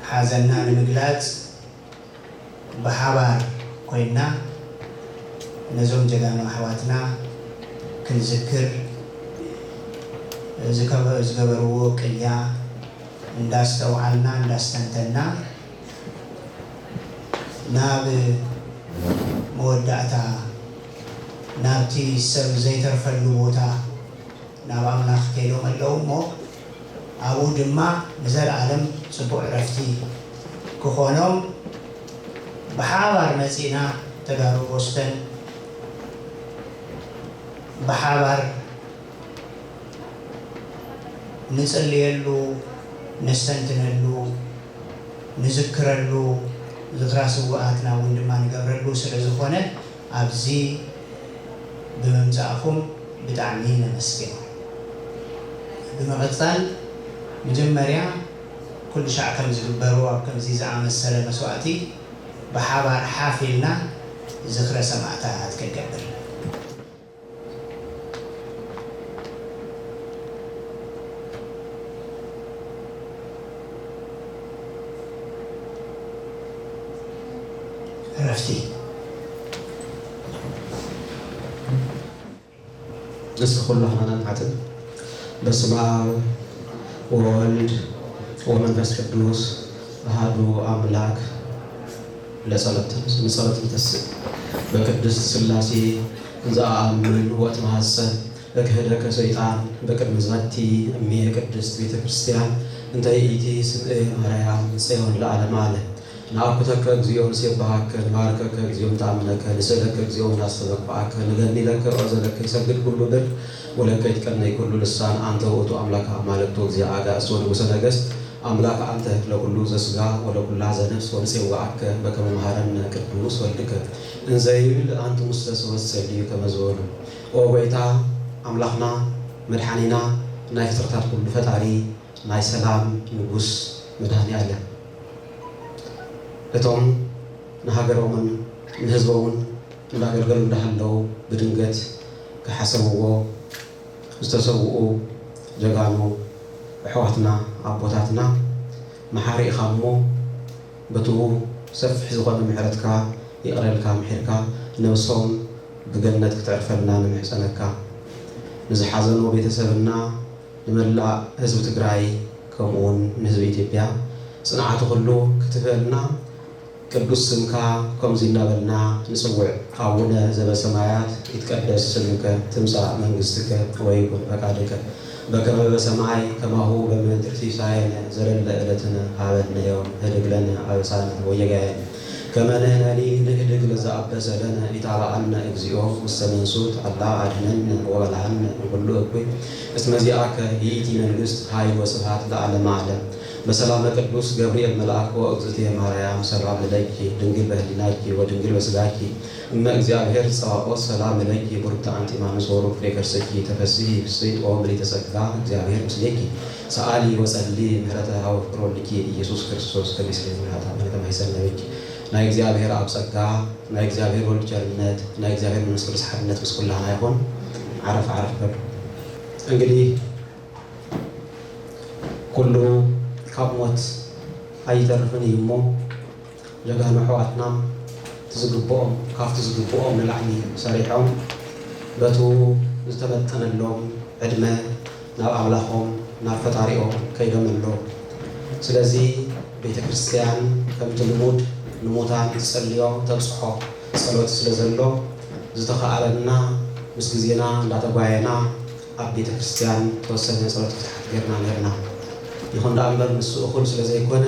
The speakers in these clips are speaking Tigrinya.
ሓዘንና ንምግላጽ ብሓባር ኮይንና ነዞም ጀጋኑ ኣሕዋትና ክንዝክር ዝገበ-፣ ዝገበርዎ ቅያ እንዳስተውዓልና እንዳስተንተና ናብ መወዳእታ ናብቲ ሰብ ዘይተርፈሉ ቦታ ናብ ኣምላኽ ከይዶም ኣለዉ እሞ ኣብኡ ድማ ንዘለኣለም ጽቡቕ ዕረፍቲ ክኾኖም ብሓባር መጺእና ተጋሩ ቦስተን ብሓባር ንጽልየሉ፣ ነስተንትነሉ፣ ንዝክረሉ፣ ዝክራ ስውኣትና እውን ድማ ንገብረሉ ስለ ዝኾነ ኣብዚ ብምምጻእኹም ብጣዕሚ ነመስግን። ብምቕጻል መጀመርያ ኩሉ ሻዕ ከም ዝግበሩ ኣብ ከምዚ ዝኣመሰለ መስዋእቲ ብሓባር ሓፍ ኢልና ዝኽረ ሰማእታት ክንገብር። ዕረፍቲ። ንስኻ ኩሉ ሃናናን ሓትን በስመ አብ ወወልድ ወመንፈስ ቅዱስ አሐዱ አምላክ። ለጸሎት ንጸሎት ንተስእ በቅድስት ሥላሴ እንዘ አአምን ወእትማሐሰብ እክህደከ ሰይጣን በቅድመ ዛቲ እምየ ቅድስት ቤተ ክርስቲያን እንተ ይእቲ ስምኤ ማርያም ጽዮን ለዓለመ ዓለም። ነአኩተከ እግዚኦ ንሴብሐከ ንባርከከ እግዚኦ ንተአምነከ ንስእለከ እግዚኦ ወናስተበቅዓከ ንገኒ ለከ ኦዘ ለከ ይሰግድ ኩሉ ብር ወለከ ይትቀነይ ኩሉ ልሳን አንተ ውእቱ አምላከ አማልክቱ እግዚአ አጋእዝት ወንጉሰ ነገስት አምላክ አንተ ለኩሉ ዘስጋ ወለኩላ ዘነፍስ ወንጼዋአከ በከመ መሐረነ ቅዱስ ወልድከ እንዘ ይብል አንትሙሰ ሰወት ጸልዩ ከመ ዝበሉ። ኦ ጎይታ አምላክና መድሓኒና ናይ ፍጥረታት ኩሉ ፈጣሪ ናይ ሰላም ንጉስ መድሃኔ ዓለም እቶም ንሃገሮምን ንህዝቦምን እንዳገልገሉ እንዳሃለው ብድንገት ከሓሰብዎ ዝተሰውኡ ጀጋኑ ኣሕዋትና ኣቦታትና መሓሪ ኢኻ እሞ በቱ ሰፊሕ ዝኾነ ምሕረትካ ይቕረልካ ምሒርካ ነብሶም ብገነት ክተዕርፈልና ንምሕጸነካ። ንዝሓዘኑ ቤተሰብና ንመላእ ህዝቢ ትግራይ ከምኡውን ንህዝቢ ኢትዮጵያ ጽንዓቱ ኩሉ ክትህበልና ቅዱስ ስምካ ከምዚ እናበልና ንጽውዕ። አቡነ ዘበሰማያት ይትቀደስ ስምከ ትምጻእ መንግስትከ ወይኩን ፈቃድከ በከመ በሰማይ ከማሁ በምድር ሲሳየነ ዘለለ ዕለትነ ሀበነ ዮም ህድግ ለነ አበሳነ ወጌጋየነ ከመ ንሕነኒ ንህድግ ለዘአበሰ ለነ ኢታብአነ እግዚኦ ውስተ መንሱት አላ አድኅነነ ወበልዓነ እምኩሉ እኩይ እስመ ዚአከ ይእቲ መንግስት ኃይል ወስብሐት ለዓለመ ዓለም። በሰላመ ቅዱስ ገብርኤል መልአኮ እግዝእትየ ማርያም ሰላም ለኪ ድንግል በህሊናኪ ወድንግል በስጋኪ እመ እግዚአብሔር ጸባኦት ሰላም ለኪ ብሩክተ አንቲ እማኑስ ወሩክ ፍሬ ከርስኪ ተፈስሒ ፍስሕት ኦ ምልዕተ ጸጋ እግዚአብሔር ምስሌኪ ሰአሊ ወጸሊ ምህረተ ሀበ ፍቅር ወልድኪ ኢየሱስ ክርስቶስ ከመ ይስሕብ ምሕረታ ምሕረተ ማይሰን ለብኪ ናይ እግዚኣብሔር ኣብ ጸጋ ናይ እግዚኣብሔር ወልድ ቸርነት ናይ እግዚኣብሔር መንፈስ ቅዱስ ሓድነት ምስ ኩላህና ይኹን። ዓረፍ ዓረፍ በሉ። እንግዲህ ኩሉ ካብ ሞት ኣይተርፍን እዩ እሞ ጀጋኑ ኣሕዋትና እቲ ዝግብኦም ካብቲ ዝግብኦም ንላዕሊ ሰሪሖም በቱ ዝተመጠነሎም ዕድመ ናብ ኣምላኾም ናብ ፈጣሪኦም ከይዶም ኣለዉ። ስለዚ ቤተ ክርስቲያን ከምቲ ልሙድ ንሙታን ትጸልዮ ተብጽሖ ጸሎት ስለ ዘሎ ዝተኸኣለና ምስ ግዜና እንዳተጓየና ኣብ ቤተ ክርስቲያን ተወሰነ ጸሎት ፍትሓት ጌርና ኔርና። ይኹን ደኣ እምበር ንሱ እኹል ስለ ዘይኮነ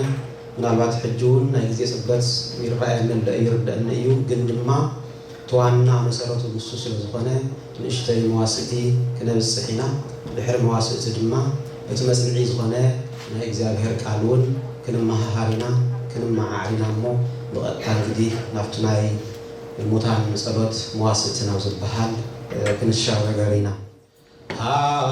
ምናልባት ሕጂ እውን ናይ ግዜ ጽበት ይረኣየኒ ኣሎ እዩ ይርደኣኒ እዩ ግን ድማ እቲ ዋና መሰረቱ ንሱ ስለ ዝኾነ ንእሽተይ መዋስእቲ ክነብጽሕ ኢና። ድሕሪ መዋስእቲ ድማ እቲ መጽንዒ ዝኾነ ናይ እግዚኣብሔር ቃል እውን ክንመሃሃር ኢና ክንመዓዓር ኢና እሞ ብቐጥታ እንግዲህ ናብቲ ናይ ሙታን ጸሎት መዋስእቲ ናብ ዝበሃል ክንሻገር ኢና። ሃሌ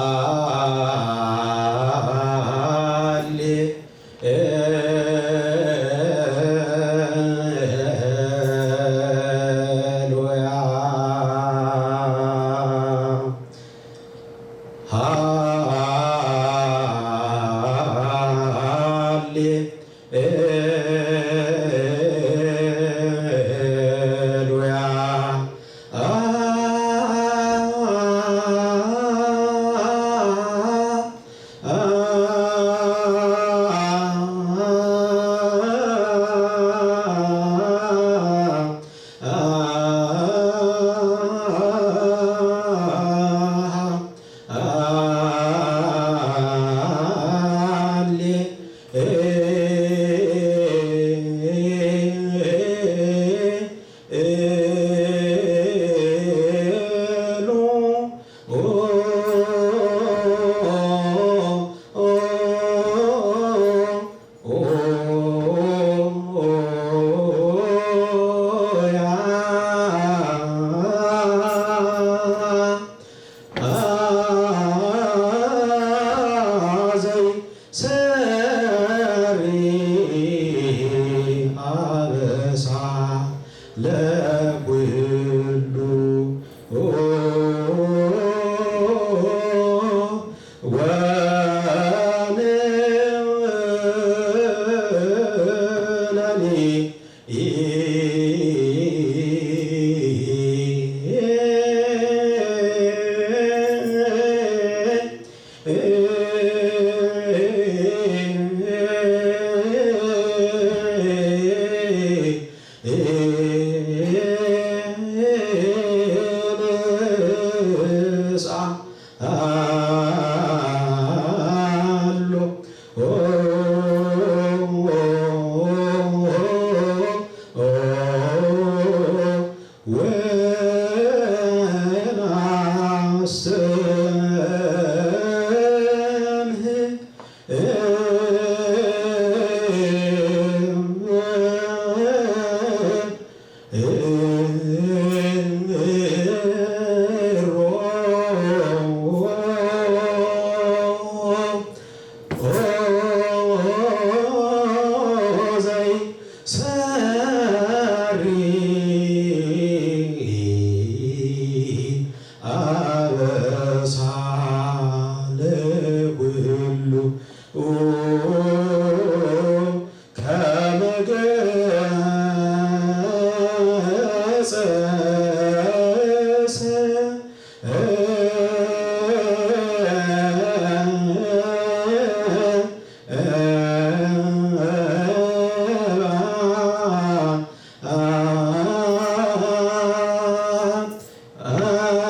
ፍታ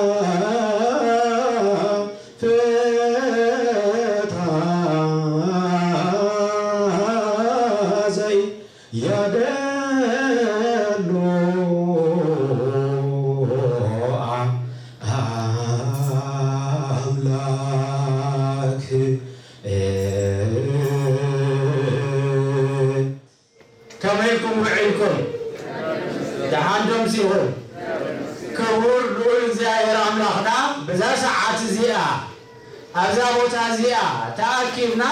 ዘያደሉ ኣምላክ። ከመይ ኢልኩም ውዒልኩም? ደሓን ዶ ኣምሲኹም? ክቡር ልኡል እግዚኣብሔር ኣምላኽና፣ በዛ ሰዓት እዚኣ፣ ኣብዛ ቦታ እዚኣ ተኣኪብና፣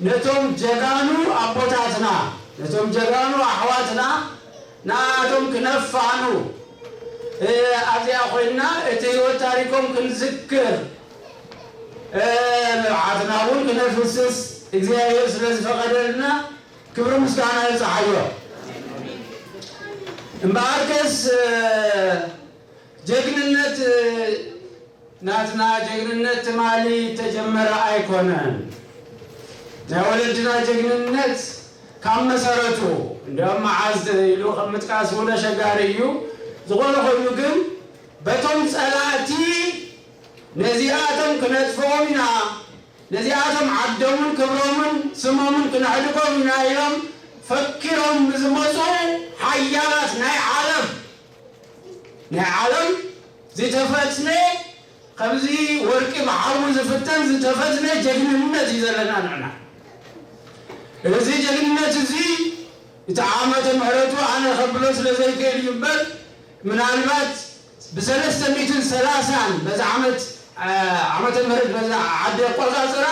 ነቶም ጀጋኑ ኣቦታትና፣ ነቶም ጀጋኑ ኣሕዋትና፣ ንኣቶም ክነፋኑ፣ እ፣ ኣብዚኣ ኮይንና እቲ ህይወት ታሪኮም ክንዝክር፣ እ፣ ንብዓትና እውን ክነፍስስ እግዚኣብሔር ስለ ዝፈቐደልና ክብሪ ምስጋና ይብጽሓዮ። እምበኣርከስ፣ እ፣ ጀግንነት፣ እ፣ ናትና ጀግንነት ትማሊ ተጀመረ ኣይኮነን። ናይ ወለድና ጀግንነት ካብ መሰረቱ፣ እንዲያውም መዓዝ ኢሉ ከም ምጥቃስ እውን ኣሸጋሪ እዩ። ዝኾነ ኮይኑ ግን፣ በቶም ጸላእቲ፣ ነዚኣቶም ክነጥፍኦም ኢና፣ ነዚኣቶም ዓዶምን ክብሮምን ስሞምን ክነሕድጎም ኢና ኢሎም ፈኪሮም ንዝመጹ ሓያላት ናይ ዓለም፣ ናይ ዓለም ዝተፈትነ፣ ከምዚ ወርቂ ብሓዊ ዝፍተን ዝተፈትነ ጀግንነት እዩ ዘለና ንዕና። እዚ ጀግንነት እዚ፣ እቲ ዓመተ ምሕረቱ ኣነ ከብሎ ስለ ዘይክእል እዩ እምበር፣ ምናልባት ብሰለስተ ሚእትን ሰላሳን በዚ ዓመት፣ እ፣ ዓመተ ምሕረት በዛ ዓዲ ኣቆጻጽራ፣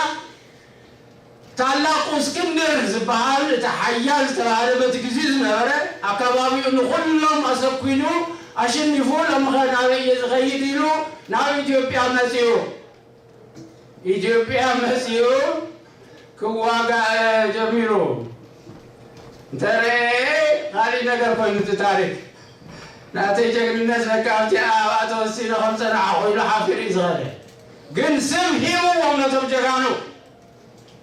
ታላቁ እስክንድር ዝበሃል እቲ ሓያል ዝተባህለ በቲ ግዜ ዝነበረ፣ ኣካባቢኡ ንኹሎም ኣሰኲኑ ኣሸኒፉ፣ ሎምኸ ናበይ እየ ዝኸይድ ኢሉ ናብ ኢትዮጵያ መጺኡ። ኢትዮጵያ መጺኡ ክዋጋእ ጀሚሩ። እንተረኤ ካሊእ ነገር ኮይኑ እቲ ታሪክ። ናተይ ጀግንነት በቃ ኣብቲ ኣብኣ ተወሲነ ከም ጸናሕኹ ኢሉ ሓፊሩ እዩ ዝኸደ። ግን ስም ሂብዎም ነቶም ጀጋኑ።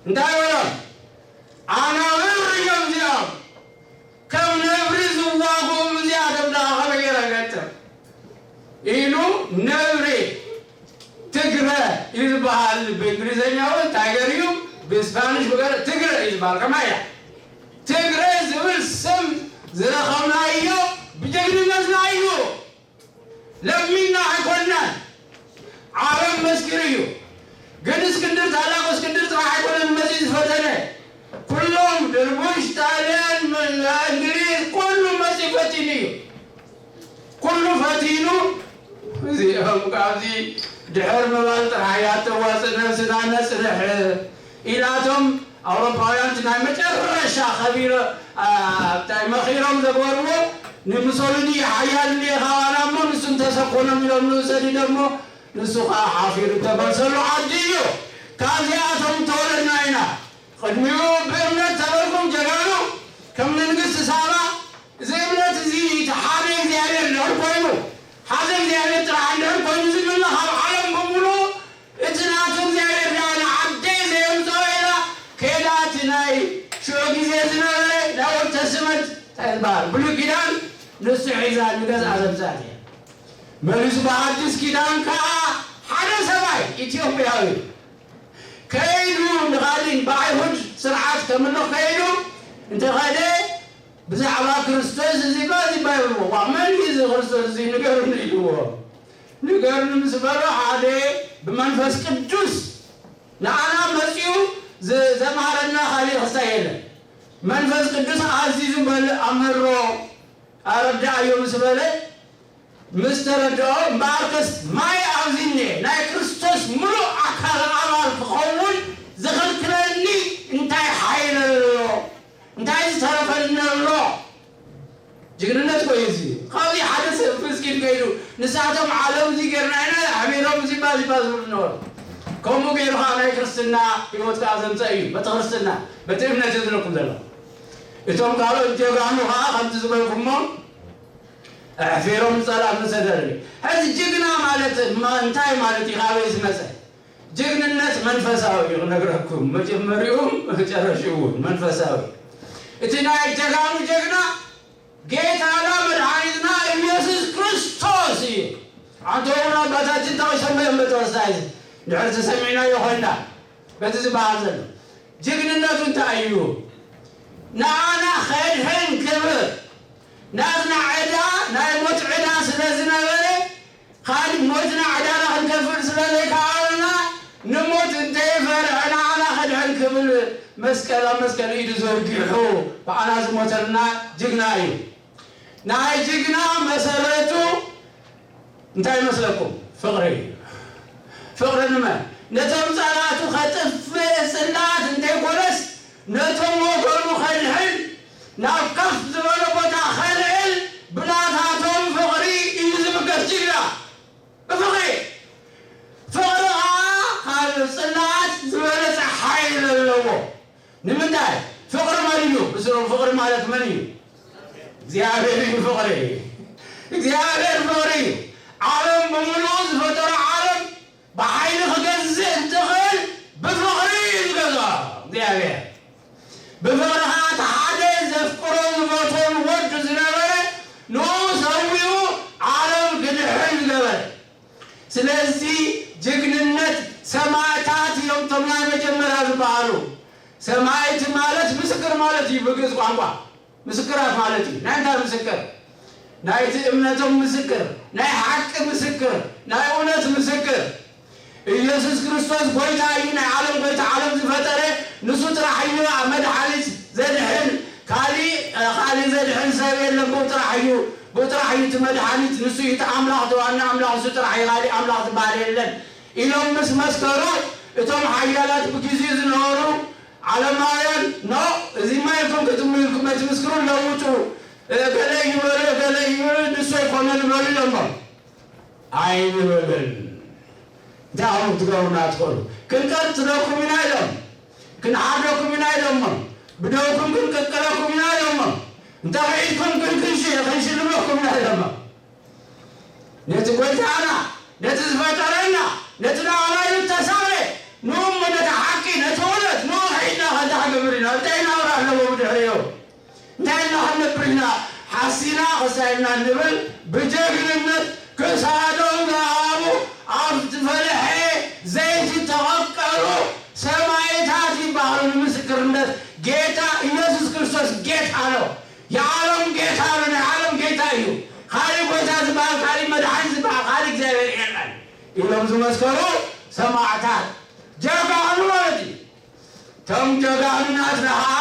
እንታይ በሎም? ኣናብር እዮም እዚኦም። ከም ነብሪ ዝዋግኡ እዚኣቶም ደኣ ከመይ ገይረ እገጥም? ኢሉ ነብሪ ትግረ እዩ ዝበሃል። ብእንግሊዘኛ እውን ታይገር እዩ፣ ብስፓኒሽ ብገር ትግረ እዩ ዝበሃል። ከማይ እያ ትግረ ዝብል ስም ዝረኸብናዮ ብጀግንነትና እዩ። ለሚና ኣይኮንናን። ዓለም መስኪሩ እዩ። ግን እስክንድር፣ ታላቁ እስክንድር ጥራሕ ኣይኮነን መጺኡ ዝፈተነ። ኩሎም ድርቡሽ፣ ጣልያን፣ ም-፣ እንግሊዝ፣ ኩሉ መጺኡ ፈቲኑ እዩ። ኩሉ ፈቲኑ፣ እዚኦም ካብዚ ድሕር ምባል ጥራሕ እያ እተዋጽእ፣ ነብስና ነጽንሕ ኢላቶም ኣውሮፓውያን እቲ ናይ መጨረሻ ከቢረ፣ ኣ፣ እንታይ መኺሮም ዘግበርዎ፣ ንሙሶሊኒ ሓያል እንድየ ካባና እሞ ንሱ እንተሰኮኖም ኢሎም ንኡ ሰዲዶሞ፣ ንሱ ኸዓ ሓፊሩ እተመልሰሉ ዓዲ እዩ። ካብዚኣቶም እተወለድና ኢና። ቅድሚኡ ብእምነት ተበልኩም ጀጋኑ፣ ከም ንንግስቲ ሳባ፣ እዚ እምነት እዚ እቲ ሓደ እግዚኣብሔር እንድሕር ኮይኑ፣ ሓደ እግዚኣብሔር ጥራሕ እንድሕር ኮይኑ፣ እዚ ምልኻብ ዓለም ብምሉኡ እቲ ናቱ እግዚኣብሔር ደኣ ንዓደይ ዘየምጽኦ ኢላ ከይዳ፣ እቲ ናይ ሽዑ ግዜ ዝነበረ ናይ ኦልድ ተስትመንት እንታይ ዝበሃል ብሉይ ኪዳን ንሱ ሒዛ ንገዝኣ ዘምጽኣት እያ። መሊሱ ብሓድስ ኪዳን ከኣ ሓደ ሰብኣይ ኢትዮጵያዊ ከይዱ ንኻሊእ ብኣይሁድ ስርዓት ከምልኽ ከይዱ እንተኸደ ብዛዕባ ክርስቶስ እዚ ባ እዚ ባ ይብልዎ። ዋ፣ መን እዩ እዚ ክርስቶስ እዚ ንገሩኒ ኢልዎ። ንገሩኒ ምስ በሎ ሓደ ብመንፈስ ቅዱስ ንዓና መጺኡ ዝ-፣ ዘምሃረና ካሊእ ክስታይ የለን። መንፈስ ቅዱስ ኣዚዙ በል ኣምሮ ኣረዳእዮ ምስ በለ ምስ ተረድኦ፣ እምበኣርከስ ማይ ኣብዚ እኒኤ፣ ናይ ክርስቶስ ምሉእ ኣካል ኣባል ክኸውን ዝኽልክለኒ እንታይ ሓይል ኣሎ? እንታይ ዝተረፈኒ ኣሎ? ጅግንነት እኮ እዩ እዚ። ካብዚ ሓደ ሰብ ፍስኪል ከይዱ፣ ንሳቶም ዓለም እዚ ጌርና ኢና፣ ኣሕቢሮም እዚ ባ፣ እዚ ባ ዝብሉ ነበሩ። ከምኡ ገይሩ ኸዓ ናይ ክርስትና ህይወት ከኣ ዘምጸእ እዩ። በቲ ክርስትና፣ በቲ እምነት እዩ ዝነኩም ዘሎ። እቶም ካልኦት ጀጋኑ ኸዓ ከምቲ ዝበልኩሞ፣ ኣሕፊሮም ጸላእቲ ሰደድ። ሕዚ ጅግና ማለት ማ-፣ እንታይ ማለት እዩ? ካበይ ዝመጸ? ጅግንነት መንፈሳዊ እዩ ክነግረኩም። መጀመሪኡ መጨረሽኡ እውን መንፈሳዊ። እቲ ናይ ጀጋኑ ጀግና ጌታና መድሓኒትና ኢየሱስ ክርስቶስ እዩ። ኣንተ እውን ኣባታችን ተቐሰመ እዮም በተወሳይ ድሕር ተሰሚዕናዮ ኮይና በቲ ዝበሃል ዘሎ ጅግንነቱ እንታይ እዩ? ንዓና ከድሕን ክብር ናትና ዕዳ ናይ ሞት ዕዳ ስለ ዝነበረ፣ ካልእ ሞትና ዕዳና ክንከፍል ስለ ዘይከኣልና፣ ንሞት እንተይፈርሐ ንዓና ከድሕን ክብል መስቀል ኣብ መስቀል ኢዱ ዘርጊሑ ብኣና ዝሞተልና ጅግና እዩ። ናይ ጅግና መሰረቱ እንታይ ይመስለኩም? ፍቕሪ እዩ። ፍቕሪ ንመን? ነቶም ጸላእቱ ከጥፍእ ጽላት እንተይኮነስ፣ ነቶም ወገኑ ከድሕን፣ ናብ ከፍ ዝበለ ቦታ ከልዕል፣ ብናታቶም ፍቕሪ እዩ ዝብገስ ጅግና። ብፍቕሪ። ፍቕሪ ኸኣ ካብ ጽላት ዝበለጸ ሓይሊ ኣለዎ። ንምንታይ? ፍቕሪ መን እዩ? ብስሩ ፍቕሪ ማለት መን እዩ? እግዚኣብሔር እዩ ፍቕሪ። እግዚኣብሔር ፍቕሪ እዩ። ዓለም ብምሉኡ ዝፈጠሮ ዓለም ብሓይሊ ክገዝእ እንትኽእል ብፍቕሪ እዩ ዝገዝኦ እግዚኣብሔር። ብፍቕሪ ኸዓ እቲ ሓደ ዘፍቅሮ ዝፈትዎ ዝወዱ ዝነበረ ንኡ ሰዊኡ ዓለም ክድሕን ዝገበረ። ስለዚ ጅግንነት ሰማዕታት እዮም እቶም ናይ መጀመርያ ዝበሃሉ። ሰማዕት ማለት ምስክር ማለት እዩ ብግእዝ ቋንቋ። ምስክራት ማለት እዩ። ናይ እንታይ ምስክር? ናይቲ እምነቶም ምስክር፣ ናይ ሓቂ ምስክር፣ ናይ እውነት ምስክር። ኢየሱስ ክርስቶስ ጎይታ እዩ፣ ናይ ዓለም ጎይታ፣ ዓለም ዝፈጠረ ንሱ ጥራሕ እዩ ኣብ መድሓኒት ዘድሕን። ካሊእ እ፣ ካሊእ ዘድሕን ሰብ የለን፣ ብኡ ጥራሕ እዩ፣ ብኡ ጥራሕ እዩ እቲ መድሓኒት፣ ንሱ እዩ እቲ ኣምላኽ፣ እቲ ዋና ኣምላኽ ንሱ ጥራሕ እዩ፣ ካሊእ ኣምላኽ ዝበሃል የለን ኢሎም ምስ መስከሩ፣ እቶም ሓያላት ብግዜኡ ዝነበሩ ዓለማውያን፣ ኖ፣ እዚማ ኢልኩም ክትም-፣ ኢልኩም ኣይትምስክሩ፣ ለውጡ፣ እ፣ ገለ እዩ በሉ፣ ገለ እዩ በሉ፣ ንሱ ኣይኮነን በሉ ኢሎሞም። ኣይንበልን። እንታይ ኢኹም ክትገብሩና ትኽእሉ? ክንቀትለኩም ኢና ኢሎም፣ ክንሓርደኩም ኢና ኢሎሞም፣ ብደውኩም ክንቅቅለኩም ኢና ኢሎሞም። እንተ ኺድኩም ግን ክንሽ-፣ ክንሽልመኩም ኢና ኢሎሞም። ነቲ ጎይታና፣ ነቲ ዝፈጠረና፣ ነቲ ንኣማይሉ እተሳቕለ፣ ንእሞ ነቲ ሓቂ፣ ነቲ እውነት፣ ንኡ ኺድና ኸንታ ክገብር ኢና። እንታይ ናብራ ኣለዎ ብድሕሪኡ? እንታይ ኢልና ክንነብር ኢና? ሓሲና ኸሳይና ንብል፣ ብጀግንነት ክሳዶም ዝሃቡ፣ ኣብ ዝፈለሐ ዘይቲ ተቐቀሉ ሰማዕታት ይበሃሉ። ንምስክርነት ጌታ ኢየሱስ ክርስቶስ ጌታ ነው። የዓለም ጌታ ነው። ናይ ዓለም ጌታ እዩ። ካሊእ ጎይታ ዝበሃል፣ ካሊእ መድሓኒ ዝበሃል፣ ካሊእ እግዚኣብሔር የለን ኢሎም ዝመስከሩ ሰማዕታት ጀጋኑ ማለት እዩ። እቶም ጀጋኑ ናትና ኸዓ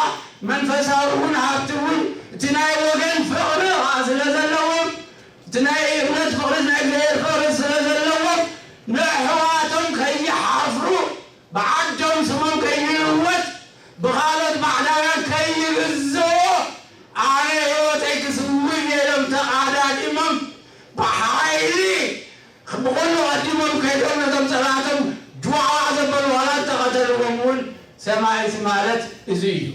መንፈሳዊ እውን ሃብቲ እውን እቲ ናይ ወገን ፍቕሪ ኸዓ ስለ ዘለዎም፣ እቲ ናይ እምነት ፍቕሪ፣ ናይ እግዚኣብሔር ፍቕሪ ስለ ዘለዎም፣ ንኣሕዋቶም ከይሓፍሩ፣ ብዓዶም ስሞም ከይልወጥ፣ ብኻልኦት ባዕዳውያን ከይግዝኡ፣ ኣነ ህይወተይ ክስውእ እየ ኢሎም ተቓዳዲሞም፣ ብሓይሊ ብኹሉ ቀዲሞም ከይዶም ነቶም ጸላእቶም ጅዋዕዋዕ ዘበሉ ዋላ እንተቐተልዎም እውን ሰማዕት ማለት እዚ እዩ።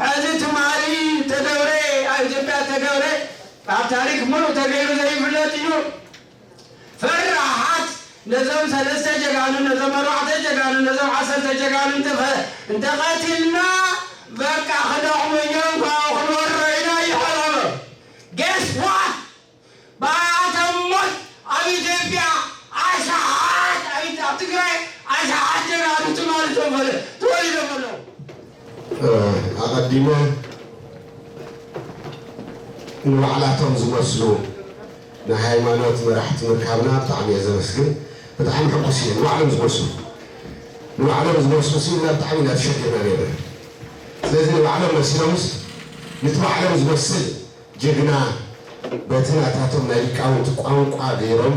ሕዚ ትማሊ ተገብረ፣ ኣብ ኢትዮጵያ ተገብረ ኣብ ታሪክ ምሉእ ተገይሩ ዘይፍለጥ እዩ። ፈራሓት ነዞም ሰለስተ ጀጋኑ፣ ነዞም ኣርባዕተ ጀጋኑ፣ ነዞም ዓሰርተ ጀጋኑ እንተፈ-፣ እንተቐቲልና በቃ ክደኽሙ እዮም፣ ካብኡ ክንወሮ ኢና ይሓረበ። Guess what? ብኣቶም ሞት ኣብ ኢትዮጵያ ኣሽሓት፣ ኣብ ኢት-፣ ኣብ ትግራይ ኣሽሓት ጀጋኑ ትማሊ ተወለ-፣ ተወሊዶም ኣለዉ። እ፣ ኣቐዲመ ንባዕላቶም ዝመስሉ ናይ ሃይማኖት መራሕቲ ምርካብና ብጣዕሚ እየ ዘመስግን። ብጣዕሚ ሕጉስ እየ። ንባዕሎም ዝመስሉ፣ ንባዕሎም ዝመስሉ ስኢልና ብጣዕሚ ኢና ተሸጊርና ነይርና። ስለዚ ንባዕሎም መሲሎምስ፣ ነቲ ባዕሎም ዝመስል ጅግና በቲ ናታቶም ናይ ሊቃውንቲ ቋንቋ ገይሮም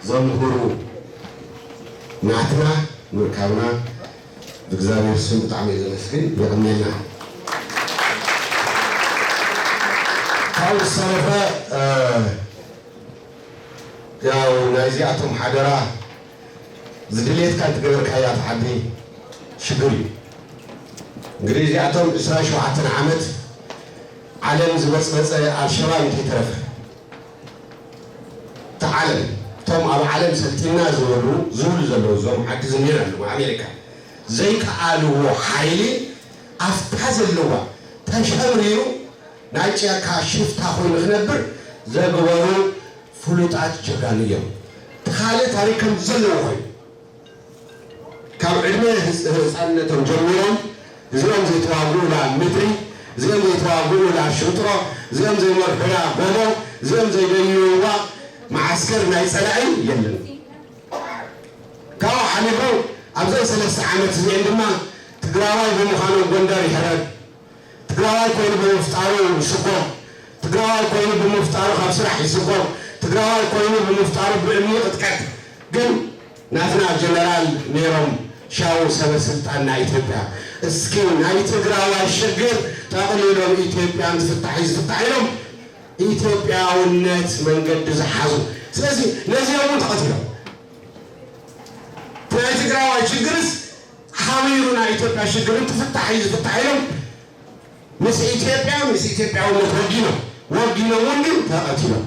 ዘምህሩ ናትና ምርካብና ብእግዚኣብሔር ስም ብጣዕሚ እየ ዘመስግን። የቐንየልና። ካብኡ ዝተረፈ፣ እ፣ ያው ናይዚኣቶም ሓደራ ዝድልየትካ እንትገበርካያ ትሓዲ ሽግር እዩ። እንግዲህ እዚኣቶም ዕስራን ሸውዓተን ዓመት ዓለም ዝበጽበጸ ኣልሸባብ እንተይተረፈ፣ እቲ ዓለም፣ እቶም ኣብ ዓለም ሰልጢና ዝበሉ፣ ዝብሉ ዘለዉ፣ እዞም ዓዲ ዝኒር ኣለዉ፣ ኣሜሪካ፣ ዘይከኣልዎ ሓይሊ፣ ኣብታ ዘለዋ ተሸምሪሩ፣ ናይ ጫካ ሽፍታ ኮይኑ ክነብር ዘግበሩ ፍሉጣት ጀጋኑ እዮም። እታ ካልእ ታሪክ ከም ዘለዎ ኮይኑ ካብ ዕድመ ህፃንነቶም ጀሚሮም እዚኦም ዘይተዋግኡላ ምድሪ፣ እዚኦም ዘይተዋግኡላ ሽጥሮ፣ እዚኦም ዘይመርሑላ ጎቦ፣ እዚኦም ዘይደይብዋ መዓስከር ናይ ፀላኢ የለን። ካብኡ ሓሊፉ ኣብዘን ሰለስተ ዓመት እዚአን ድማ ትግራዋይ ብምዃኖም ጎንደር ይሕረድ፣ ትግራዋይ ኮይኑ ብምፍጣሩ ይስጎም፣ ትግራዋይ ኮይኑ ብምፍጣሩ ካብ ስራሕ ይስጎም፣ ትግራዋይ ኮይኑ ብምፍጣሩ ብእምኒ ይቕጥቀጥ። ግን ናትና ጀነራል ነይሮም ሻው ሰበ ስልጣን ናይ ኢትዮጵያ፣ እስኪ ናይ ትግራዋይ ሽግር ጠቕሊሎም ኢትዮጵያ እንትፍታሕ እዩ ዝፍታሕ ኢሎም ኢትዮጵያውነት መንገዲ ዝሓዙ። ስለዚ ነዚኦም እውን ተቐቲሎም። ናይ ትግራዋይ ሽግርስ ሓዊሩ ናይ ኢትዮጵያ ሽግር እንትፍታሕ እዩ ዝፍታሕ ኢሎም ምስ ኢትዮጵያ ምስ ኢትዮጵያውነት ወጊኖም ወጊኖም እውን ግን ተቐቲሎም።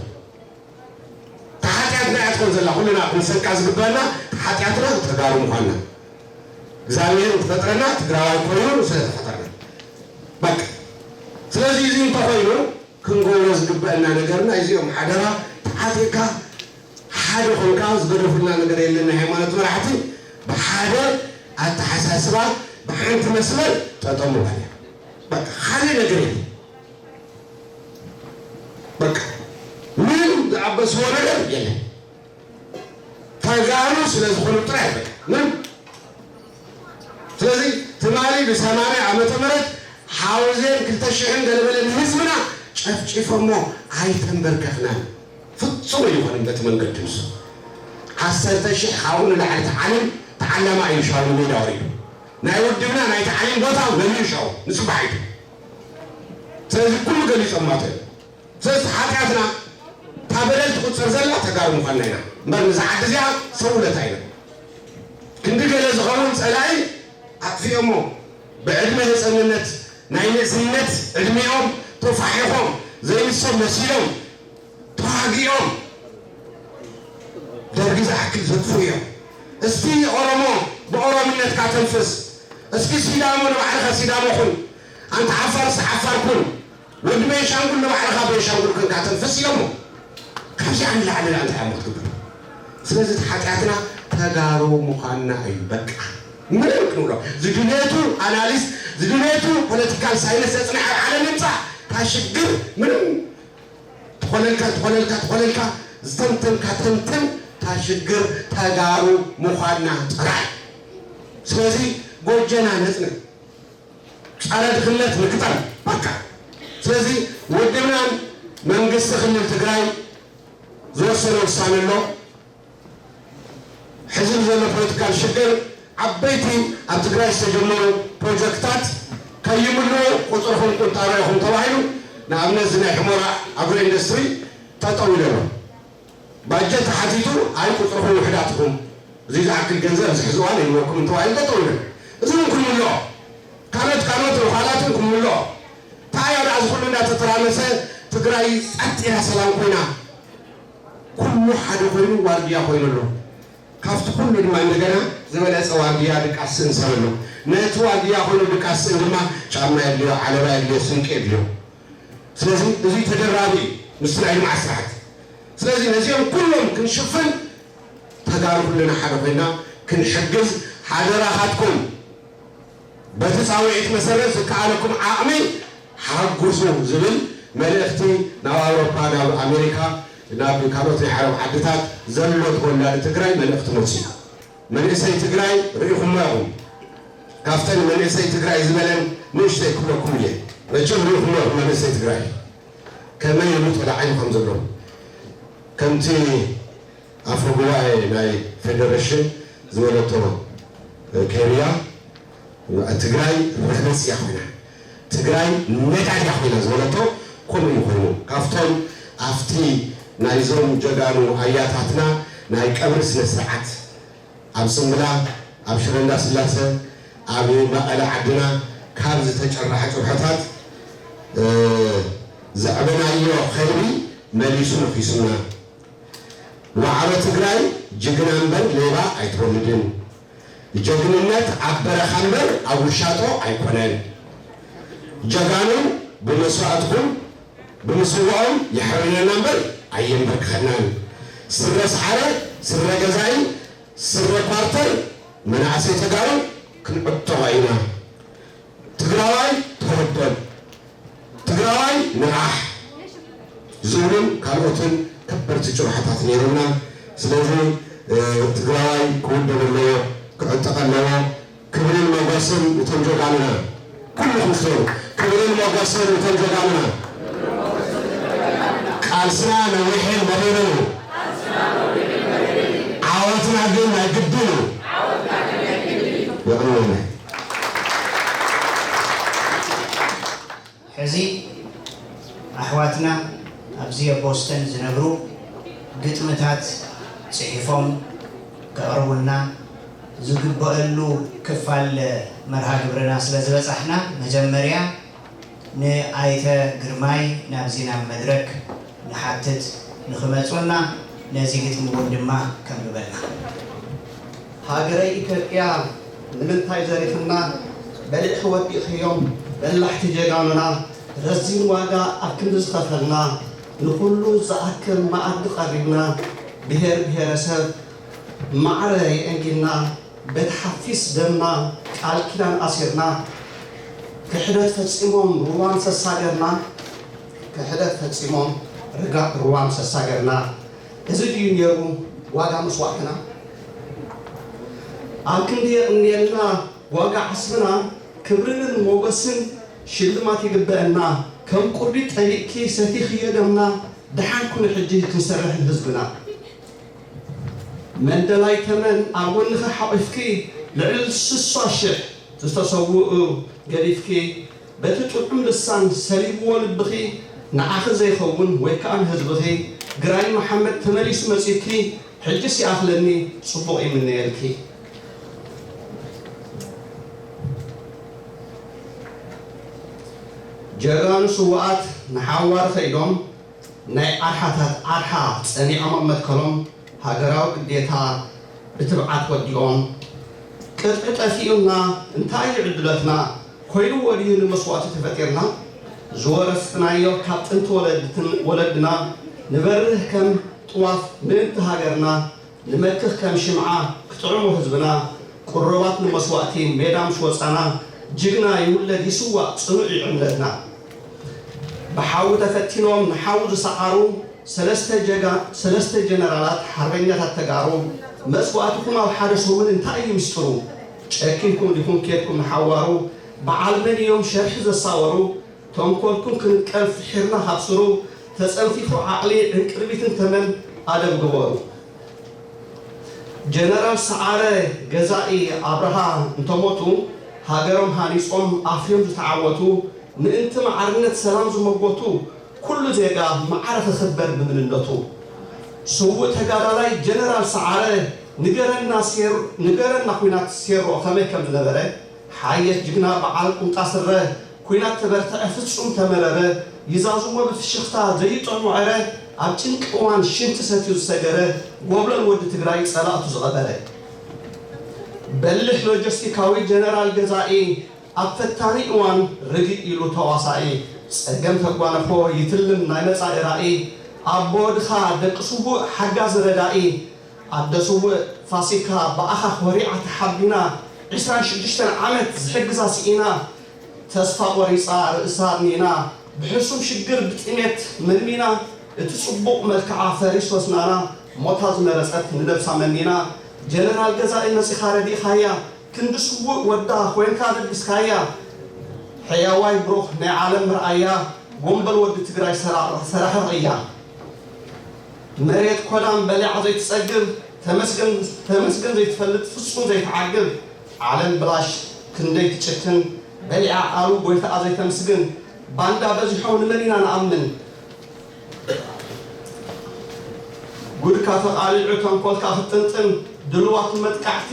ተሓጢኣትና እያ ትኾን ዘላ ኩልና ክንሰንቃ ዝግበአና ተሓጢኣትና ተጋሩ ምዃንና እግዚኣብሔር ዝፈጥረና ትግራዋይ ኮይኑ ስለተፈጠርና በቃ። ስለዚ እዚ እንተኾይኑ ክንገብሮ ዝግበአና ነገርና እዚኦም ሓደራ ተሓቲእካ ሓደ ኮንካ ዝገደፉልና ነገር የለን። ናይ ሃይማኖት መራሕቲ ብሓደ ኣተሓሳስባ ብሓንቲ መስመር ጠጠው ምባል እያ። በቃ ካልእ ነገር የለን። በቃ ምንም ዝኣበስዎ ነገር የለን። ተጋሩ ስለ ዝኾኑ ጥራይ በቃ ምንም። ስለዚ ትማሊ ብሰማንያ ዓመተ ምህረት ሓውዜን ክልተ ሽሕን ገለመለ ንህዝብና ጨፍጪፎሞ ኣይተንበርከኽናን። ፍጹም ኣይኾንን በቲ መንገዲ ንሱ። ዓሰርተ ሽሕ ካብኡ ንላዕሊ ተዓሊም ተዓላማ እዩ ሻው ንሜዳ ወሪዱ። ናይ ውድብና ናይ ተዓሊም ቦታ መሊኡ ሻው ንጽባሕ ኢሉ። ስለዚ ኩሉ ገሊጾም ማለት እዩ። ስለዚ ሓጢኣትና እታ በደል ትቁጸር ዘላ ተጋሩ ምዃንና ኢና እምበር ንዛ ዓዲ እዚኣ ሰብ ውለታ ኢና። ክንዲ ገለ ዝኸውን ጸላኢ ኣጥፊኦሞ ብዕድመ ህጸንነት ናይ ንእስነት ዕድሚኦም ተፋሒኾም ዘይንሶም መሲሎም ተዋጊኦም ደርጊ ዝኣክል ዘጥፍኡ እዮም። እስቲ ኦሮሞ ብኦሮምነትካ ተንፍስ። እስኪ ሲዳሞ ንባዕልኻ ሲዳሞ ኩን። ኣንታ ዓፋርስ ዓፋር ኩን። ወዲ ቤንሻንጉል ንባዕልኻ ቤንሻንጉል ኮንካ ተንፍስ ኢሎሞ። ካብዚኣ ንላዕሊ ላ እንታይ እሞ ክትግበር? ስለዚ እቲ ሓጢኣትና ተጋሩ ምዃንና እዩ በቃ። ምንም ክንብሎ ዝድሌቱ ኣናሊስት ዝድሌቱ ፖለቲካል ሳይንስ ዘፅንሐ ኣብ ዓለም ይምፃእ እታ ሽግር ምንም ትኾነልካ ትኾነልካ ትኾነልካ ዝተንተንካ ተንተን እታ ሽግር ተጋሩ ምዃንና ጥራይ። ስለዚ ጎጀና ነፅንዕ። ጸረ ድኽነት ንግጠም በቃ። ስለዚ ውድብናን መንግስቲ ክልል ትግራይ ዝወሰነ ውሳነ ኣሎ። ሕዚ ዘሎ ፖለቲካል ሽግር ዓበይቲ ኣብ ትግራይ ዝተጀመሩ ፕሮጀክታት ከይምልኡ ቁፅርኹም ቁንጣሮ ኢኹም ተባሂሉ ንኣብነት እዚ ናይ ሕሞራ ኣግሮ ኢንዱስትሪ ጠጠው ኢሉ ኣሎ። ባጀት ተሓቲቱ ኣይ ቁፅርኹም ውሕዳት ኢኹም እዚ ዝኣክል ገንዘብ ዝሕዝዋ ነይርወኩም እንተባሂሉ ጠጠው ኢሉ። እዚ እውን ክንምልኦ ካልኦት ካልኦት ርዃላት እውን ክንምልኦ እንታይ እያ ደኣ እዚ ኩሉ እንዳተተራመሰ ትግራይ ጸጥ ኢላ ሰላም ኮይና ኩሉ ሓደ ኮይኑ ዋርድያ ኮይኑ ኣሎ። ካብቲ ኩሉ ድማ እንደገና ዝበለጸ ዋርድያ ድቃስ ስእን ሰብ ኣሎ። ነቲ ዋርድያ ኮይኑ ድቃስ ስእን ድማ ጫማ የድልዮ፣ ዓለባ የድልዮ፣ ስንቂ የድልዮ። ስለዚ እዚ ተደራቢ እዩ ምስቲ ናይ ልምዓት ስራሕቲ። ስለዚ ነዚኦም ኩሎም ክንሽፍን ተጋሩ ኩልና ሓደ ኮይና ክንሕግዝ ሓደራኻትኩም በቲ ፃውዒት መሰረት ዝከኣለኩም ዓቕሚ ሓጉሱ ዝብል መልእኽቲ ናብ ኣውሮፓ፣ ናብ ኣሜሪካ፣ ናብ ካልኦት ናይ ዓረብ ዓድታት ዘሎ ተወላዲ ትግራይ መልእኽቲ መፅኡ። መንእሰይ ትግራይ ርኢኹሞ ኢኹም። ካብተን መንእሰይ ትግራይ ዝበለን ንእሽተይ ክብለኩም እየ። መቸም ርኢኹሞ ኢኹም መንእሰይ ትግራይ ከመይ ኢሉ ተላዒሉ ከም ዘሎ። ከምቲ ኣፈ ጉባኤ ናይ ፌደሬሽን ዝበለቶ ኬርያ ትግራይ ረህመፅ እያ ኮይና፣ ትግራይ ነዳድ እያ ኮይና ዝበለቶ ከምኡ እዩ ኮይኑ። ካብቶም ኣብቲ ናይዞም ጀጋኑ ኣያታትና ናይ ቀብሪ ስነ ስርዓት ኣብ ጽምብላ፣ ኣብ ሽረ እንዳስላሰ፣ ኣብ መቐለ ዓድና ካብ ዝተጨርሐ ጭርሖታት ዘዕበናዮ ከልቢ መሊሱ ነኺሱና። ዋዕሮ ትግራይ ጅግና እምበር ሌባ ኣይትወልድን። ጀግንነት ኣብ በረኻ እምበር ኣብ ውሻጦ ኣይኮነን። ጀጋኑ ብመስዋእትኹም ብምስዋኦም የሕርነና እምበር ኣየንበርክኸናን። ስረ ሰዓረ ስረ ገዛኢ፣ ስረ ኳርተር፣ መናእሰይ ተጋሩ ክንዕጠቖ ኢና። ትግራዋይ ተወደብ፣ ትግራዋይ ንቓሕ ዝብሉን ካልኦትን ከበድቲ ጭርሖታት ነይሮምና። ስለዚ ትግራዋይ ክውደብ ኣለዎ፣ ክዕጠቕ ኣለዎ። ክብርን ሞገስን እቶም ጀጋኑና። ኩልኹም ስሩ። ክብርን ሞገስን እቶም ጀጋኑና። ቃልስና ነዊሕን መሪርን እዩ። ዓወትና ግን ናይ ግድን እዩ። የቕንየና። ሕዚ ኣሕዋትና ኣብዚ ኣብ ቦስተን ዝነብሩ ግጥምታት ጽሒፎም ከቕርቡልና ዝግበአሉ ክፋል መርሃ ግብርና ስለ ዝበጻሕና መጀመርያ ንኣይተ ግርማይ ናብዚ ናብ መድረክ ንሓትት ንኽመጹና ነዚ ግጥሚ እውን ድማ ከንብበልና። ሃገረይ ኢትዮጵያ ንምንታይ ዘሪፍና በሊዕኺ ወዲእኽዮም በላሕቲ ጀጋኑና ረዚን ዋጋ ኣብ ክንዲ ዝኸፈልና ንኹሉ ዝኣክል መኣዲ ቀሪብና ብሄር ብሄረሰብ ማዕረ የአንጊና በቲ ሓፊስ ደምና ቃል ኪዳን ኣሲርና ክሕደት ፈጺሞም ሩባ ምሰሳገርና ክሕደት ፈጺሞም ርጋ ሩባ ምሰሳገርና እዚ ድዩ ነይሩ ዋጋ መስዋእትና? ኣብ ክንዲ የቕንየልና ዋጋ ዓስብና ክብርን ሞገስን ሽልማት ይግበአና ከም ቁሪ ጠሊእኪ ሰቲኽዮ ደምና ደሓን ኩኒ ሕጂ ክንሰርሕ ንህዝብና መንደላይ ተመን ኣብ ጎንኺ ሓቒፍኪ ልዕሊ ስሳ ሽሕ ዝተሰውኡ ገዲፍኪ በቲ ጥዑም ልሳን ሰሊብዎ ልብኺ ንዓኺ ዘይኸውን ወይ ከኣ ንህዝብኺ ግራኝ መሓመድ ተመሊሱ መጺእኪ ሕጅስ ይኣኽለኒ ጽቡቕ ይምነየልኪ። ጀጋኑ ስውኣት ንሓዋሩ ከይዶም ናይ ዓርሓታት ዓርሓ ጸኒዖም ኣብ መትከሎም ሃገራዊ ግዴታ ብትብዓት ወዲኦም ቅጥዒ ጠፊኡና እንታይ እዩ ዕድለትና ኮይንዎ ድዩ ንመስዋእቲ ተፈጢርና ዝወረስናዮ ካብ ጥንቲ ወለድትን ወለድና ንበርህ ከም ጥዋፍ ምእንቲ ሃገርና ንመክኽ ከም ሽምዓ ክጥዕሞ ህዝብና ቁሩባት ንመስዋእቲ ሜዳ ምስ ወጻና ጅግና ይውለድ ይስዋእ ጽኑዕ እዩ እምነትና ብሓዊ ተፈቲኖም ንሓዊ ዝሰዓሩ ሰለስተ ጀነራላት ሓርበኛታት ተጋሩ መስዋእትኹም ኣብ ሓደ ሰሙን እንታይ እዩ ሚስጥሩ ጨኪንኩም ዲኹም ኬድኩም ንሓዋሩ በዓል መን እዮም ሸርሒ ዘሳወሩ ተንኮልኩም ክንቀል ፍሒርና ካብ ስሩ ተጸንፊፉ ዓቕሊ ዕንቅርቢትን ተመን ኣደብ ግበሩ። ጀነራል ሰዓረ ገዛኢ ኣብርሃ እንተሞቱ ሃገሮም ሃኒጾም ኣፍርዮም ዝተዓወቱ ምእንቲ ማዕርነት ሰላም ዝመጎቱ ኩሉ ዜጋ ማዕረ ክኽበር ብምንነቱ። ስዉእ ተጋዳላይ ጀነራል ሰዓረ ንገረና ሴር ንገረና ኲናት ሴሮ ከመይ ከም ዝነበረ ሓየት ጅግና በዓል ቁምጣ ስረ ኲናት ተበርተዐ ፍጹም ተመረረ ይዛዝሞ ብፍሽኽታ ዘይጥዕሞ ዕረ ኣብ ጭንቂ እዋን ሽንቲ ሰትዩ ዝሰገረ ጎብለል ወዲ ትግራይ ጸላእቱ ዝቐበረ በልሕ ሎጀስቲካዊ ጀነራል ገዛኢ ኣብ ፈታኒ እዋን ርግእ ኢሉ ተዋሳኢ ጸገም ተጓነፎ ይትልም ናይ መጻኢ ራኢ ኣቦ ድኻ ደቂ ስዉእ ሓጋዚ ረዳኢ ኣደ ስውእ ፋሲካ ብኣኻ ኮሪዓ ተሓቢና ዕስራን ሽዱሽተን ዓመት ዝሕግዛ ስኢና ተስፋ ቆሪፃ ርእሳ ኣድኒና ብሕሱም ሽግር ብጥሜት መንሚና እቲ ፅቡቕ መልክዓ ፈሪሱ ኣስናና ሞታ ዝመረፀት ንነብሳ መኒና ጀነራል ገዛኢ መፂኻ ረዲእኻያ ክንዲ ስውእ ወዳ ኮይንካ ለቢስካያ ሕያዋይ ብሩኽ ናይ ዓለም መርኣያ ጎምበል ወዲ ትግራይ ሰራሕርቕ እያ። መሬት ኮዳም በሊዓ ዘይትጸግብ፣ ተመስገን ዘይትፈልጥ ፍጹም ዘይትዓግብ፣ ዓለም ብላሽ ክንደይ ትጭክን፣ በሊዓ ኣሩ ጎይታኣ ዘይተምስግን፣ ባንዳ በዚሖም ንመን ኢና ንኣምን? ጉድካ ተቓሊዑ ተንኮልካ ክትጥንጥን፣ ድልዋት ንመጥቃዕቲ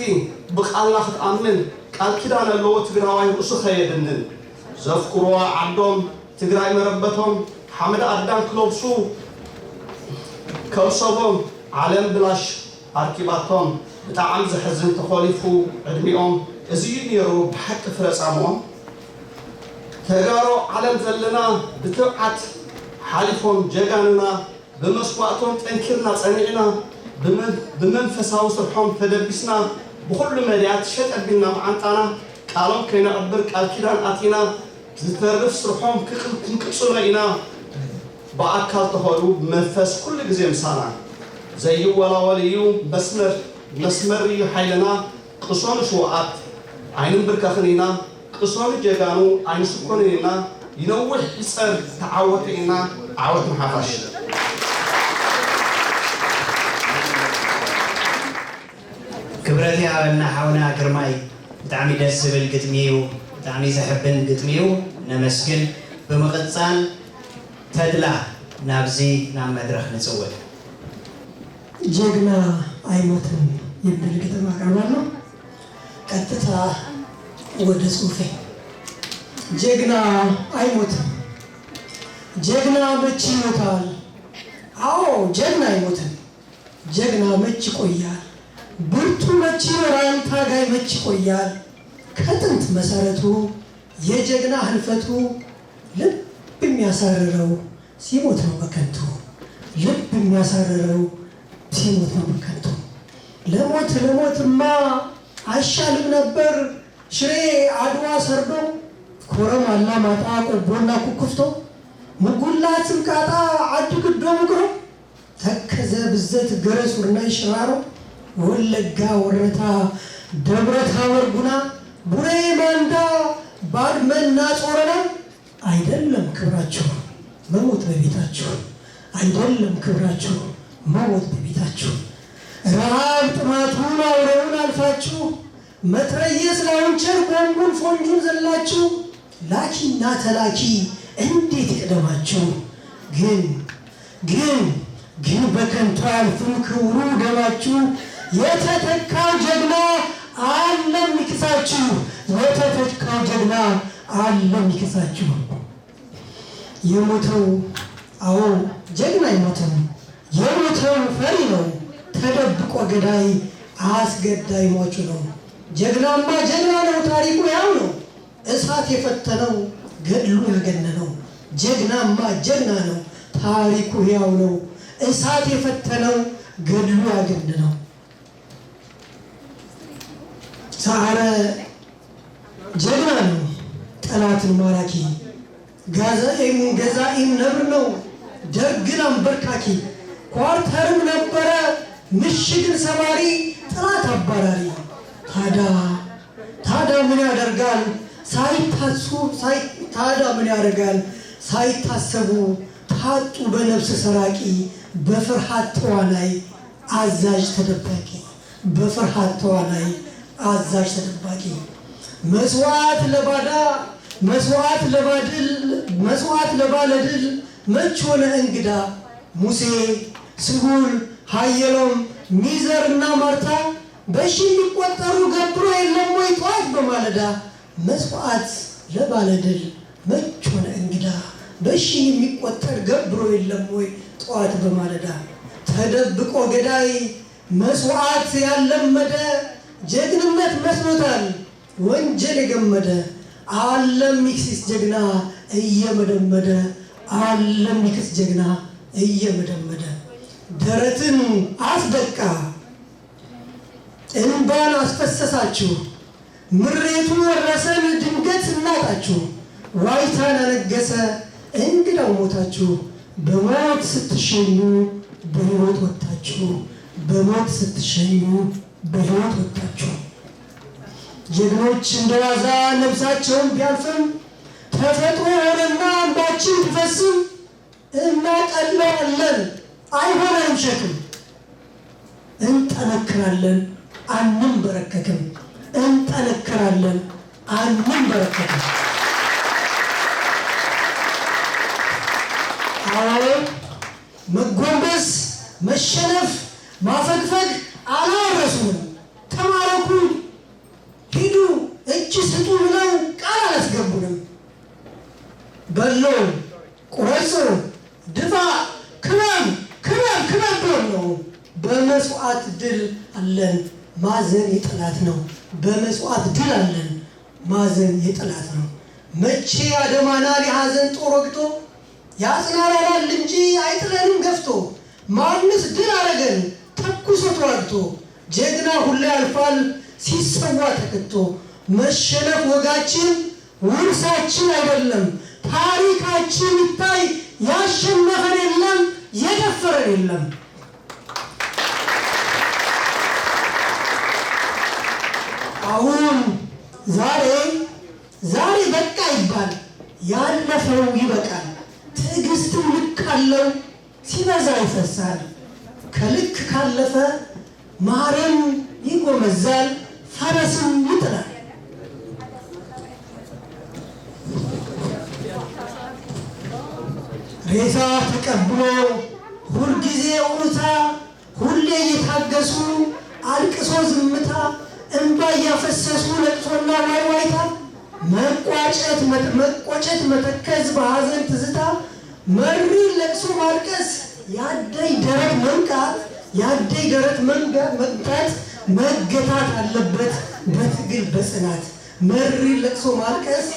ብቓልና ክትኣምን፣ ቃል ኪዳን ኣለዎ ትግራዋይ ርእሱ ከየድንን። ዘፍቅርዋ ዓዶም ትግራይ መረበቶም ሓመድ ኣዳም ክለብሱ ከብሰቦም ዓለም ብላሽ ኣርኪባቶም ብጣዕሚ ዘሕዝን ተኾሊፉ ዕድሚኦም እዚዩ ነይሩ ብሓቂ ፍረ ፃምኦም ተጋሩ ዓለም ዘለና ብትብዓት ሓሊፎም ጀጋኑና ብመስዋእቶም ጠንኪርና ጸኒዕና ብመንፈሳዊ ስርሖም ተደቢስና ብኹሉ መዳያት ሸጥ ኣቢልና መዓንጣና ቃሎም ከይነቕብር ቃል ኪዳን ኣቲና ዝተርፍ ስርሖም ክንቅጽሎ ኢና። ብኣካል ተኸዱ ብመንፈስ ኩሉ ግዜ ምሳና ዘይወላወል እዩ መስመር መስመር እዩ ሓይልና ቅሶኑ ሽውኣት ኣይንንብርከኽን ኢና። ቅሶኑ ጀጋኑ ኣይንስኮንን ኢና። ይነውሕ ይጸር ተዓወተ ኢና። ዓወት ንሓፋሽ። ክብረት ይሃበልና ሓውና ግርማይ። ብጣዕሚ ደስ ዝብል ግጥሚ እዩ። ብጣዕሚ ዘሕብን ግጥሚ እዩ። ነመስግን። ብምቕጻል ተድላ ናብዚ ናብ መድረኽ ንጽውዕ። ጀግና ኣይሞትም የሚል ግጥም አቀርባለሁ። ቀጥታ ወደ ጽሁፌ። ጀግና አይሞትም። ጀግና መች ይሞታል? አዎ ጀግና አይሞትም። ጀግና መች ይቆያል? ብርቱ መች ይኖራል? ታጋይ መች ይቆያል? ከጥንት መሰረቱ የጀግና ህልፈቱ ልብ የሚያሳርረው ሲሞት ነው በከንቱ። ልብ የሚያሳርረው ሲሞት ነው በከንቱ። ለሞት ለሞትማ አይሻልም ነበር ሽሬ አድዋ ሰርዶ ኮረም አላማጣ ቆቦና ኩኩፍቶ ምጉላት ስንቃጣ ዓዲ ግዶ ምክሮ ተከዘ ብዘት ገረሱር ናይ ሽራሮ ወለጋ ወረታ ደብረ ታቦር ጉና ቡሬ ማንዳ ባድመና ጾረና አይደለም ክብራችሁ መሞት በቤታችሁ አይደለም ክብራችሁ መሞት በቤታችሁ ረሃብ ጥማቱን አውሬውን አልፋችሁ መትረየስ ላውንቸር ቦምቡን ፎንጁን ዘላችሁ ላኪና ተላኪ እንዴት ይቅደማችሁ ግን ግን ግን በከንቱ አያልፍም ክቡሩ ደማችሁ የተተካው ጀግና አለ የሚክሳችሁ የተተካው ጀግና አለ የሚክሳችሁ የሞተው አዎ ጀግና አይሞትም የሞተው ፈሪ ነው ተደብቆ ገዳይ አስገዳይ ሟቹ ነው ጀግናማ ጀግና ነው ታሪኩ ያው ነው እሳት የፈተነው ገድሉ ያገነነው ጀግናማ ጀግና ነው ታሪኩ ሕያው ነው እሳት የፈተነው ገድሉ ያገነነው ሰዓረ ጀግና ነው ጠላትን ማራኪ ጋዛኢም ገዛኢም ነብር ነው ደርግን አንበርካኪ ኳርተርም ነበረ ምሽግን ሰባሪ ጠላት አባራሪ ታዳ ታዳ ምን ያደርጋል ሳይታሱ ታዳ ምን ያደርጋል ሳይታሰቡ ታጡ በነፍስ ሰራቂ በፍርሃት ተዋናይ አዛዥ ተደባቂ በፍርሃት ተዋናይ አዛዥ ተደባቂ መስዋዕት ለባዳ መስዋዕት ለባድል መስዋዕት ለባለድል መች ሆነ እንግዳ ሙሴ ስሁል ሀየሎም ሚዘር እና ማርታ በሺ የሚቆጠሩ ገብሮ የለም ወይ ጠዋት በማለዳ መስዋዕት ለባለድል መች ሆነ እንግዳ በሺ የሚቆጠር ገብሮ የለም ወይ ጠዋት በማለዳ ተደብቆ ገዳይ መስዋዕት ያለመደ ጀግንነት መስሎታል ወንጀል የገመደ አለ ሚክሲስ ጀግና እየመደመደ አለ ሚክስ ጀግና እየመደመደ ደረትን አስደቃ እንባን አስፈሰሳችሁ ምሬቱ ወረሰን ድንገት እናጣችሁ ዋይታን አነገሰ እንግዳው ሞታችሁ በሞት ስትሸኙ በህይወት ወጥታችሁ በሞት ስትሸኙ በህይወት ወጥታችሁ ጀግኖች እንደዋዛ ነፍሳቸውን ቢያልፍም ተፈጥሮ ሆነና እንባችን ቢፈስም እናቀለዋለን አይሆነንም ሸክም እንጠነክራለን አንንበረከክም እንጠነክራለን አንንበረከክም አዎ መጎንበስ መሸነፍ ማፈግፈግ አላወረሱንም ተማረኩ ሂዱ እጅ ስጡ ብለው ቃል አላስገቡንም በሎ ቁረጹ ድፋ ክበብ ክበብ ክበብ ብሎም ነው በመስዋዕት ድል አለን ማዘን የጠላት ነው በመስዋዕት ድል አለን ማዘን የጠላት ነው መቼ ያደማናል የሐዘን ጦር ወግቶ ያጽናናናል እንጂ አይጥለንም ገፍቶ ማንስ ድል አረገን ተብ ኩሶ ተዋግቶ ጀግና ሁሉ ያልፋል ሲሰዋ ተክቶ። መሸነፍ ወጋችን ውርሳችን አይደለም። ታሪካችን ይታይ፣ ያሸነፈን የለም፣ የደፈረን የለም። አሁን ዛሬ ዛሬ በቃ ይባል፣ ያለፈው ይበቃል። ትዕግስትም ልክ አለው፣ ሲበዛ ይፈሳል። ከልክ ካለፈ ማርም ይጎመዛል፣ ፈረስም ይጥላል። ሬሳ ተቀብሎ ሁልጊዜ ኡታ፣ ሁሌ እየታገሱ አልቅሶ ዝምታ፣ እንባ እያፈሰሱ ለቅሶና ዋይዋይታ፣ መቋጨት መት- መቆጨት መተከዝ በሐዘን ትዝታ፣ መሪር ለቅሶ ማልቀስ፣ ያደይ ደረት መንቃት፣ ያደይ ደረት መንጋ- መምታት መገታት አለበት በትግል በጽናት። መሪር ለቅሶ ማልቀስ፣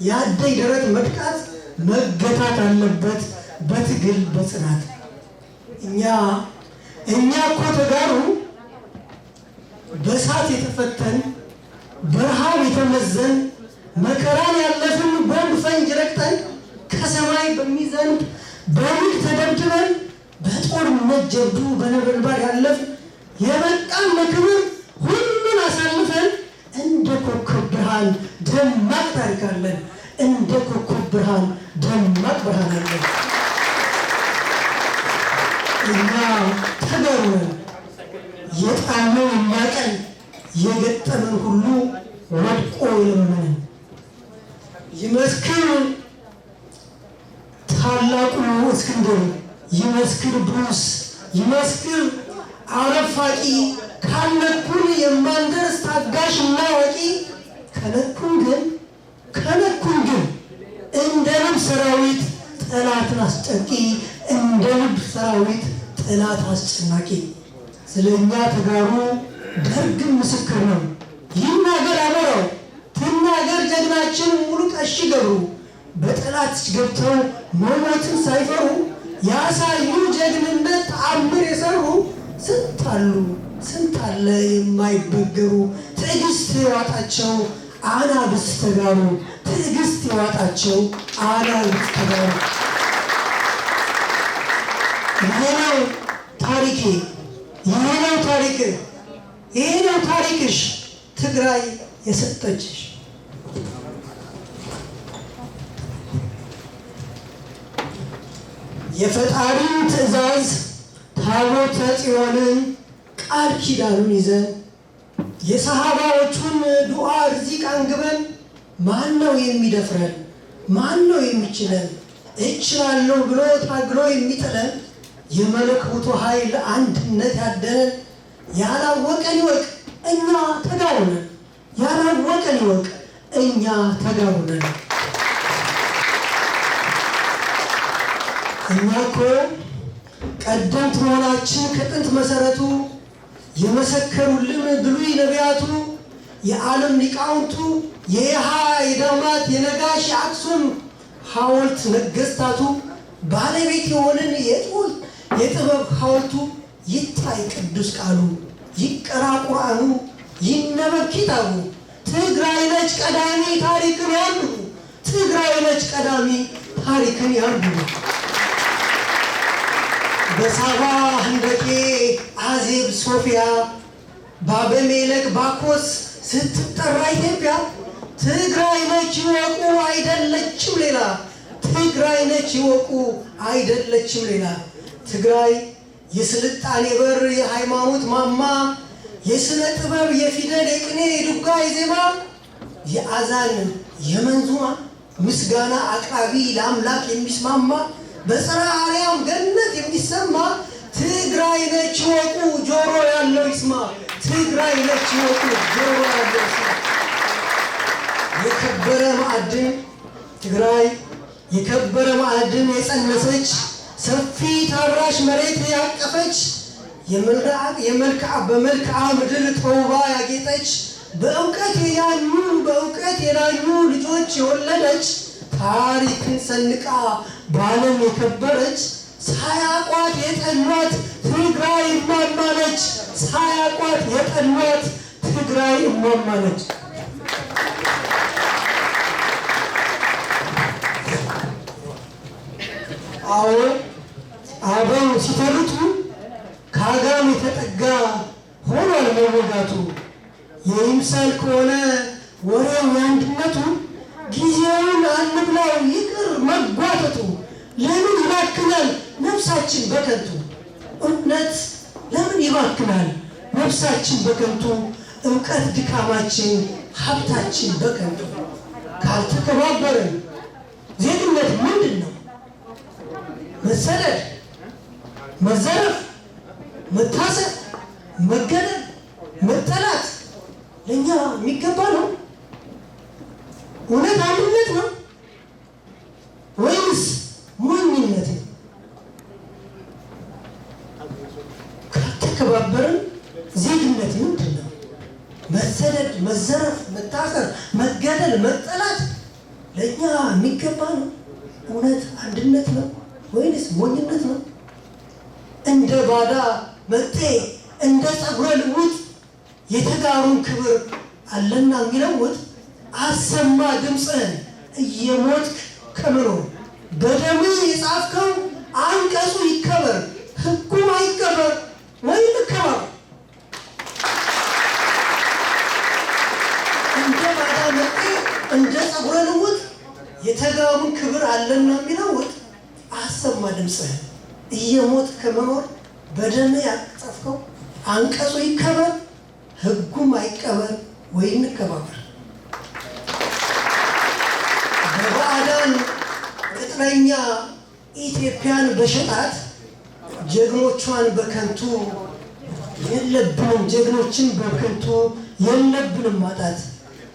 ያደይ ደረት መድቃት መገታት አለበት በትግል በጽናት። እኛ እኛ እኮ ተጋሩ በእሳት የተፈተን፣ በረሃብ የተመዘን፣ መከራን ያለፍን፣ ቦምብ ፈንጅ ረግጠን፣ ከሰማይ በሚዘንብ በምግ ተደብድበን፣ በጦርነት ጀብዱ በነበልባል ያለፍን፣ የበቃን ለክብር ሁሉን አሳልፈን፣ እንደ ኮከብ ብርሃን ደማቅ ታሪክ አለን። እንደ ኮከብ ብርሃን ደማቅ ብርሃን አለን። እኛ ተጋሩ ነን። የጣልነው የሚያቀል፣ የገጠመን ሁሉ ወድቆ የለመነን። ይመስክር ታላቁ እስክንድር፣ ይመስክር ብሩስ፣ ይመስክር አረፋቂ፣ ካለኩን የማንደርስ ታጋሽ እና አዋቂ፣ ከነኩን ግን ከነኩን ግን እንደ ንብ ሰራዊት ጠላትን አስጨንቂ፣ እንደ ንብ ሰራዊት ጠላት አስጨናቂ። ስለኛ ተጋሩ ደርግም ምስክር ነው። ይናገር አሞራው፣ ትናገር ጀግናችን ሙሉ ቀሺ ገብሩ፣ በጠላት ገብተው መሞትን ሳይፈሩ ያሳዩ ጀግንነት ተአምር የሰሩ ስንት አሉ፣ ስንት አለ የማይበገሩ። ትዕግስት የዋጣቸው አናብስት ተጋሩ፣ ትዕግስት የዋጣቸው አናብስት ተጋሩ። ይሄ ነው ታሪኬ፣ ይሄ ነው ታሪክ፣ ይሄ ነው ታሪክሽ ትግራይ የሰጠችሽ። የፈጣሪን ትእዛዝ ታቦተ ጽዮንን ቃል ኪዳኑን ይዘን የሰሃባዎቹን ዱዓ ርዚቅ አንግበን ማን ነው የሚደፍረን? ማን ነው የሚችለን? እችላለሁ ብሎ ታግሎ የሚጥለን የመለኮቱ ኃይል አንድነት ያደለን ያላወቀን ይወቅ እኛ ተጋሩ ነን። ያላወቀን ይወቅ እኛ ተጋሩ ነን። እኛ እኮ ቀደምት መሆናችን ከጥንት መሰረቱ የመሰከሩልን ብሉይ ነቢያቱ የዓለም ሊቃውንቱ የየሃ የዳማት የነጋሽ የአክሱም ሐውልት ነገስታቱ ባለቤት የሆንን የጥበብ የጥበብ ሐውልቱ ይታይ ቅዱስ ቃሉ ይቀራ ቁርአኑ ይነበብ ኪታቡ። ትግራይ ነች ቀዳሚ ታሪክን ያንብቡ። ትግራይ ነች ቀዳሚ ታሪክን ያንብቡ። በሳባ ህንደኬ አዜብ ሶፊያ ባበሜለክ ባኮስ ስትጠራ ኢትዮጵያ ትግራይ ነች ይወቁ አይደለችም ሌላ። ትግራይ ነች ይወቁ አይደለችም ሌላ። ትግራይ የስልጣኔ በር የሃይማኖት ማማ የስነ ጥበብ የፊደል የቅኔ የዱጋ የዜማ የአዛን የመንዙማ ምስጋና አቅራቢ ለአምላክ የሚስማማ በጽርሐ አርያም ገነት የሚሰማ ትግራይ ነች ይወቁ ጆሮ ያለው ይስማ። ትግራይ ነች ይወቁ ጆሮ ያለው ይስማ። የከበረ ማዕድን ትግራይ የከበረ ማዕድን የጸነሰች ሰፊ ታራሽ መሬት ያቀፈች የመልክዓ የመልክዓ በመልክዓ ምድር ተውባ ያጌጠች በእውቀት የዳኙ በእውቀት የዳኙ ልጆች የወለደች ታሪክን ሰንቃ በዓለም የከበረች ሳያቋት የጠሏት ትግራይ እማማ ነች። ሳያቋት የጠሏት ትግራይ እማማ ነች። አዎ፣ አበው ሲተርቱ ከአጋም የተጠጋ ሆኗል መወጋቱ። የይምሰል ከሆነ ወሬው የአንድነቱ፣ ጊዜውን አንብላው ይቅር መጓተቱ። ለምን ይባክናል ነፍሳችን በከንቱ? እውነት ለምን ይባክናል ነፍሳችን በከንቱ? እውቀት ድካማችን፣ ሀብታችን በከንቱ። ካልተከባበርን ዜግነት ምንድን ነው? መሰደድ፣ መዘረፍ፣ መታሰር፣ መገደል፣ መጠላት ለእኛ የሚገባ ነው? እውነት አንድነት ነው ወይንስ ሞኝነት ነው? ካልተከባበርን ዜግነት ምንድን ነው? መሰደድ፣ መዘረፍ፣ መታሰር፣ መገደል፣ መጠላት ለእኛ የሚገባ ነው? እውነት አንድነት ነው ወይንስ ሞኝነት ነው? እንደ ባዳ መጤ፣ እንደ ጸጉረ ልውጥ የተጋሩን ክብር አለና የሚለውጥ፣ አሰማ ድምፅህን እየሞትክ ከመኖር። በደምህ የጻፍከው አንቀጹ ይከበር፣ ህጉም አይከበር ወይ እንከባበር። እንደ ባዳ መጤ፣ እንደ ጸጉረ ልውጥ የተጋሩን ክብር አለና የሚለውጥ፣ አሰማ ድምፅህን እየሞትክ ከመኖር። በደምህ ያጻፍከው አንቀጹ ይከበር፣ ህጉም አይቀበር ወይ እንከባበር። በባዕዳን ቅጥረኛ ኢትዮጵያን በሸጣት፣ ጀግኖቿን በከንቱ የለብንም፣ ጀግኖችን በከንቱ የለብንም ማጣት።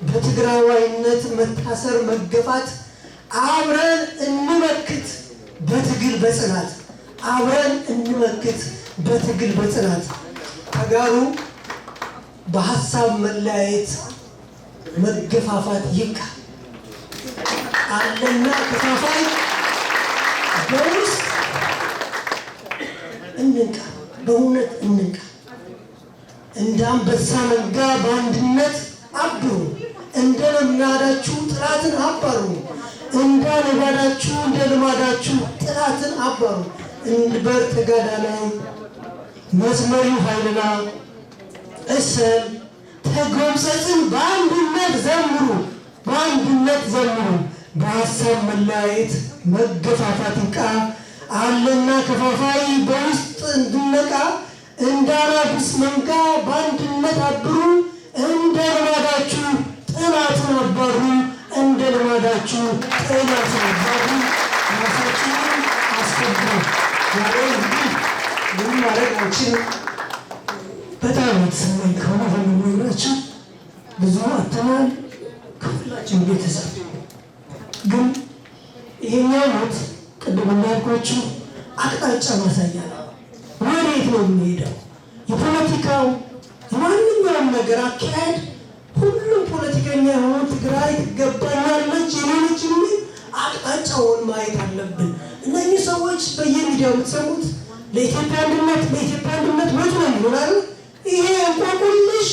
በትግራዋይነት መታሰር፣ መገፋት፣ አብረን እንመክት በትግል በጽናት፣ አብረን እንመክት በትግል በጽናት። ተጋሩ በሐሳብ መለያየት መገፋፋት ይብቃ። አለና ከፋፋይ በውስጥ እንንቃ፣ በእውነት እንንቃ። እንደ አንበሳ መንጋ በአንድነት አብሩ። እንደ ልማዳችሁ ጥላትን አባሩ። እንደ ልማዳችሁ፣ እንደ ልማዳችሁ ጥላትን አባሩ። እንበር ተጋዳላይ መስመሪው ኃይልና እሰል ተጎምጸጽን በአንድነት ዘምሩ፣ በአንድነት ዘምሩ። በሐሳብ መለያየት መገፋፋት ይብቃ። አለና ከፋፋይ በውስጥ እንድነቃ። እንደ አናብስ መንጋ በአንድነት አብሩ። እንደ ልማዳችሁ ጠላትን አባሩ። እንደ ልማዳችሁ ጠላትን አባሩ። ራሳችንን አስከብሩ። ዛሬ እንግዲህ ምንም ማድረግ አንችልም። በጣም የተሰማኝ ከሆነ ሆኖ ነግራችሁ ብዙ አተናል ከሁላችን ቤተሰብ። ግን ይሄኛው ሞት ቅድም እንዳልኳችሁ አቅጣጫ ማሳያ ነው። ወዴት ነው የሚሄደው? የፖለቲካው የማንኛውም ነገር አካሄድ፣ ሁሉም ፖለቲከኛ የሆኑ ትግራይ ትገባኛለች የኔ ነች የሚል አቅጣጫውን ማየት አለብን። እነኚህ ሰዎች በየሚዲያው የምትሰሙት ለኢትዮጵያ አንድነት፣ ለኢትዮጵያ አንድነት መጡ ነው የሚሉን አይደል? ይሄ እንቆቅልሽ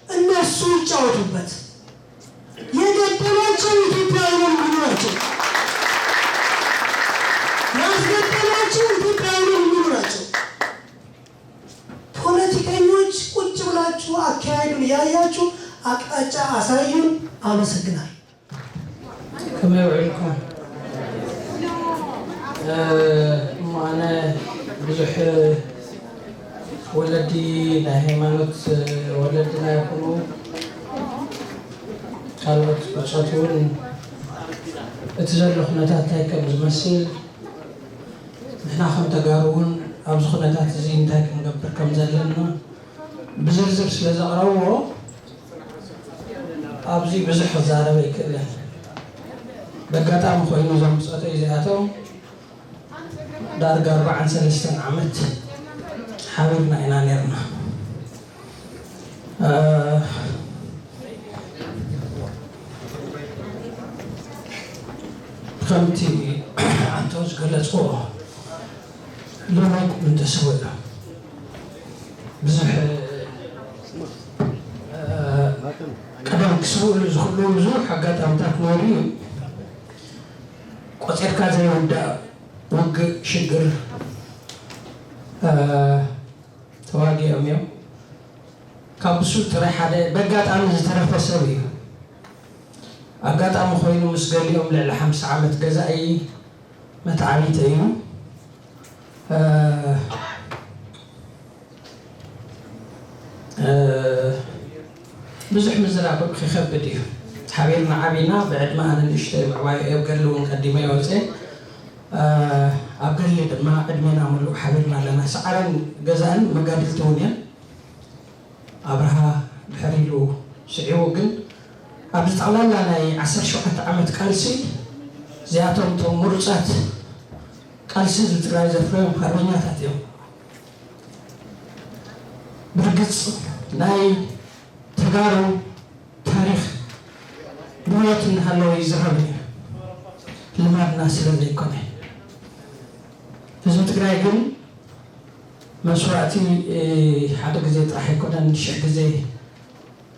እነሱ ይጫወቱበት። የገደሏቸው ኢትዮጵያውያን የሚሉ ናቸው። ያስገደሏቸው ኢትዮጵያውያን የሚሉ ናቸው። ፖለቲከኞች ቁጭ ብላችሁ አካሄዱን ያያችሁ አቅጣጫ አሳዩን። አመሰግናለሁ። ከመይ ውዒልኩም? እ፣ እሞ ኣነ ብዙሕ ወለዲ ናይ ሃይማኖት ወለድና ይኹኑ ካልኦት ብጾት እውን እቲ ዘሎ ኩነታት እንታይ ከም ዝመስል፣ ንሕና ከም ተጋሩ እውን ኣብዚ ኩነታት እዚ እንታይ ክንገብር ከም ዘለና ብዝርዝር ስለ ዘቕረብዎ ኣብዚ ብዙሕ ክዛረብ ኣይክእልን። በጋጣሚ ኮይኑ እዞም ብጾተይ እዚኣቶም ዳርጋ ኣርባዓን ሰለስተን ዓመት ሓቢርና ኢና ነርና። እ፣ ከምቲ ኣንተው ዝገለጽዎ ሎማት ምንተስወ እዮም። ቀደም ክስውእሉ ዝኽእሉ ብዙሕ ኣጋጣምታት ነይሩ እዩ። ቆጺርካ ዘይውዳእ ውግእ ሽግር ተዋጊኦም እዮም። ካብ ብሱል ጥራይ ሓደ በጋጣሚ ዝተረፈ ሰብ እዩ። ኣጋጣሚ ኮይኑ ምስ ገሊኦም ልዕሊ ሓምሳ ዓመት ገዛኢ መተዓቢተ እዩ። ብዙሕ ምዝራብ ክኸብድ እዩ። ሓቢርና ዓቢና ብዕድመ ኣነ ንእሽተይ ምዕባይ እየ፣ ገድሊ እውን ቀዲመ ይወፀ። ኣብ ገድሊ ድማ ዕድሜና ሙሉእ ሓቢርና ኣለና። ሰዓረን ገዛእን መጋድልቲ እውን እየን። ኣብርሃ ድሕር ኢሉ ስዒቡ ግን ኣብዚ ጠቕላላ ናይ ዓሰርተ ሸውዓተ ዓመት ቃልሲ እዚኣቶም እቶም ምሩፃት ቃልሲ ህዝቢ ትግራይ ዘፍረዮም ሓርበኛታት እዮም። ብርግፅ ናይ ተጋሩ ታሪኽ ብህይወት እናሃለወ ይዝረብ እዩ። ልማድና ስለ ዘይኮነ ህዝቢ ትግራይ ግን መስዋእቲ ሓደ ግዜ ጥራሕ ኣይኮነን ሽሕ ግዜ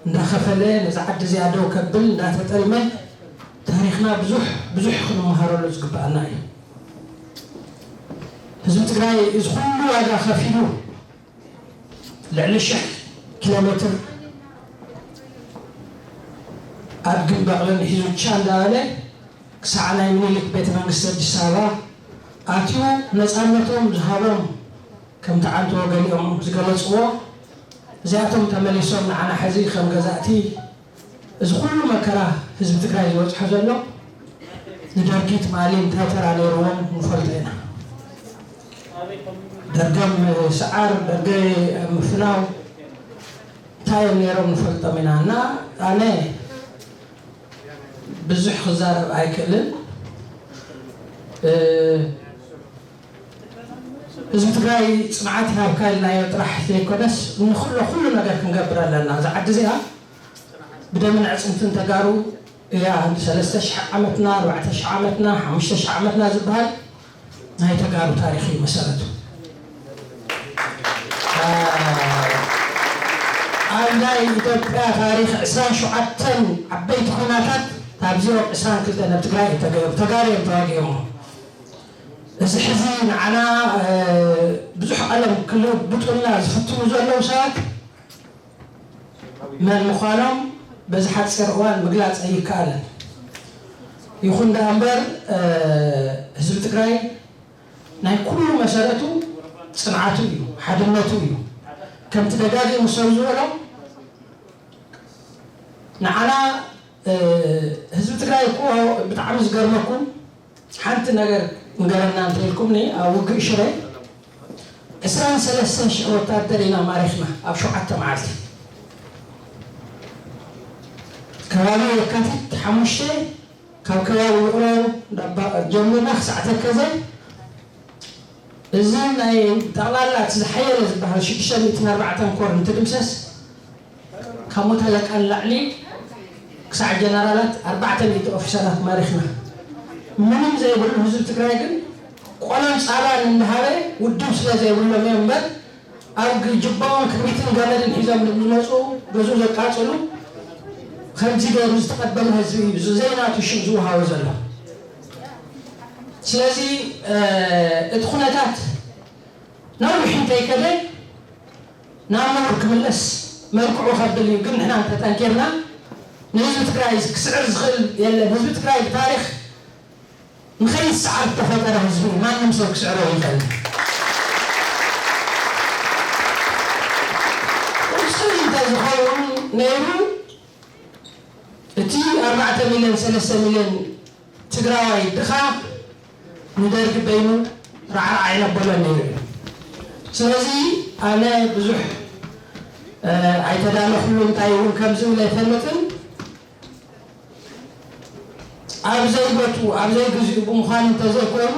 እንዳኸፈለ ነዛ ዓዲ እዚኣ ደው ከብል እንዳተጠልመ ታሪኽና ብዙሕ ብዙሕ ክንመሃረሉ ዝግባኣና እዩ። ህዝቢ ትግራይ እዚ ኩሉ ዋጋ ከፊሉ ልዕሊ ሽሕ ኪሎ ሜትር ኣድግን በቕልን ሒዙ ቻ እንዳበለ ክሳዕ ናይ ምኒልክ ቤተ መንግስቲ ኣዲስ ኣበባ ኣትዩ ነፃነቶም ዝሃቦም ከምቲ ዓንተወ ገሊኦም ዝገለፅዎ እዚኣቶም ተመሊሶም ንዓና ሕዚ ከም ገዛእቲ እዚ ኩሉ መከራ ህዝቢ ትግራይ ዝበፅሖ ዘሎ ንደርጊ ትማሊ እንታይ ተራ ነይርዎም ንፈልጦ ኢና። ደርገ ምስዓር፣ ደርገ ምፍናው እንታይ እዮም ነይሮም ንፈልጦም ኢና። እና ኣነ ብዙሕ ክዛረብ ኣይክእልን። ህዝቢ ትግራይ ፅንዓት ይሃብካ ኢልናዮ ጥራሕ ዘይኮነስ ንኩሎ ኩሉ ነገር ክንገብር ኣለና። እዛ ዓዲ እዚኣ ብደምን ዕፅምትን ተጋሩ እያ። ሰለስተ ሽሕ ዓመትና፣ ኣርባዕተ ሽሕ ዓመትና፣ ሓሙሽተ ሽሕ ዓመትና ዝበሃል ናይ ተጋሩ ታሪኽ እዩ መሰረቱ። ኣብ ናይ ኢትዮጵያ ታሪኽ ዕስራን ሸውዓተን ዓበይቲ ኹናታት ካብዚኦም ዕስራን ክልተን ኣብ ትግራይ እዩ ተገይሩ። ተጋሩ እዮም ተዋጊኦሞ። እዚ ሕዚ ንዓና ብዙሕ ቀለም ክልብጡልና ዝፍትኑ ዘለዉ ሰባት መን ምዃኖም በዚ ሓፂር እዋን ምግላፅ ኣይከኣልን። ይኹን ደኣ እምበር ህዝቢ ትግራይ ናይ ኩሉ መሰረቱ ፅንዓቱ እዩ፣ ሓድነቱ እዩ። ከምቲ ደጋጊሙ ሰብ ዝበሎ ንዓና ህዝቢ ትግራይ እኮ ብጣዕሚ ዝገርመኩም ሓንቲ ነገር ንገረና እንተኢልኩምኒ ኣብ ውግእ ሽረ ዕስራን ሰለስተን ሽሕ ወታደር ኢና ማሪኽና ኣብ ሸውዓተ መዓልቲ። ከባቢ የካቲት ሓሙሽተ ካብ ከባቢ ውቕሮ ጀሚርና ክሳዕ ተከዘ እዚ ናይ ጠቕላላ እቲ ዝሓየለ ዝበሃል ሽዱሽተ ሚእትን ኣርባዕተን ኮር እንትድምሰስ ካብ ሞት ኣለቃ ንላዕሊ ክሳዕ ጀነራላት ኣርባዕተ ሚእቲ ኦፊሰራት ማሪኽና። ምንም ዘይብሉ ህዝቢ ትግራይ ግን ቆሎን ፃባን እንዳሃበ ውድብ ስለ ዘይብሎም እዮም እምበር ኣብ ጅባኦም ክርቢትን ገመድን ሒዞም ዝመፁ ገዝኡ ዘቃፅሉ ከምዚ ገይሩ ዝተቐበለ ህዝቢ እዩ ዘይናቱ ሽም ዝወሃቦ ዘሎ። ስለዚ እቲ ኩነታት ነዊሕ እንተይከደ ናብ ምሁር ክምለስ መልክዑ ከብል እዩ። ግን ንሕና እንተጠንኪርና ንህዝቢ ትግራይ ክስዕር ዝኽእል የለን። ህዝቢ ትግራይ ብታሪኽ ንኸይሰዓር ዝተፈጠረ ህዝቢ እዩ። ማንም ሰብ ክስዕሮ ይኽእል። እሱ እንተዝኸውን ነይሩ እቲ ኣርባዕተ ሚልዮን ሰለስተ ሚልዮን ትግራዋይ ድኻ ንደርጊ በይኑ ራዕራዕ ኣይነበሎን ነይሩ እዩ። ስለዚ ኣነ ብዙሕ ኣይተዳለኹሉ እንታይ እውን ከም ዝብል ኣይፈልጥን። ኣብ ዘይቦቱ ኣብ ዘይግዚኡ ብምዃኑ እንተዘይኮይኑ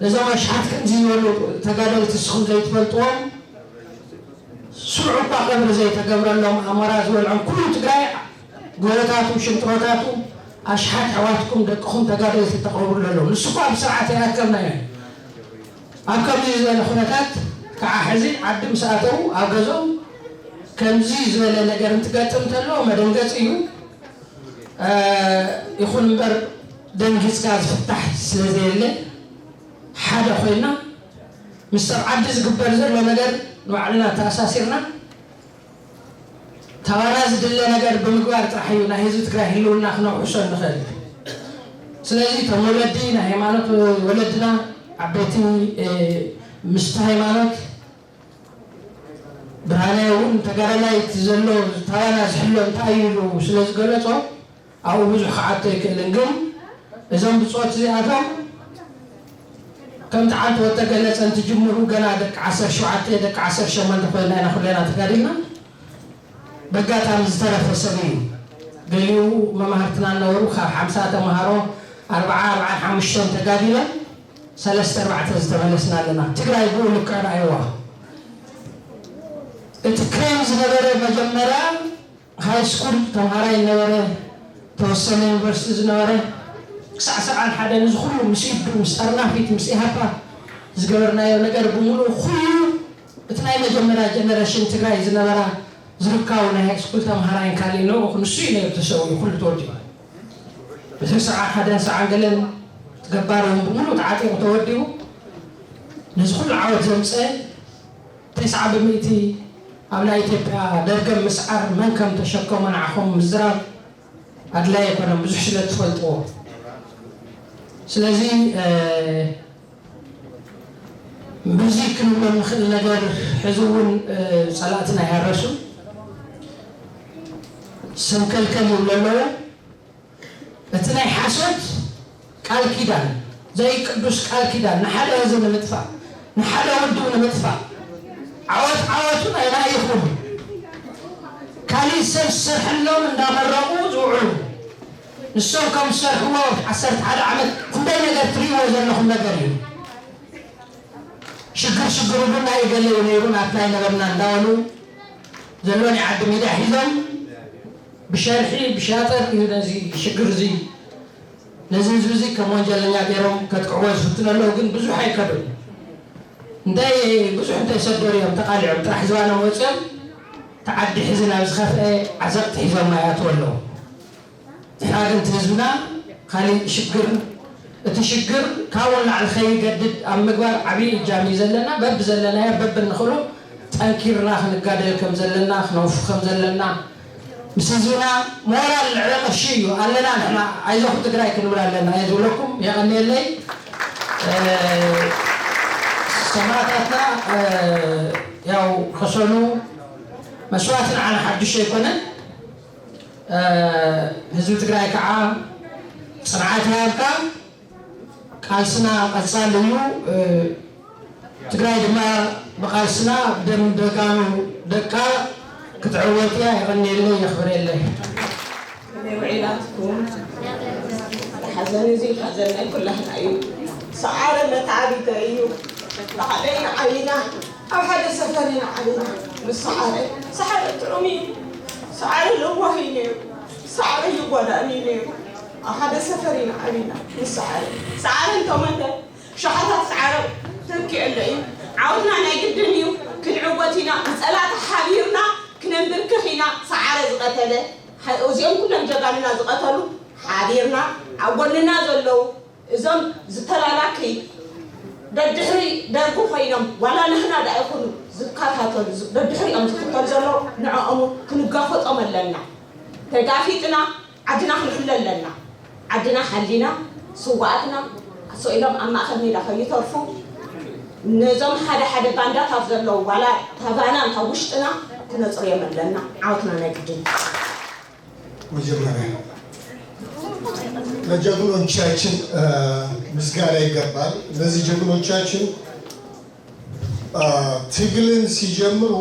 ነዞም ኣሽሓት ከምዚ ዝበሉ ተጋደልቲ ንስኹም ዘይትፈልጥዎም ስሩዕ እኳ ቀብሪ ዘይተገብረሎም ኣሞራ ዝበልዖም ኩሉ ትግራይ ጎቦታቱ ሽንጥሮታቱ ኣሽሓት ኣሕዋትኩም ደቅኹም ተጋደልቲ ተቐብሩ ኣለዉ። ንሱ እኳ ኣብ ስርዓት ኣይኣከብናዮን። ኣብ ከምዚ ዝበለ ኩነታት ከዓ ሕዚ ዓዲ ምስ ኣተዉ ኣብ ገዝኦም ከምዚ ዝበለ ነገር እንትገጥም ተሎ መደንገፂ እዩ። ይኹን እምበር ደንጊፅካ ዝፍታሕ ስለዘየለ ሓደ ኮይና ምስ ሰብ ዓዲ ዝግበር ዘሎ ነገር ንባዕልና ተኣሳሲርና ታባና ዝድለ ነገር ብምግባር ጥራሕ እዩ ናይ ህዝቢ ትግራይ ህልውና ክነውሕሶ እንኽእል። ስለዚ እቶም ወለዲ ናይ ሃይማኖት ወለድና ዓበይቲ ምስቲ ሃይማኖት ብርሃነ እውን ተጋዳላይ እቲ ዘሎ ታባና ዝሕሎ እንታይ እዩ ኢሉ ስለ ዝገለጾ ኣብኡ ብዙሕ ክዓቶ ኣይክእልን። ግን እዞም ብጾት እዚኣቶም ከምቲ ዓንተ ወተገለጸ እንትጅምሩ ገና ደቂ ዓሰርተ ሸውዓተ ደቂ ዓሰርተ ሸሞንተ ኮይና ኢና ኩለና ተጋዲልና። በጋጣሚ ዝተረፈ ሰብ እዩ። ገሊኡ መማህርትና ነበሩ። ካብ ሓምሳ ተምሃሮ ኣርብዓ ኣርብዓን ሓሙሽተን ተጋዲለን ሰለስተ ኣርባዕተ ዝተመለስና ኣለና። ትግራይ ብኡ ልክዕ ረኣይዋ። እቲ ክሬም ዝነበረ መጀመርያ ሃይ ስኩል ተምሃራይ ነበረ፣ ተወሰነ ዩኒቨርሲቲ ዝነበረ ክሳዕ ሰብዓን ሓደን እዚ ኩሉ ምስ ኢዱ ምስ ጠርናፊት ምስ ኢሃፓ ዝገበርናዮ ነገር ብምሉእ ኩሉ እቲ ናይ መጀመርያ ጀነሬሽን ትግራይ ዝነበራ ዝርካቡ ናይ ሃይ ስኩል ተምሃራይን ካሊእ ንኡ ንሱ እዩ ነይሩ ተሰዊኡ ኩሉ ተወዲኡ። ብስዕ ሰብዓን ሓደን ሰዓን ገለን ገባር እውን ብምሉእ ተዓጢቑ ተወዲቡ ነዚ ኩሉ ዓወት ዘምፀ ተስዓ ብምእቲ ኣብ ናይ ኢትዮጵያ ደርገም ምስዓር መን ከም ተሸከሞ ንዓኹም ምዝራብ ኣድላይ ኣይኮነን፣ ብዙሕ ስለ ትፈልጥዎ። ስለዚ በዚ ክንብሎ ንኽእል ነገር ሕዚ እውን ፀላእትና ይሃረሱ ሰንከልከል ይብሉ ኣለዉ። እቲ ናይ ሓሶት ቃል ኪዳን ዘይቅዱስ ቃል ኪዳን ንሓደ ህዝቢ ንምጥፋእ ንሓደ ውድብ ንምጥፋእ ዓወት ዓወቱ ናይ ናይ ይኹን ካሊእ ሰብ ዝሰርሐሎም እንዳመረቑ ዝውዕሉ ንሶም ከም ዝሰርሕዎ ዓሰርተ ሓደ ዓመት ክንደይ ነገር ትርእይዎ ዘለኹም ነገር እዩ። ሽግር ሽግሩ ግን ናይ ገለ እዩ ነይሩ ናትና ይነበርና እንዳበሉ ዘሎ ናይ ዓዲ ሚድያ ሒዞም ብሸርሒ ብሻጠር እዩ ነዚ ሽግር እዚ ነዚ ህዝቢ እዚ ከም ወንጀለኛ ገይሮም ከጥቅዕዎ ዝፍትኑ ኣለዉ። ግን ብዙሕ ኣይከዱን። እንታይ ብዙሕ እንታይ ሰደሩ እዮም ተቃሊዖም ጥራሕ ዝባኖም ወፂኦም ተዓዲ ሕዚ ናብ ዝኸፍአ ዓዘቕቲ ሒዞም ይኣትዉ ኣለዉ። ንሕና ግን እቲ ህዝብና ካሊእ ሽግር እቲ ሽግር ካብኡ ንላዕሊ ከይገድድ ኣብ ምግባር ዓብዪ እጃም እዩ ዘለና። በቢ ዘለናዮ በቢ እንኽእሎ ጠንኪርና ክንጋደል ከም ዘለና ክነውፍ ከም ዘለና ምስ ህዝብና ሞራል ልዕሊ ቅርሺ እዩ ኣለና። ንሕና ኣይዞኹም ትግራይ ክንብል ኣለና እየ ዝብለኩም። የቐንየለይ። ሰማእታትና ያው ከሰኑ መስዋእቲ ንዓና ሓዱሽ ኣይኮነን። ህዝቢ ትግራይ ከዓ ፅንዓት ይሃብካ። ቃልስና ቀፃሊ እዩ። ትግራይ ድማ ብቃልስና ብደም ደጋኑ ደቃ ክትዕወት እያ። የቐንየለይ፣ የኽብረለይ። ከመይ ውዒላትኩም? ሓደ ሓዘን እዚ ሓዘን ናይ ኩላህና እዩ። ሰዓረ መተዓቢተ እዩ። ባዕለይ ንዓይና ኣብ ሓደ ሰፈር ኢና ዓቢና። ምስ ሰዓረ፣ ሰዓረ ጥዑም እዩ። ሰዓረ ለዋህ እዩ ነይሩ። ሰዓረ ይጓዳእን እዩ ነይሩ። ኣብ ሓደ ሰፈር ኢና ዓቢና ምስ ሰዓረ። ሰዓረ እንተሞተ፣ ሸሓታት ሰዓረ ተኪኤለ እዩ። ዓወትና ናይ ግድን እዩ። ክንዕወት ኢና። ንፀላእቲ ሓቢርና ክነንብርክኽ ኢና። ሰዓረ ዝቐተለ፣ እዚኦም ኩሎም ጀጋኑና ዝቐተሉ ሓቢርና ኣብ ጎንና ዘለዉ እዞም ዝተላላኪ ደድሕሪ ደርጊ ኮይኖም ዋላ ንሕና ዳ ይኹኑ ዝከታተሉ ዝ- ደድሕሪኦም ዝክተሉ ዘለዉ ንዕኦም ክንጋፈጦም ኣለና። ተጋፊጥና ዓድና ክንሕሎ ኣለና። ዓድና ሓሊና ስዋኣትና ስኢሎም ኣብ ማእኸል ሜዳ ከይተርፉ ነዞም ሓደ ሓደ ባንዳታት ዘለዉ ዋላ ታባና ካብ ውሽጥና ክነፅርዮም ኣለና። ዓወትና ናይ ግድን። መጀመሪያ ለጀግኖቻችን ምስጋና ይገባል። እነዚህ ጀግኖቻችን ትግልን ሲጀምሩ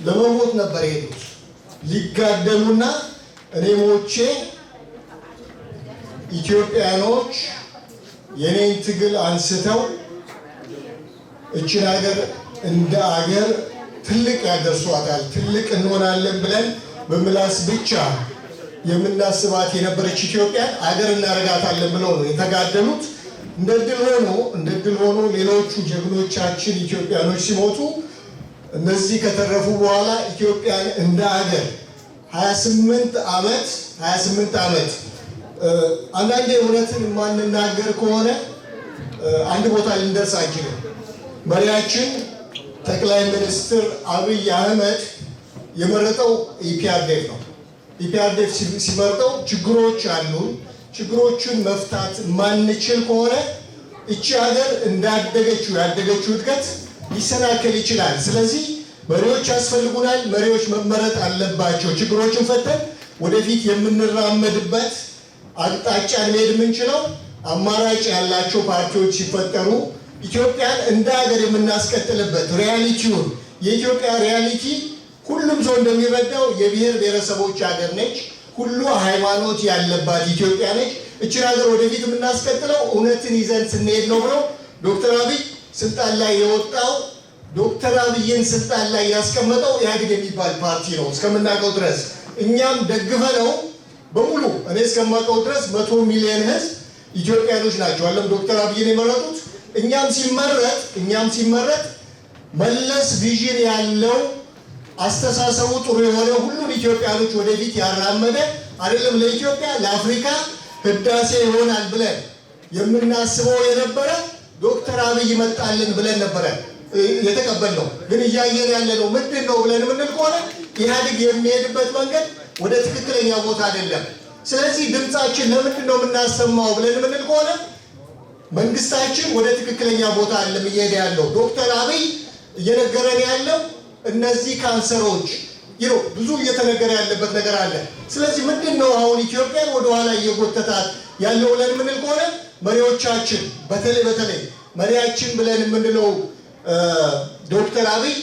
ለመሞት ነበር የሄዱት። ሊጋደሉና እኔ ሞቼ ኢትዮጵያኖች የኔን ትግል አንስተው እችን ሀገር እንደ አገር ትልቅ ያደርሷታል፣ ትልቅ እንሆናለን ብለን በምላስ ብቻ የምናስባት የነበረች ኢትዮጵያን አገር እናረጋታለን ብለው ነው የተጋደሉት። እንደ ድል ሆኖ እንደ ድል ሆኖ ሌሎቹ ጀግኖቻችን ኢትዮጵያኖች ሲሞቱ እነዚህ ከተረፉ በኋላ ኢትዮጵያን እንደ ሀገር ሀያ ስምንት ዓመት ሀያ ስምንት ዓመት አንዳንዴ እውነትን የማንናገር ከሆነ አንድ ቦታ ልንደርስ አንችልም። መሪያችን ጠቅላይ ሚኒስትር አብይ አህመድ የመረጠው ኢፒአርዴፍ ነው። ኢፒአርዴፍ ሲመርጠው ችግሮች አሉ። ችግሮቹን መፍታት ማንችል ከሆነ እቺ ሀገር እንዳደገችው ያደገችው እድገት ሊሰናከል ይችላል። ስለዚህ መሪዎች ያስፈልጉናል። መሪዎች መመረጥ አለባቸው። ችግሮችን ፈተን ወደፊት የምንራመድበት አቅጣጫ መሄድ የምንችለው አማራጭ ያላቸው ፓርቲዎች ሲፈጠሩ ኢትዮጵያን እንደ ሀገር የምናስቀጥልበት ሪያሊቲውን የኢትዮጵያ ሪያሊቲ ሁሉም ሰው እንደሚረዳው የብሔር ብሔረሰቦች ሀገር ነች። ሁሉ ሃይማኖት ያለባት ኢትዮጵያ ነች። እችን ሀገር ወደፊት የምናስቀጥለው እውነትን ይዘን ስንሄድ ነው ብለው ዶክተር አብይ ስልጣን ላይ የወጣው ዶክተር አብይን ስልጣን ላይ ያስቀመጠው ኢህአዴግ የሚባል ፓርቲ ነው እስከምናውቀው ድረስ እኛም ደግፈነው በሙሉ እኔ እስከማውቀው ድረስ መቶ ሚሊዮን ህዝብ ኢትዮጵያኖች ናቸው። አለም ዶክተር አብይን የመረጡት እኛም ሲመረጥ እኛም ሲመረጥ መለስ ቪዥን ያለው አስተሳሰቡ ጥሩ የሆነ ሁሉን ኢትዮጵያኖች ወደፊት ያራመደ አይደለም ለኢትዮጵያ ለአፍሪካ ህዳሴ ይሆናል ብለን የምናስበው የነበረ ዶክተር አብይ መጣልን ብለን ነበረ የተቀበልነው። ግን እያየን ያለነው ምንድን ነው ብለን የምንል ከሆነ ኢህአዴግ የሚሄድበት መንገድ ወደ ትክክለኛ ቦታ አይደለም። ስለዚህ ድምፃችን ለምንድን ነው የምናሰማው ብለን የምንል ከሆነ መንግስታችን ወደ ትክክለኛ ቦታ አይደለም እየሄደ ያለው። ዶክተር አብይ እየነገረን ያለው እነዚህ ካንሰሮች ይኸው ብዙ እየተነገረ ያለበት ነገር አለ። ስለዚህ ምንድን ነው አሁን ኢትዮጵያን ወደኋላ እየጎተታት ያለው ብለን የምንል ከሆነ መሪዎቻችን በተለይ በተለይ መሪያችን ብለን የምንለው ዶክተር አብይ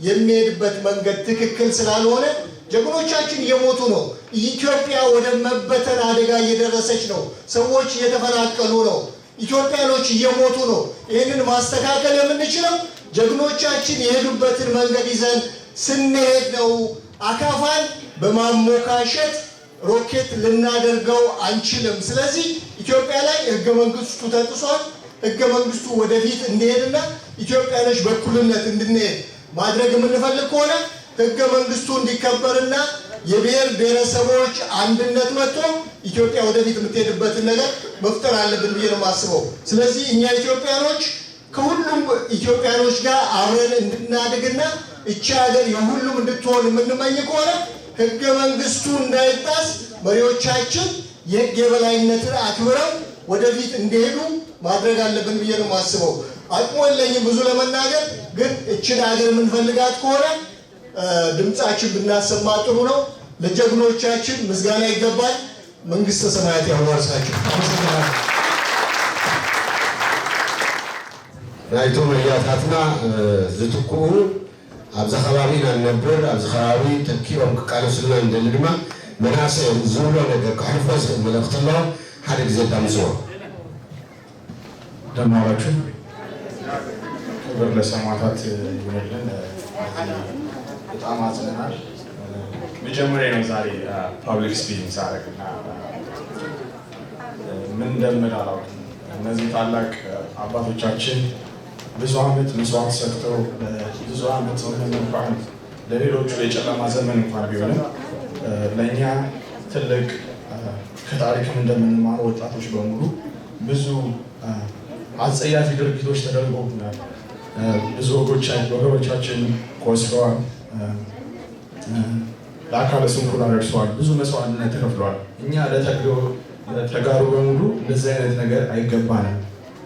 የሚሄድበት መንገድ ትክክል ስላልሆነ ጀግኖቻችን እየሞቱ ነው። ኢትዮጵያ ወደ መበተን አደጋ እየደረሰች ነው። ሰዎች እየተፈናቀሉ ነው። ኢትዮጵያኖች እየሞቱ ነው። ይህንን ማስተካከል የምንችለው ጀግኖቻችን የሄዱበትን መንገድ ይዘን ስንሄድ ነው። አካፋን በማሞካሸት ሮኬት ልናደርገው አንችልም። ስለዚህ ኢትዮጵያ ላይ ህገ መንግስቱ ተጥሷል። ህገ መንግስቱ ወደፊት እንዲሄድና ኢትዮጵያኖች በእኩልነት እንድንሄድ ማድረግ የምንፈልግ ከሆነ ህገ መንግስቱ እንዲከበርና የብሔር ብሔረሰቦች አንድነት መጥቶ ኢትዮጵያ ወደፊት የምትሄድበትን ነገር መፍጠር አለብን ብዬ ነው የማስበው። ስለዚህ እኛ ኢትዮጵያኖች ከሁሉም ኢትዮጵያኖች ጋር አብረን እንድናድግና እቺ ሀገር የሁሉም እንድትሆን የምንመኝ ከሆነ ህገ መንግስቱ እንዳይጣስ መሪዎቻችን የህግ የበላይነትን አክብረው ወደፊት እንዲሄዱ ማድረግ አለብን ብዬ ነው የማስበው። አቅሙ የለኝም ብዙ ለመናገር፣ ግን እችን ሀገር የምንፈልጋት ከሆነ ድምጻችን ብናሰማ ጥሩ ነው። ለጀግኖቻችን ምስጋና ይገባል። መንግስተ ሰማያት ያዋርሳቸው። አመሰግናለሁ። ናይቶም ኣያታትና ዝትክኡ ኣብዚ ከባቢ ኢና ንነብር፣ ኣብዚ ከባቢ ተኪኦም ክቃለሱልና ንደሊ ድማ መናእሰይ ዝብሎ ነገር ከሕልፎ ዝኽእል መልእኽቲ ኣሎ፣ ሓደ ግዜ ኣዳምፅዎ። ደማራችሁ ክብር ለሰማዕታት ይሁንልን። በጣም አዝነናል። መጀመሪያ ነው ዛሬ ፓብሊክ ስፒኪንግ ሳረግ እና ምን እንደምል አላውቅም። እነዚህ ታላቅ አባቶቻችን ብዙ አመት መስዋዕት ሰጥተው ብዙ አመት ዘመን እንኳን ለሌሎቹ የጨለማ ዘመን እንኳን ቢሆንም ለእኛ ትልቅ ከታሪክም እንደምንማረው ወጣቶች በሙሉ ብዙ አጸያፊ ድርጊቶች ተደርገውብናል። ብዙ ወገኖቻችን ቆስለዋል፣ ለአካለ ስንኩላ ደርሰዋል፣ ብዙ መስዋዕትነት ተከፍሏል። እኛ ለተጋሩ በሙሉ እንደዚህ አይነት ነገር አይገባንም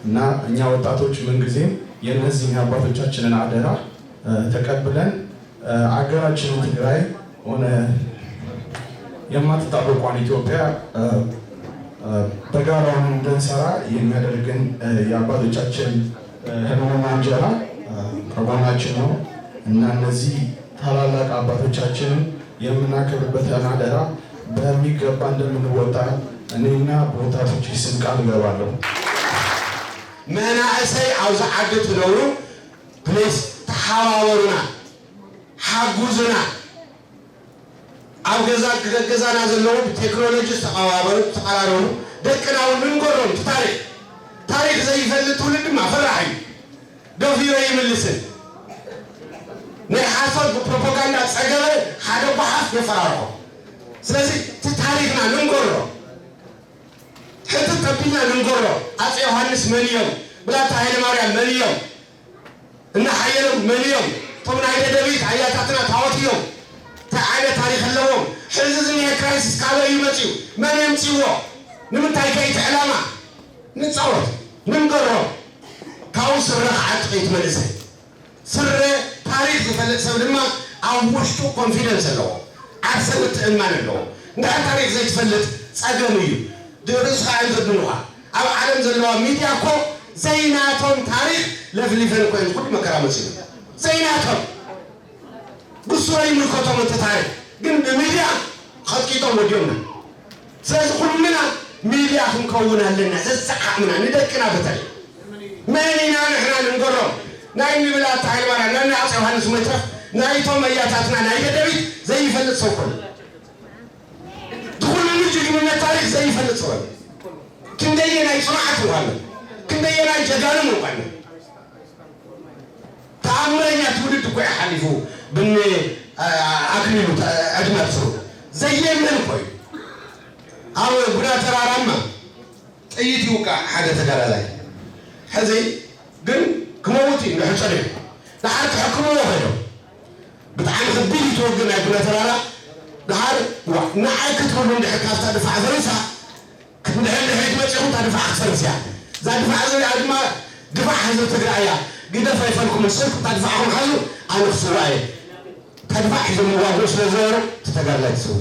እና እኛ ወጣቶች ምንጊዜም የእነዚህን የአባቶቻችንን አደራ ተቀብለን አገራችንን ትግራይ ሆነ የማትታወቋን ኢትዮጵያ በጋራ ሆነን እንድንሰራ የሚያደርገን የአባቶቻችን ህልምና እንጀራ ከጎናችን ነው እና እነዚህ ታላላቅ አባቶቻችንን የምናከብርበትን አደራ በሚገባ እንደምንወጣ እኔና በወጣቶቼ ስም ቃል እገባለሁ። መናእሰይ ኣብዚ ዓዲ ትነብሩ ፕሊስ ተሓባበሩና፣ ሓጉዙና። ኣብ ገዛ ገዛና ዘለዉ ብቴክኖሎጂ ዝተቐባበሩ ዝተቐራረቡ ደቅና እውን ንንገሮም። እቲ ታሪክ ታሪክ ዘይፈልጥ ትውልድ ድማ ፈራሕ እዩ፣ ደፊሩ ኣይምልስን። ናይ ሓሶት ብፕሮፓጋንዳ ጸገበ ሓደ ጓሓፍ የፈራርሖ። ስለዚ እቲ ታሪኽና ንንገሮ፣ ሕትት ተቢልና ንንገሮ። ኣጼ ዮሃንስ መን እዮም? ብላታ ሃይለማርያም መን እዮም? እና ሓየሎም መን እዮም? እቶም ናይ ደደቢት ኣያታትና ታወት እዮም። እንታይ ዓይነት ታሪኽ ኣለዎም? ሕዚ ዝኒሀ ክራይሲስ ካበይ እዩ መፂኡ? መን የምፅዎ? ንምንታይ ከ እቲ ዕላማ? ንፃወት፣ ንንገሮም። ካብኡ ስረ ክዓጥቕ እዩ እቲ መንእሰይ። ስረ ታሪኽ ዝፈልጥ ሰብ ድማ ኣብ ውሽጡ ኮንፊደንስ ኣለዎ፣ ዓርሰ ምትእምማን ኣለዎ። እንድሕር ታሪኽ ዘይትፈልጥ ፀገም እዩ። ርእስኻ እዮም ዘድንኻ። ኣብ ዓለም ዘለዋ ሚድያ እኮ ዘይናቶም ታሪኽ ለፍሊፈን እኮ እዩ ኩሉ መከራ መፂኡ። ዘይናቶም ብሱረ ይምልከቶም እቲ ታሪኽ ግን ብሚድያ ኸጥቂጦም ወዲኦምና። ስለዚ ኩልና ሚድያ ክንከውን ኣለና፣ ዘዝዓቕምና ንደቅና በተለይ። መን ኢና ንሕና ንንገሮም? ናይ ንብል ኣታ ሃይለማርያም፣ ናይ ኣፄ ዮሃንስ መትረፍ፣ ናይቶም ኣያታትና ናይ ደደቢት ዘይፈልጥ ሰብ ኮነ። እቲ ኩሉ ጅግንነት ታሪኽ ዘይፈልጥ ሰብ ኣሎ። ክንደየ ናይ ጽኑዓት ምዃኑ፣ ክንደየ ናይ ጀጋኑ ምዃኑ። ተኣምረኛ ትውልድ እኮ እዩ ሓሊፉ ብን ኣክሊሉ ተ- ዕድመ ኣብስሩ ዘየምን እኮ እዩ። ኣብ ጉና ተራራማ ጥይት ይውቃዕ ሓደ ተጋዳላይ። ሕዚ ግን ክመውት እዩ እንድሕር ጸኒሑ። ደሓር ክሕክምዎ ከይዶም። ብጣዕሚ ከቢድ እዩ እቲ ውግእ ናይ ጉና ተራራ። ደሓር ዋ ንዓይ ክትብሉ እንድሕር ካብታ ድፋዕ ፈሪሳ እንድሕር ድሕሪት መፂኹም እታ ድፋዕ ክትፈርስ እያ። እዛ ድፋዕ እዚኣ ድማ ድፋዕ ህዝቢ ትግራይ እያ። ግደፍ ኣይፈልኩምን ስልኩ እታ ድፋዕኹም ሓዙ ኣነ ክስዋእ እየ። እታ ድፋዕ ሒዞም ይዋግኡ ስለ ዝነበሩ እቲ ተጋድላይ ተሰዊኡ።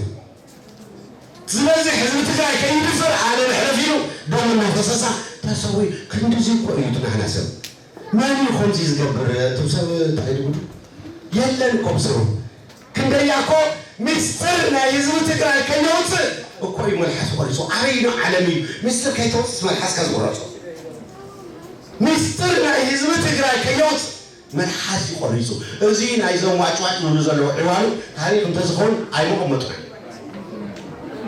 ዝበዝሕ ህዝቢ ትግራይ ከይድፍር ኣነ ንሕለፍ ኢሉ ደም እናፈሰሳ ተሰዊኡ። ክንድዚ እኮ እዩ እቲ ናህና ሰብ። መን እዩ ከምዚ ዝገብር? እቶም ሰብ እንታይ ድብሉ? የለን እኮ ብስሩ። ክንደያ እኮ ሚስጥር ናይ ህዝቢ ትግራይ ከየውፅእ እኮ እዩ መልሓስ ቆሪፁ። ኣበይኑ ዓለም እዩ ሚስጥር ከይተውፅስ መልሓስካ ዝቆረፆ? ሚስጥር ናይ ህዝቢ ትግራይ ከየውፅእ መልሓስ እዩ ቆሪፁ። እዚ ናይዞም ዋጭዋጭ ዝብሉ ዘለዉ ዕዋሉ ታሪኽ እንተዝኸውን ኣይመቐመጡና።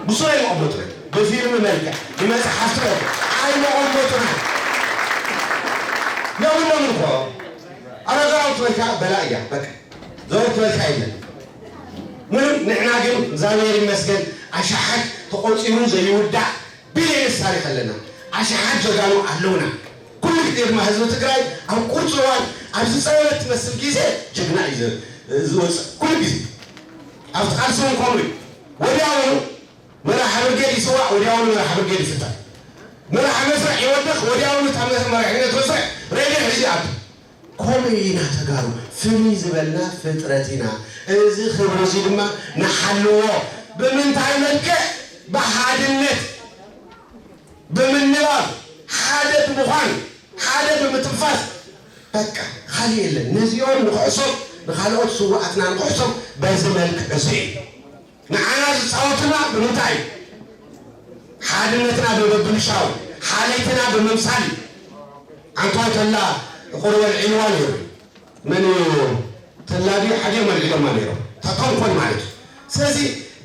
ብሱር ኣይመቐመጡና። ብፊልም መልክዕ ብመፅሓፍቲ መልክዕ ኣይመቐመጡና። የብሎም እኮ ኣረጋዊ ትበልካ በላ እያ በቃ። ዘወር ትበልካ የለን። ምንም ንሕና ግን እግዚኣብሔር ይመስገን ኣሽሓት ተቆፂሩ ዘይውዳእ ቢልየንስ ታሪኽ ኣለና። ኣሽሓት ጀጋኑ ኣለውና። ኩሉ ግዜ ድማ ህዝቢ ትግራይ ኣብ ቁርፂ እዋን ኣብ ዝፀበበት ትመስል ግዜ ጅግና እዩ ዝ- ዝወፅእ ኩሉ ግዜ። ኣብቲ ቃልሲ እውን ከምኡ እዩ። ወዲያውኑ መራሒ ብርጌድ ይስዋእ፣ ወዲያውኑ መራሒ ብርጌድ ይፍጠር። መራሒ መስርዕ ይወድቕ፣ ወዲያውኑ እታ መ- መራሒነት መስርዕ ሬድዮ ሒዙ ይኣቱ። ከምኡ ኢና ተጋሩ ፍልይ ዝበልና ፍጥረት ኢና። እዚ ክብሪ እዚ ድማ ንሓልዎ። ብምንታይ መልክዕ? ብሓድነት፣ ብምንባብ፣ ሓደ ብምዃን፣ ሓደ ብምትንፋስ። በቃ ካልእ የለን። ነዚኦም ንክሕሶም ንኻልኦት ስውኣትና ንክሕሶም በዚ መልክዕ እዚ እዩ። ንዓና ዝፃወቱና ብምንታይ? ሓድነትና ብምብልሻው፣ ሓለይትና ብምምሳል። ኣንታ ተላ ቁርበ ኣልዒልዋ ነይሩ። መን እዩ ተላ ድዩ ሓዲኦም ኣልዒሎማ ነይሮም። እታ ተንኮል ማለት እዩ። ስለዚ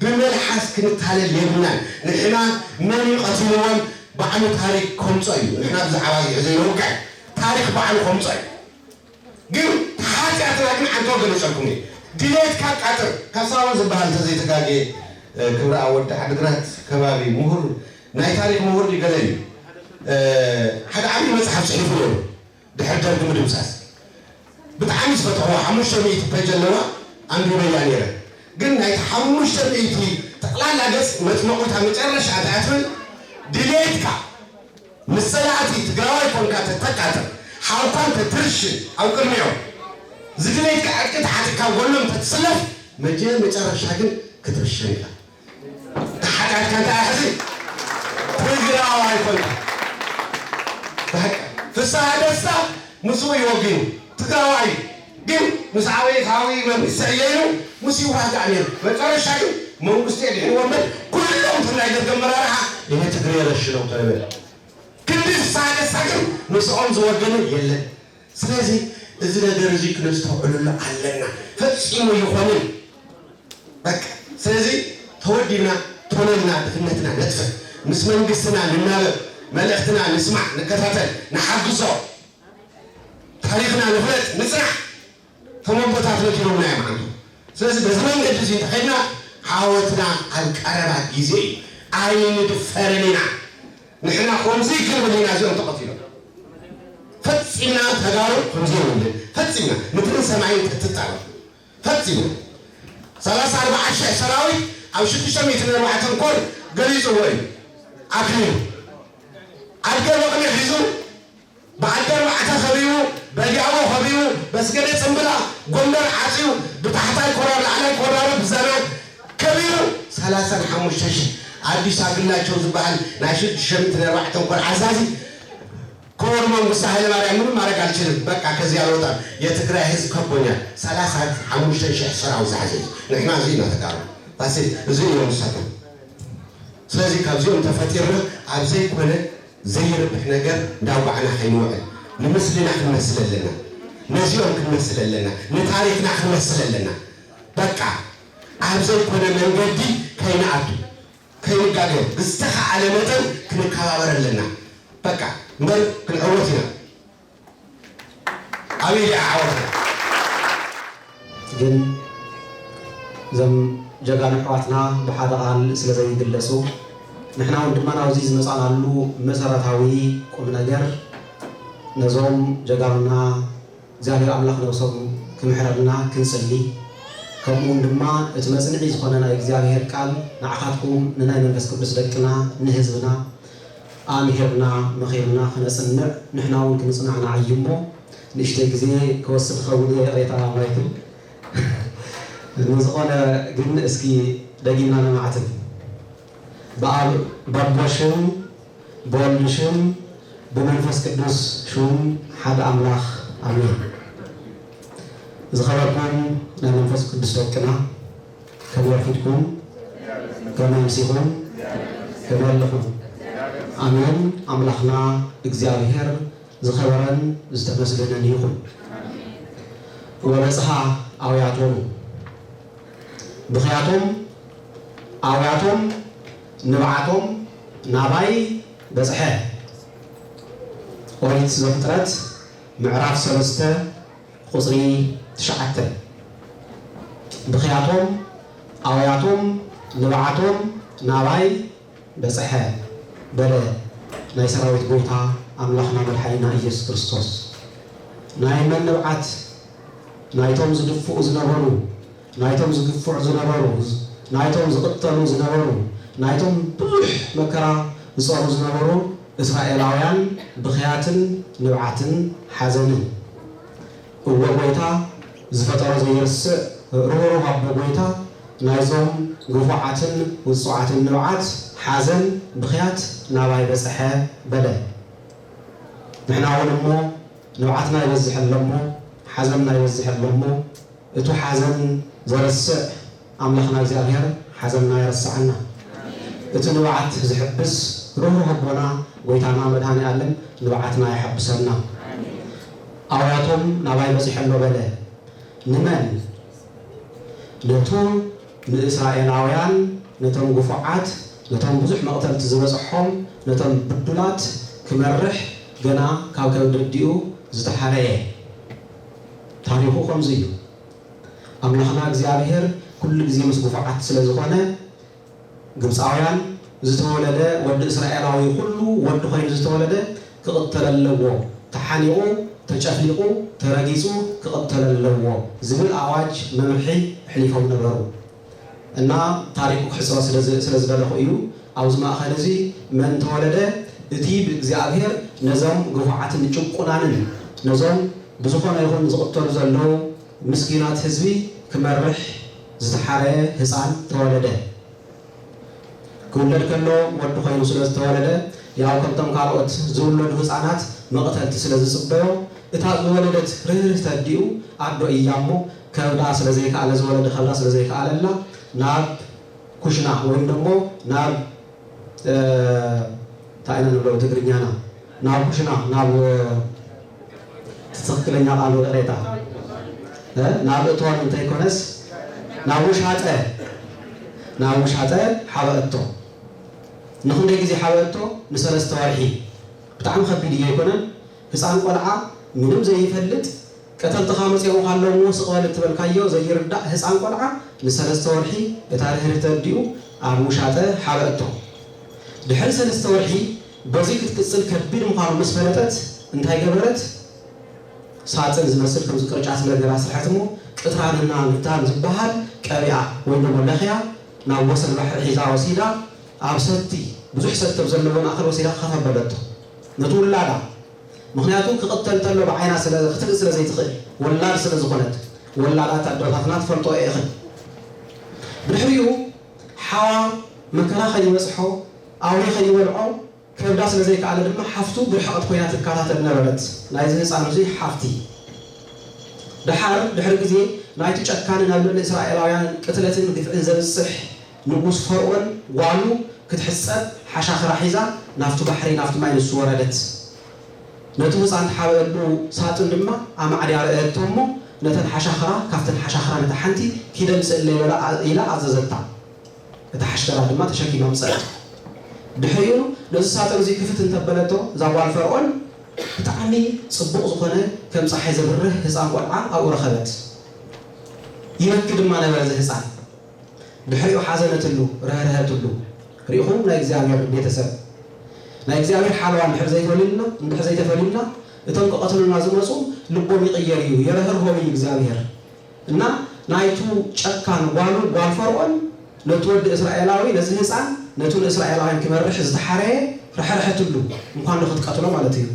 ብመልሓስ ክንታለል የብልናን። ንሕና መን እዩ ቀቲልዎም ባዕሉ ታሪክ ከምፆ እዩ። ንሕና ብዛዕባ እዚ ዘይነውግዕ ታሪክ ባዕሉ ከምፆ እዩ። ግን ሓጢኣትና ግን ዓንተ ገለፀልኩም እዩ። ድሌትካ ቃጥር ካብ ሳሮን ዝበሃል እንተዘይተጋጌ ክብረ ኣብ ወዲ ዓድግራት ከባቢ ምሁር ናይ ታሪክ ምሁር ድዩ ገለ እዩ ሓደ ዓብዪ መፅሓፍ ፅሒፉ ነይሩ። ድሕሪ ደርጊ ምድምሳስ ብጣዕሚ ዝፈትሕዎ ሓሙሽተ ሚእቲ ፔጅ ኣለዋ ኣንቢበያ ነይረ። ግን ናይቲ ሓሙሽተ ሚእቲ ጠቕላላ ገፅ መፅመቑታ መጨረሻ እታ እትብል ድሌትካ ምስ ጸላእቲ ትግራዋይ ኮንካ ተተቃጥር ሓውካ እንተትርሽን ኣብ ቅድሚኦም ዝድሌትካ ዕጥቂ ተዓጢቕካ ጎኖም እንተትስለፍ መጀ መጨረሻ ግን ክትርሸን ኢኻ። ተሓጢኣትካ እንታይ ሕዚ ትግራዋይ ኮንካ ብሓቂ ፍስሃ ደስታ ምስኡ ይወግኑ ትግራዋይ ግን ምስ ዓበየ ካዊ መንግስቲ ዕየይኑ ምስ ይዋጋእ ነይሩ መጨረሻ ግን መንግስቲ የድሕንዎ እምበር ኩሎም እቶም ናይ ደርጊ ኣመራርሓ ይሄ ትግሬ ረሽነው ተበለ። ክንዲ ዝሳገሳ ግን ምስኦም ዝወገነ የለን። ስለዚ እዚ ነገር እዚ ክነስተውዕለሉ ኣለና። ፈጺሙ ኣይኾንን። በቃ ስለዚ ተወዲብና ቶለልና ድኽነትና ነጥፍእ። ምስ መንግስትና ንናበብ፣ መልእኽትና ንስማዕ፣ ንከታተል፣ ንሓግዞ። ታሪኽና ንፍለጥ፣ ንጽናዕ። ተመቦታት ነጊሮምና እዮም ዓንዱ። ስለዚ በዚ መንገዲ እዚ እንተኸድና ዓወትና ኣብ ቀረባ ግዜ እዩ። ኣይንድፈርን ኢና። ንሕና ከምዚ ክንብል ኢና እዚኦም ተቐቲሎም። ፈጺምና ተጋሩ ከምዚ የብልን። ፈጺምና ምድርን ሰማይን ክትጣበቕ። ፈጺምና ሰላሳ ኣርባዓ ሽሕ ሰራዊት ኣብ ሽዱሽተ ሚእትን ኣርባዕተን ኮር ገሊጽዎ እዩ። ኣክሊሉ ኣድገ መቕኒ ሒዙ ብዓዲ ኣርባዕተ ከቢቡ፣ በጊዕቦ ከቢቡ፣ በስገደ ጽምብላ፣ ጎንደር ዓጽዩ፣ ብታሕታይ ኮራር ላዕላይ ኮራር ብዘና ከቢቡ፣ ሰላሳን ሓሙሽተ ሽሕ ኣዲስ ኣግላቸው ዝበሃል ናይ ሽዱሽተ ሚእትን ኣርባዕተን ኮር ዓዛዚ ክቡር መንግስቱ ሃይለማርያም ምንም ማድረግ አልችልም፣ በቃ ከዚህ አልወጣም፣ የትግራይ ህዝብ ከቦኛል። ሰላሳ ሓሙሽተ ሽሕ ሰራዊት ዝሓዘ እዩ። ንሕና እዚ ኢና ተጋሩ። ፋሲል እዚ እዮም ንሳቶም። ስለዚ ካብዚኦም ተፈጢርና ኣብ ዘይኮነ ዘይርብሕ ነገር እንዳውጋዕና ከይንውዕል ንምስልና ክንመስል ኣለና። ነዚኦም ክንመስል ኣለና። ንታሪኽና ክንመስል ኣለና። በቃ ኣብ ዘይኮነ መንገዲ ከይንኣቱ፣ ከይንጋገ ብዝተኻኣለ መጠን ክንከባበር ኣለና። በቃ እምበር ክንዕወት ኢና። ኣብ ኢድ እያ ዓወትና። ግን እዞም ጀጋኑ ኣሕዋትና ብሓደ ቃል ስለ ዘይግለጹ፣ ንሕና እውን ድማ ናብዚ ዝመጻናሉ መሰረታዊ ቁም ነገር ነዞም ጀጋኑና እግዚኣብሔር ኣምላኽ ነብሶም ክምሕረልና ክንጽሊ፣ ከምኡ እውን ድማ እቲ መጽንዒ ዝኾነ ናይ እግዚኣብሔር ቃል ንዓኻትኩም ንናይ መንፈስ ቅዱስ ደቅና ንህዝብና ኣምሂርና መኺርና ክነጽንዕ ንሕና እውን ክንጽናዕናዕ እዩ እሞ ንእሽተይ ግዜ ክወስድ ክኸውን እየ ይቕሬታ ማይክል። ንዝኾነ ግን እስኪ ደጊምና ነማዕትብ። ብኣብ በቦ ሽም ብወልድ ሽም ብመንፈስ ቅዱስ ሽም ሓደ ኣምላኽ ኣሜን። ዝኸበርኩም ናይ መንፈስ ቅዱስ ደቅና ከመይ ኣርፊድኩም? ከመይ ኣምሲኹም? ከመይ ኣለኹም? ኣሜን። ኣምላኽና እግዚኣብሔር ዝኸበረን ዝተመስገነን ይኹን። ወበጽሓ ኣውያቶሙ ብኽያቶም ኣውያቶም ንብዓቶም ናባይ በጽሐ። ኦሪት ዘፍጥረት ምዕራፍ ሰለስተ ቁጽሪ ትሽዓተ። ብኽያቶም ኣውያቶም ንብዓቶም ናባይ በጽሐ በለ ናይ ሰራዊት ጎይታ ኣምላኽና መድሓኒና ኢየሱስ ክርስቶስ። ናይ መን ንብዓት? ናይቶም ዝድፍኡ ዝነበሩ፣ ናይቶም ዝግፍዑ ዝነበሩ፣ ናይቶም ዝቕተሉ ዝነበሩ፣ ናይቶም ብዙሕ መከራ ዝጸሩ ዝነበሩ እስራኤላውያን ብኽያትን ንብዓትን ሓዘንን። እወ ጎይታ ዝፈጠሮ ዘይርስዕ ርህሩህ ኣቦ ጎይታ ናይዞም ግፉዓትን ውጹዓትን ንብዓት ሓዘን ብኽያት ናባይ በጽሐ በለ። ንሕና እውን እሞ ንብዓትና ይበዝሕ ኣሎ እሞ ሓዘንና ይበዝሕ ኣሎ እሞ እቱ ሓዘን ዘረስዕ ኣምላኽና እግዚኣብሔር ሓዘንና የረስዓና። እቲ ንብዓት ዝሕብስ ርህሩህ ኣቦና ጎይታና መድኃኔ ዓለም ንብዓትና የሐብሰልና። ኣውያቶም ናባይ በጺሑ ኣሎ በለ። ንመን? ነቱ ንእስራኤላውያን ነቶም ግፉዓት ነቶም ብዙሕ መቕተልቲ ዝበጽሖም ነቶም ብዱላት ክመርሕ ገና ካብ ከብዲ ኣዲኡ ዝተሓረየ። ታሪኹ ከምዚ እዩ። ኣምላኽና እግዚኣብሔር ኩሉ ግዜ ምስ ግፉዓት ስለ ዝኾነ ግብፃውያን ዝተወለደ ወዲ እስራኤላዊ ኩሉ ወዲ ኮይኑ ዝተወለደ ክቕተል ኣለዎ፣ ተሓኒቑ፣ ተጨፍሊቑ፣ ተረጊፁ ክቕተል ኣለዎ ዝብል ኣዋጅ መምርሒ ኣሕሊፎም ነበሩ። እና ታሪኩ ክሕፅሮ ስለ ዝደለኹ እዩ። ኣብዚ ማእኸል እዚ መን ተወለደ? እቲ ብእግዚኣብሔር ነዞም ግፉዓትን ጭቁናንን ነዞም ብዝኾነ ይኹን ዝቕተሉ ዘለዉ ምስኪናት ህዝቢ ክመርሕ ዝተሓረየ ህፃን ተወለደ። ክውለድ ከሎ ወዲ ኮይኑ ስለ ዝተወለደ ያው ከምቶም ካልኦት ዝውለዱ ህፃናት መቕተልቲ ስለ ዝፅበዮ እታ ዝወለደት ርህርህቲ ኣዲኡ ኣዶ እያ እሞ ከብዳ ስለ ዘይከኣለ ዝወለደ ከብዳ ስለ ዘይከኣለላ ናብ ኩሽና ወይም ደሞ ናብ እንታይ ኢና ንብሎ ብትግርኛና ናብ ኩሽና ናብ ትኽክለኛ ቃሉ ይቕሬታ ናብ እቶን እንተይኮነስ ናብ ውሻጠ ናብ ውሻጠ ሓበአቶ። ንኽንደይ ግዜ ሓበአቶ? ንሰለስተ ወርሒ። ብጣዕሚ ከቢድ እዩ ኣይኮነን? ህፃን ቆልዓ ምንም ዘይፈልጥ ቀተልትኻ መጺኦምኻ ኣለዉ፣ ስቕ በል እትበልካዮ ዘይርዳእ ህጻን ቆልዓ ንሰለስተ ወርሒ እታ ርህርህቲ ኣዲኡ ኣብ ውሻጠ ሓበአቶ። ድሕሪ ሰለስተ ወርሒ በዚ ክትቅጽል ከቢድ ምዃኑ ምስ ፈለጠት እንታይ ገበረት? ሳጥን ዝመስል ከምዚ ቅርጫት ነገር ኣስርሐት እሞ ቅትራንና ልታን ዝበሃል ቀቢኣ ወይ ደሞ ለኽያ ናብ ወሰን ባሕሪ ሒዛ ወሲዳ ኣብ ሰቲ ብዙሕ ሰቲ ኣብ ዘለዎ ማእከል ወሲዳ ከፍ ኣበለቶ ነቲ ውላዳ። ምኽንያቱ ክቕተል ተሎ ብዓይና ስለ ክትርኢ ስለ ዘይትኽእል ወላድ ስለ ዝኾነት ወላዳት ኣዶታትና ትፈልጦ ኢኽን። ብድሕሪኡ ሓዋ መከራ ከይበጽሖ ኣውሬ ከይበልዖ ከብዳ ስለ ዘይከኣለ ድማ ሓፍቱ ብርሕቐት ኮይና ትከታተል ነበረት ናይዚ ህፃን እዚ ሓፍቲ። ደሓር ድሕሪ ግዜ ናይቲ ጨካንን ኣብ ልዕሊ እስራኤላውያን ቅትለትን ግፍዕን ዘብፅሕ ንጉስ ፈርኦን ጓሉ ክትሕፀብ ሓሻኽራ ሒዛ ናብቲ ባሕሪ ናብቲ ማይ ንሱ ወረደት። ነቲ ህፃን ትሓበአሉ ሳጥን ድማ ኣማዕድያ ረኣየቶ እሞ ነተን ሓሻኽራ ካብተን ሓሻኽራ ነታ ሓንቲ ኪደምፅእለይ በላ ኢላ ኣዘዘታ። እታ ሓሽከራ ድማ ተሸኪማ ኣምፀኣቶ። ድሕሪኡ ነዚ ሳጥን እዚ ክፍት እንተበለቶ እዛ ጓል ፈርኦን ብጣዕሚ ፅቡቕ ዝኾነ ከም ፀሓይ ዘብርህ ህፃን ቆልዓ ኣብኡ ረኸበት። ይበኪ ድማ ነበረ እዚ ህፃን። ድሕሪኡ ሓዘነትሉ፣ ረህረሀትሉ። ርኢኹም ናይ እግዚኣብሔር ቤተሰብ። ናይ እግዚኣብሔር ሓለዋ እንድሕር ዘይፈልዩልና፣ እንድሕር ዘይተፈልዩልና እቶም ክቐትሉና ዝመፁ ልቦም ይቕየር እዩ፣ የረህርሆም እዩ እግዚኣብሔር። እና ናይቱ ጨካን ጓሉ ጓል ፈርዖን ነቲ ወዲ እስራኤላዊ ነዚ ህፃን ነቱ ንእስራኤላውያን ክመርሕ ዝተሓረየ ረሕረሐትሉ እንኳን ዶ ክትቀትሎ ማለት እዩ።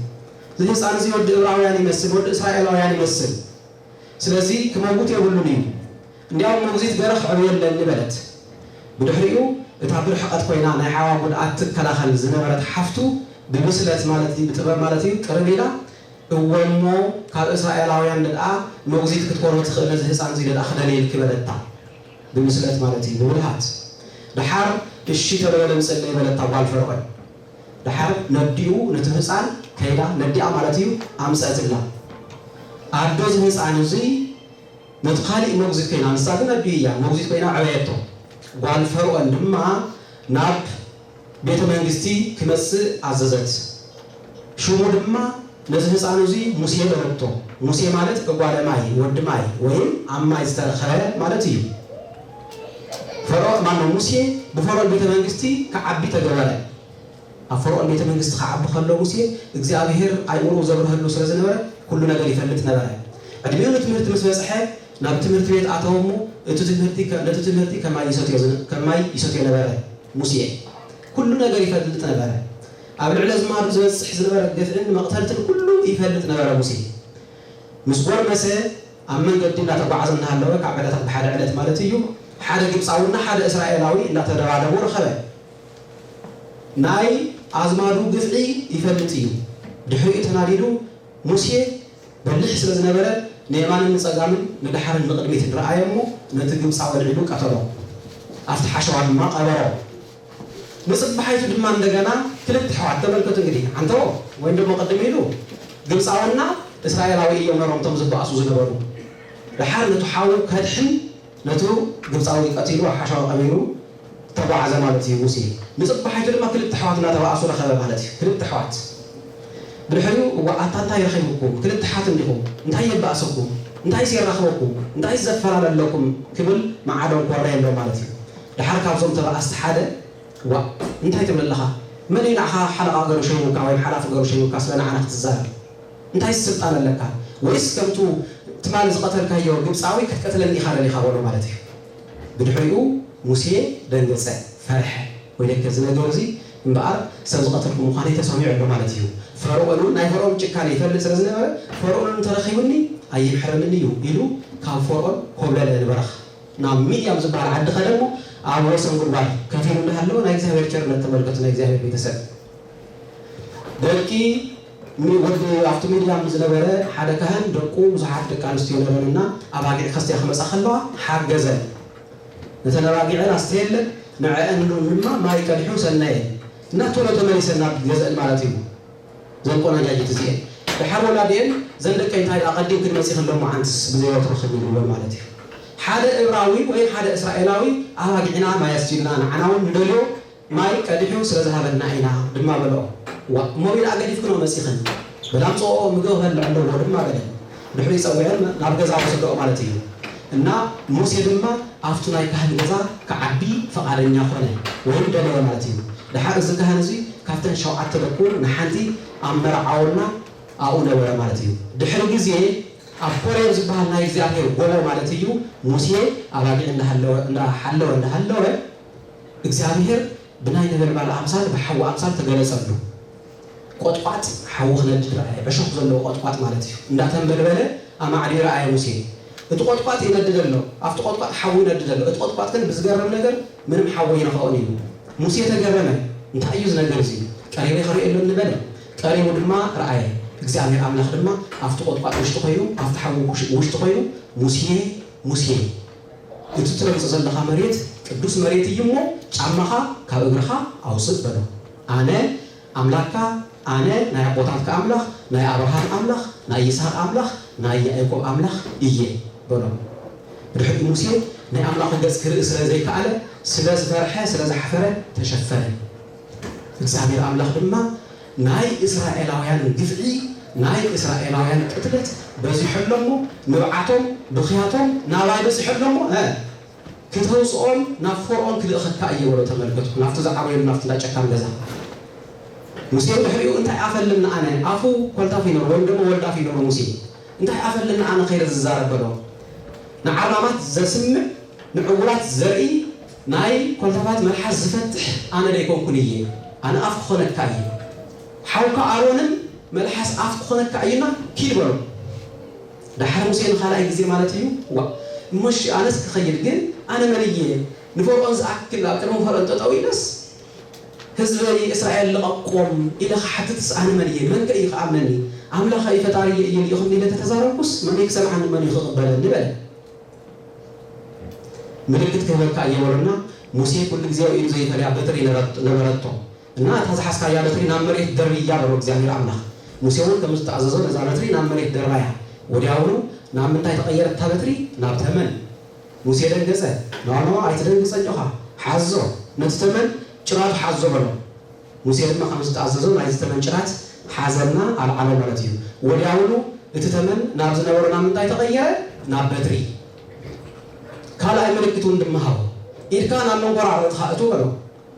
እዚ ህፃን እዚ ወዲ እብራውያን ይመስል፣ ወዲ እስራኤላውያን ይመስል። ስለዚ ክመውት የብሉን እዩ። እንዲያውም ሞግዚት ገረኽ ዕብየለኒ በለት። ብድሕሪኡ እታ ብርሕቐት ኮይና ናይ ሓዋ ጉድኣት ትከላኸል ዝነበረት ሓፍቱ ብብስለት ማለት እዩ፣ ብጥበብ ማለት እዩ፣ ቅርብ ኢላ እወ እሞ ካብ እስራኤላውያን ደኣ ሞግዚት ክትኮኖ ትኽእል ነዚ ህፃን እዚ ደኣ ክደልየልኪ በለታ። ብምስለት ማለት እዩ፣ ብብልሃት። ደሓር እሺ ተለወለ ምፅለይ በለታ ጓል ፈርዖን። ደሓር ነዲኡ ነቲ ህፃን ከይዳ ነዲኣ ማለት እዩ ኣምፀእትላ። ኣዶ እዚ ህፃን እዚ ነቲ ካሊእ ሞግዚት ኮይና፣ ንሳ ግን ኣዲኡ እያ፣ ሞግዚት ኮይና ዕበየቶ። ጓል ፈርዖን ድማ ናብ ቤተ መንግስቲ ክመጽእ ኣዘዘት። ሽሙ ድማ ነዚ ህፃን እዚ ሙሴ በለቶ። ሙሴ ማለት እጓለ ማይ፣ ወዲ ማይ፣ ወይም ኣብ ማይ ዝተረኸበ ማለት እዩ። ፈርዖን ማነው? ሙሴ ብፈርዖን ቤተ መንግስቲ ክዓቢ ተገበረ። ኣብ ፈርዖን ቤተ መንግስቲ ክዓቢ ከሎ ሙሴ እግዚኣብሔር ኣእምሮ ዘብርሀሉ ስለ ዝነበረ ኩሉ ነገር ይፈልጥ ነበረ። ዕድሜኡ ንትምህርቲ ምስ በጽሐ ናብ ትምህርቲ ቤት ኣተወ እሞ እቲ ትምህርቲ ከ- ነቲ ትምህርቲ ከማይ ይሰትዮ ዝነ- ከማይ ይሰትዮ ነበረ። ሙሴ ኩሉ ነገር ይፈልጥ ነበረ። ኣብ ልዕሊ ኣዝማዱ ዝበጽሕ ዝነበረ ግፍዕን መቕተልትን ኩሉ ይፈልጥ ነበረ ሙሴ። ምስ ጎርመሰ ኣብ መንገዲ እንዳተጓዓዘ እናሃለወ ካብ ዕለታት ብሓደ ዕለት ማለት እዩ ሓደ ግብፃዊና ሓደ እስራኤላዊ እንዳተደባደቡ ረኸበ። ናይ ኣዝማዱ ግፍዒ ይፈልጥ እዩ። ድሕሪኡ ተናዲዱ ሙሴ በሊሕ ስለ ዝነበረ ንየማንን ንፀጋምን ንደሓርን ንቕድሚትን ረኣየ እሞ ነቲ ግብፃዊ ኣልዒሉ ቀተሎ። ኣብቲ ሓሸዋ ድማ ቀበሮ። ንፅባሒቱ ድማ እንደገና ክልተ ኣሕዋት ተመልከቱ እንግዲህ፣ ኣንተዎ ወይም ደግሞ ቅድም ኢሉ ግብፃውና እስራኤላዊ እዮም ነሮም እቶም ዝበኣሱ ዝነበሩ። ደሓር ነቱ ሓዉ ከድሕን ነቱ ግብፃዊ ቀቲሉ ኣብ ሓሸዋ ቀቢሩ ተጓዓዘ ማለት እዩ ሙሴ። ንፅባሒቱ ድማ ክልተ ኣሕዋት እናተባኣሱ ረኸበ ማለት እዩ። ክልተ ኣሕዋት ብድሕሪኡ እዋ ኣታ እንታይ ረኺብኩም ክልተ ኣሓት እንዲኹም እንታይ የባእሰኩም እንታይ የራኽበኩም እንታይ ዘፈላለለኩም ክብል መዓዶም ኮረ የሎ ማለት እዩ። ደሓር ካብዞም ተባኣስቲ ሓደ ዋ እንታይ ትብል ኣለኻ? መን እዩ ንዓኻ ሓለቓ ገሩ ሸይሙካ ወይም ሓላፊ ገሩ ሸይሙካ ስለ ንዓና ክትዛረብ? እንታይ ስልጣን ኣለካ? ወይስ ከምቱ ትማሊ ዝቐተልካዮ ግብፃዊ ክትቀትለኒ ኢኻ ደሊኻ በሎ ማለት እዩ። ብድሕሪኡ ሙሴ ደንገፀ፣ ፈርሐ። ወይለከ እዚ ነገር እዚ እምበኣር ሰብ ዝቐተልኩ ምዃነይ ተሰሚዑ ኣሎ ማለት እዩ። ፈርኦን እውን ናይ ፈርኦን ጭካነ ይፈልጥ ስለ ዝነበረ ፈርኦን እውን እንተረኺቡኒ ኣይምሕረንን እዩ ኢሉ ካብ ፈርኦን ኮብለለ ንበረኻ። ናብ ሚድያም ዝበሃል ዓዲ ከደ እሞ ኣብ ወሰን ጉድጓድ ከፊሉ እንዳሃለወ ናይ እግዚኣብሔር ቸርነት ተመልከቱ። ናይ እግዚኣብሔር ቤተሰብ ደቂ ሚ- ወዲ ኣብቲ ሚድያም ዝነበረ ሓደ ካህን ደቁ ብዙሓት ደቂ ኣንስትዮ ነበረንና ኣባጊዕ ከስትያ ክመፃ ከለዋ ሓገዘን። ነተን ኣባጊዐን ኣስተየለን ንዐአን ድማ ማይ ቀድሑ ሰነየ እና ቶሎ ተመሊሰን ናብ ገዘአን ማለት እዩ። ዘን ቆነጃጅት እዚኤን ደሓር ወላዲኤን ዘን ደቀይ እንታይ ደኣ ቀዲምክን መጺኽን ሎማዓንትስ ብዘይ ወትርኽን ይብልወን ማለት እዩ። ሓደ እብራዊ ወይ ሓደ እስራኤላዊ ኣባጊዕና ማይ ኣስቲልና ንዓና እውን ንደልዮ ማይ ቀዲሑ ስለ ዝሃበና ኢና ድማ በልኦ። ዋ እሞ ቢል ኣገዲፍክኖ መጺኽን በል ኣምጽኦ ምግቢ ክበልዕ ኣለዎ ድማ በለን። ድሕሪ ጸዊዐን ናብ ገዛ ወሰደኦ ማለት እዩ። እና ሙሴ ድማ ኣብቱ ናይ ካህን ገዛ ክዓቢ ፈቓደኛ ኾነ ወይም ደለየ ማለት እዩ። ድሓር እዚ ካህን እዚ ካብተን ሸውዓተ ደቁ ንሓንቲ ኣብ መርዓውና ኣብኡ ነበረ ማለት እዩ። ድሕሪ ግዜ ኣብ ኮሬብ ዝበሃል ናይ እግዚኣብሔር ጎቦ ማለት እዩ፣ ሙሴ ኣባጊዕ እንዳሓለወ እንዳሓለወ እንዳሃለወ እግዚኣብሔር ብናይ ነበልባል ኣምሳል ብሓዊ ኣምሳል ተገለጸሉ። ቆጥቋጥ ሓዊ ክነድድ ረኣየ። ዕሾኽ ዘለዎ ቆጥቋጥ ማለት እዩ። እንዳተንበልበለ ኣማዕድዩ ረኣየ ሙሴ። እቲ ቆጥቋጥ ይነድድ ኣሎ፣ ኣብቲ ቆጥቋጥ ሓዊ ይነድድ ኣሎ። እቲ ቆጥቋጥ ግን ብዝገርም ነገር ምንም ሓዊ ኣይነኸኦን እዩ። ሙሴ ተገረመ። እንታይ እዩ እዚ ነገር እዚ? ቀሪበ ክርእየሉ እንበለ። ቀሪቡ ድማ ረኣየ። እግዚኣብሔር ኣምላኽ ድማ ኣብቲ ቆጥቋጥ ውሽጢ ኮይኑ፣ ኣብቲ ሓዊ ውሽ- ውሽጢ ኮይኑ፣ "ሙሴ፣ ሙሴ፣ እቲ ትረግጾ ዘለኻ መሬት ቅዱስ መሬት እዩ እሞ፣ ጫማኻ ካብ እግርኻ ኣውጽእ" በሎ። ኣነ ኣምላኽካ፣ ኣነ ናይ ኣቦታትካ ኣምላኽ፣ ናይ ኣብርሃም ኣምላኽ፣ ናይ ይስሐቅ ኣምላኽ፣ ናይ ያዕቆብ ኣምላኽ እየ በሎ። ብድሕሪኡ ሙሴ ናይ ኣምላኹ ገጽ ክርኢ ስለ ዘይከኣለ፣ ስለ ዝፈርሐ፣ ስለ ዝሓፈረ ተሸፈነ። እግዚኣብሔር ኣምላኽ ድማ ናይ እስራኤላውያን ግፍዒ፣ ናይ እስራኤላውያን ቅትለት በዚሑ ኣሎ እሞ፣ ንብዓቶም፣ ብኽያቶም ናባይ በጺሑ ኣሎ እሞ፣ እ፣ ክተውፅኦም ናብ ፈርዖን ክልእኸካ እየ በሎ። ተመልከቱ፣ ናብቲ ዝዓበየሉ ናብቲ እንዳ ጨካን ገዛ። ሙሴ ድሕሪኡ እንታይ ኣፈልና ኣነ፣ ኣፉ ኮልታፍ ይነሩ ወይም ደግሞ ወልዳፍ ይነሩ ሙሴ፣ እንታይ ኣፈልና ኣነ ከይደ ዝዛረብ በሎ። ንዓራማት ዘስምዕ፣ ንዕውራት ዘርኢ፣ ናይ ኮልታፋት መልሓስ ዝፈትሕ ኣነ ደይኮንኩን እየ፣ ኣነ ኣፍ ክኾነካ እየ። ሓውካ ኣሮንን መልሓስ ኣፍ ክኾነካ እዩና ኪድ በሎ። ዳሕር ሙሴ ንኻልኣይ ግዜ ማለት እዩ፣ ዋ፣ እሞሺ ኣነስ ክኸይድ ግን ኣነ መን እየ? ንፈርዖን ዝኣክል ኣብ ቅድሚ ፈርዖን ጠጠው ኢለስ ህዝበይ እስራኤል ልቐቆም ኢለ ክሓትትስ ኣነ መን እየ? መን ከ እዩ ክኣምነኒ? ኣምላኸይ ፈጣሪየ እዩ ልኢኹም ኢለ ተተዛረብኩስ መን እዩ ክሰምዓኒ? መን እዩ ክቕበለኒ? በለ። ምልክት ክህበካ እየ በሎና። ሙሴ ኩሉ ግዜ ኢዱ ዘይፈልያ በትሪ ነበረቶ እና እታ ዝሓዝካያ በትሪ ናብ መሬት ደርብያ በሎ እግዚኣብሔር ኣምላኽ። ሙሴ እውን ከም ዝተኣዘዞ ነዛ በትሪ ናብ መሬት ደርባያ። ወዲያውኑ ናብ ምንታይ ተቐየረት እታ በትሪ? ናብ ተመን። ሙሴ ደንገጸ። ኖኖ ኣይትደንግጸ ኣጆኻ፣ ሓዞ፣ ነቲ ተመን ጭራቱ ሓዞ በሎ። ሙሴ ድማ ከም ዝተኣዘዞ ናይዚ ተመን ጭራት ሓዘና ኣልዓሎ ማለት እዩ። ወዲያውኑ እቲ ተመን ናብ ዝነበሮ ናብ ምንታይ ተቐየረ? ናብ በትሪ። ካልኣይ ምልክት እውን ድማ ሃቦ። ኢድካ ናብ መንኮራርዕትኻ እቱ በሎ።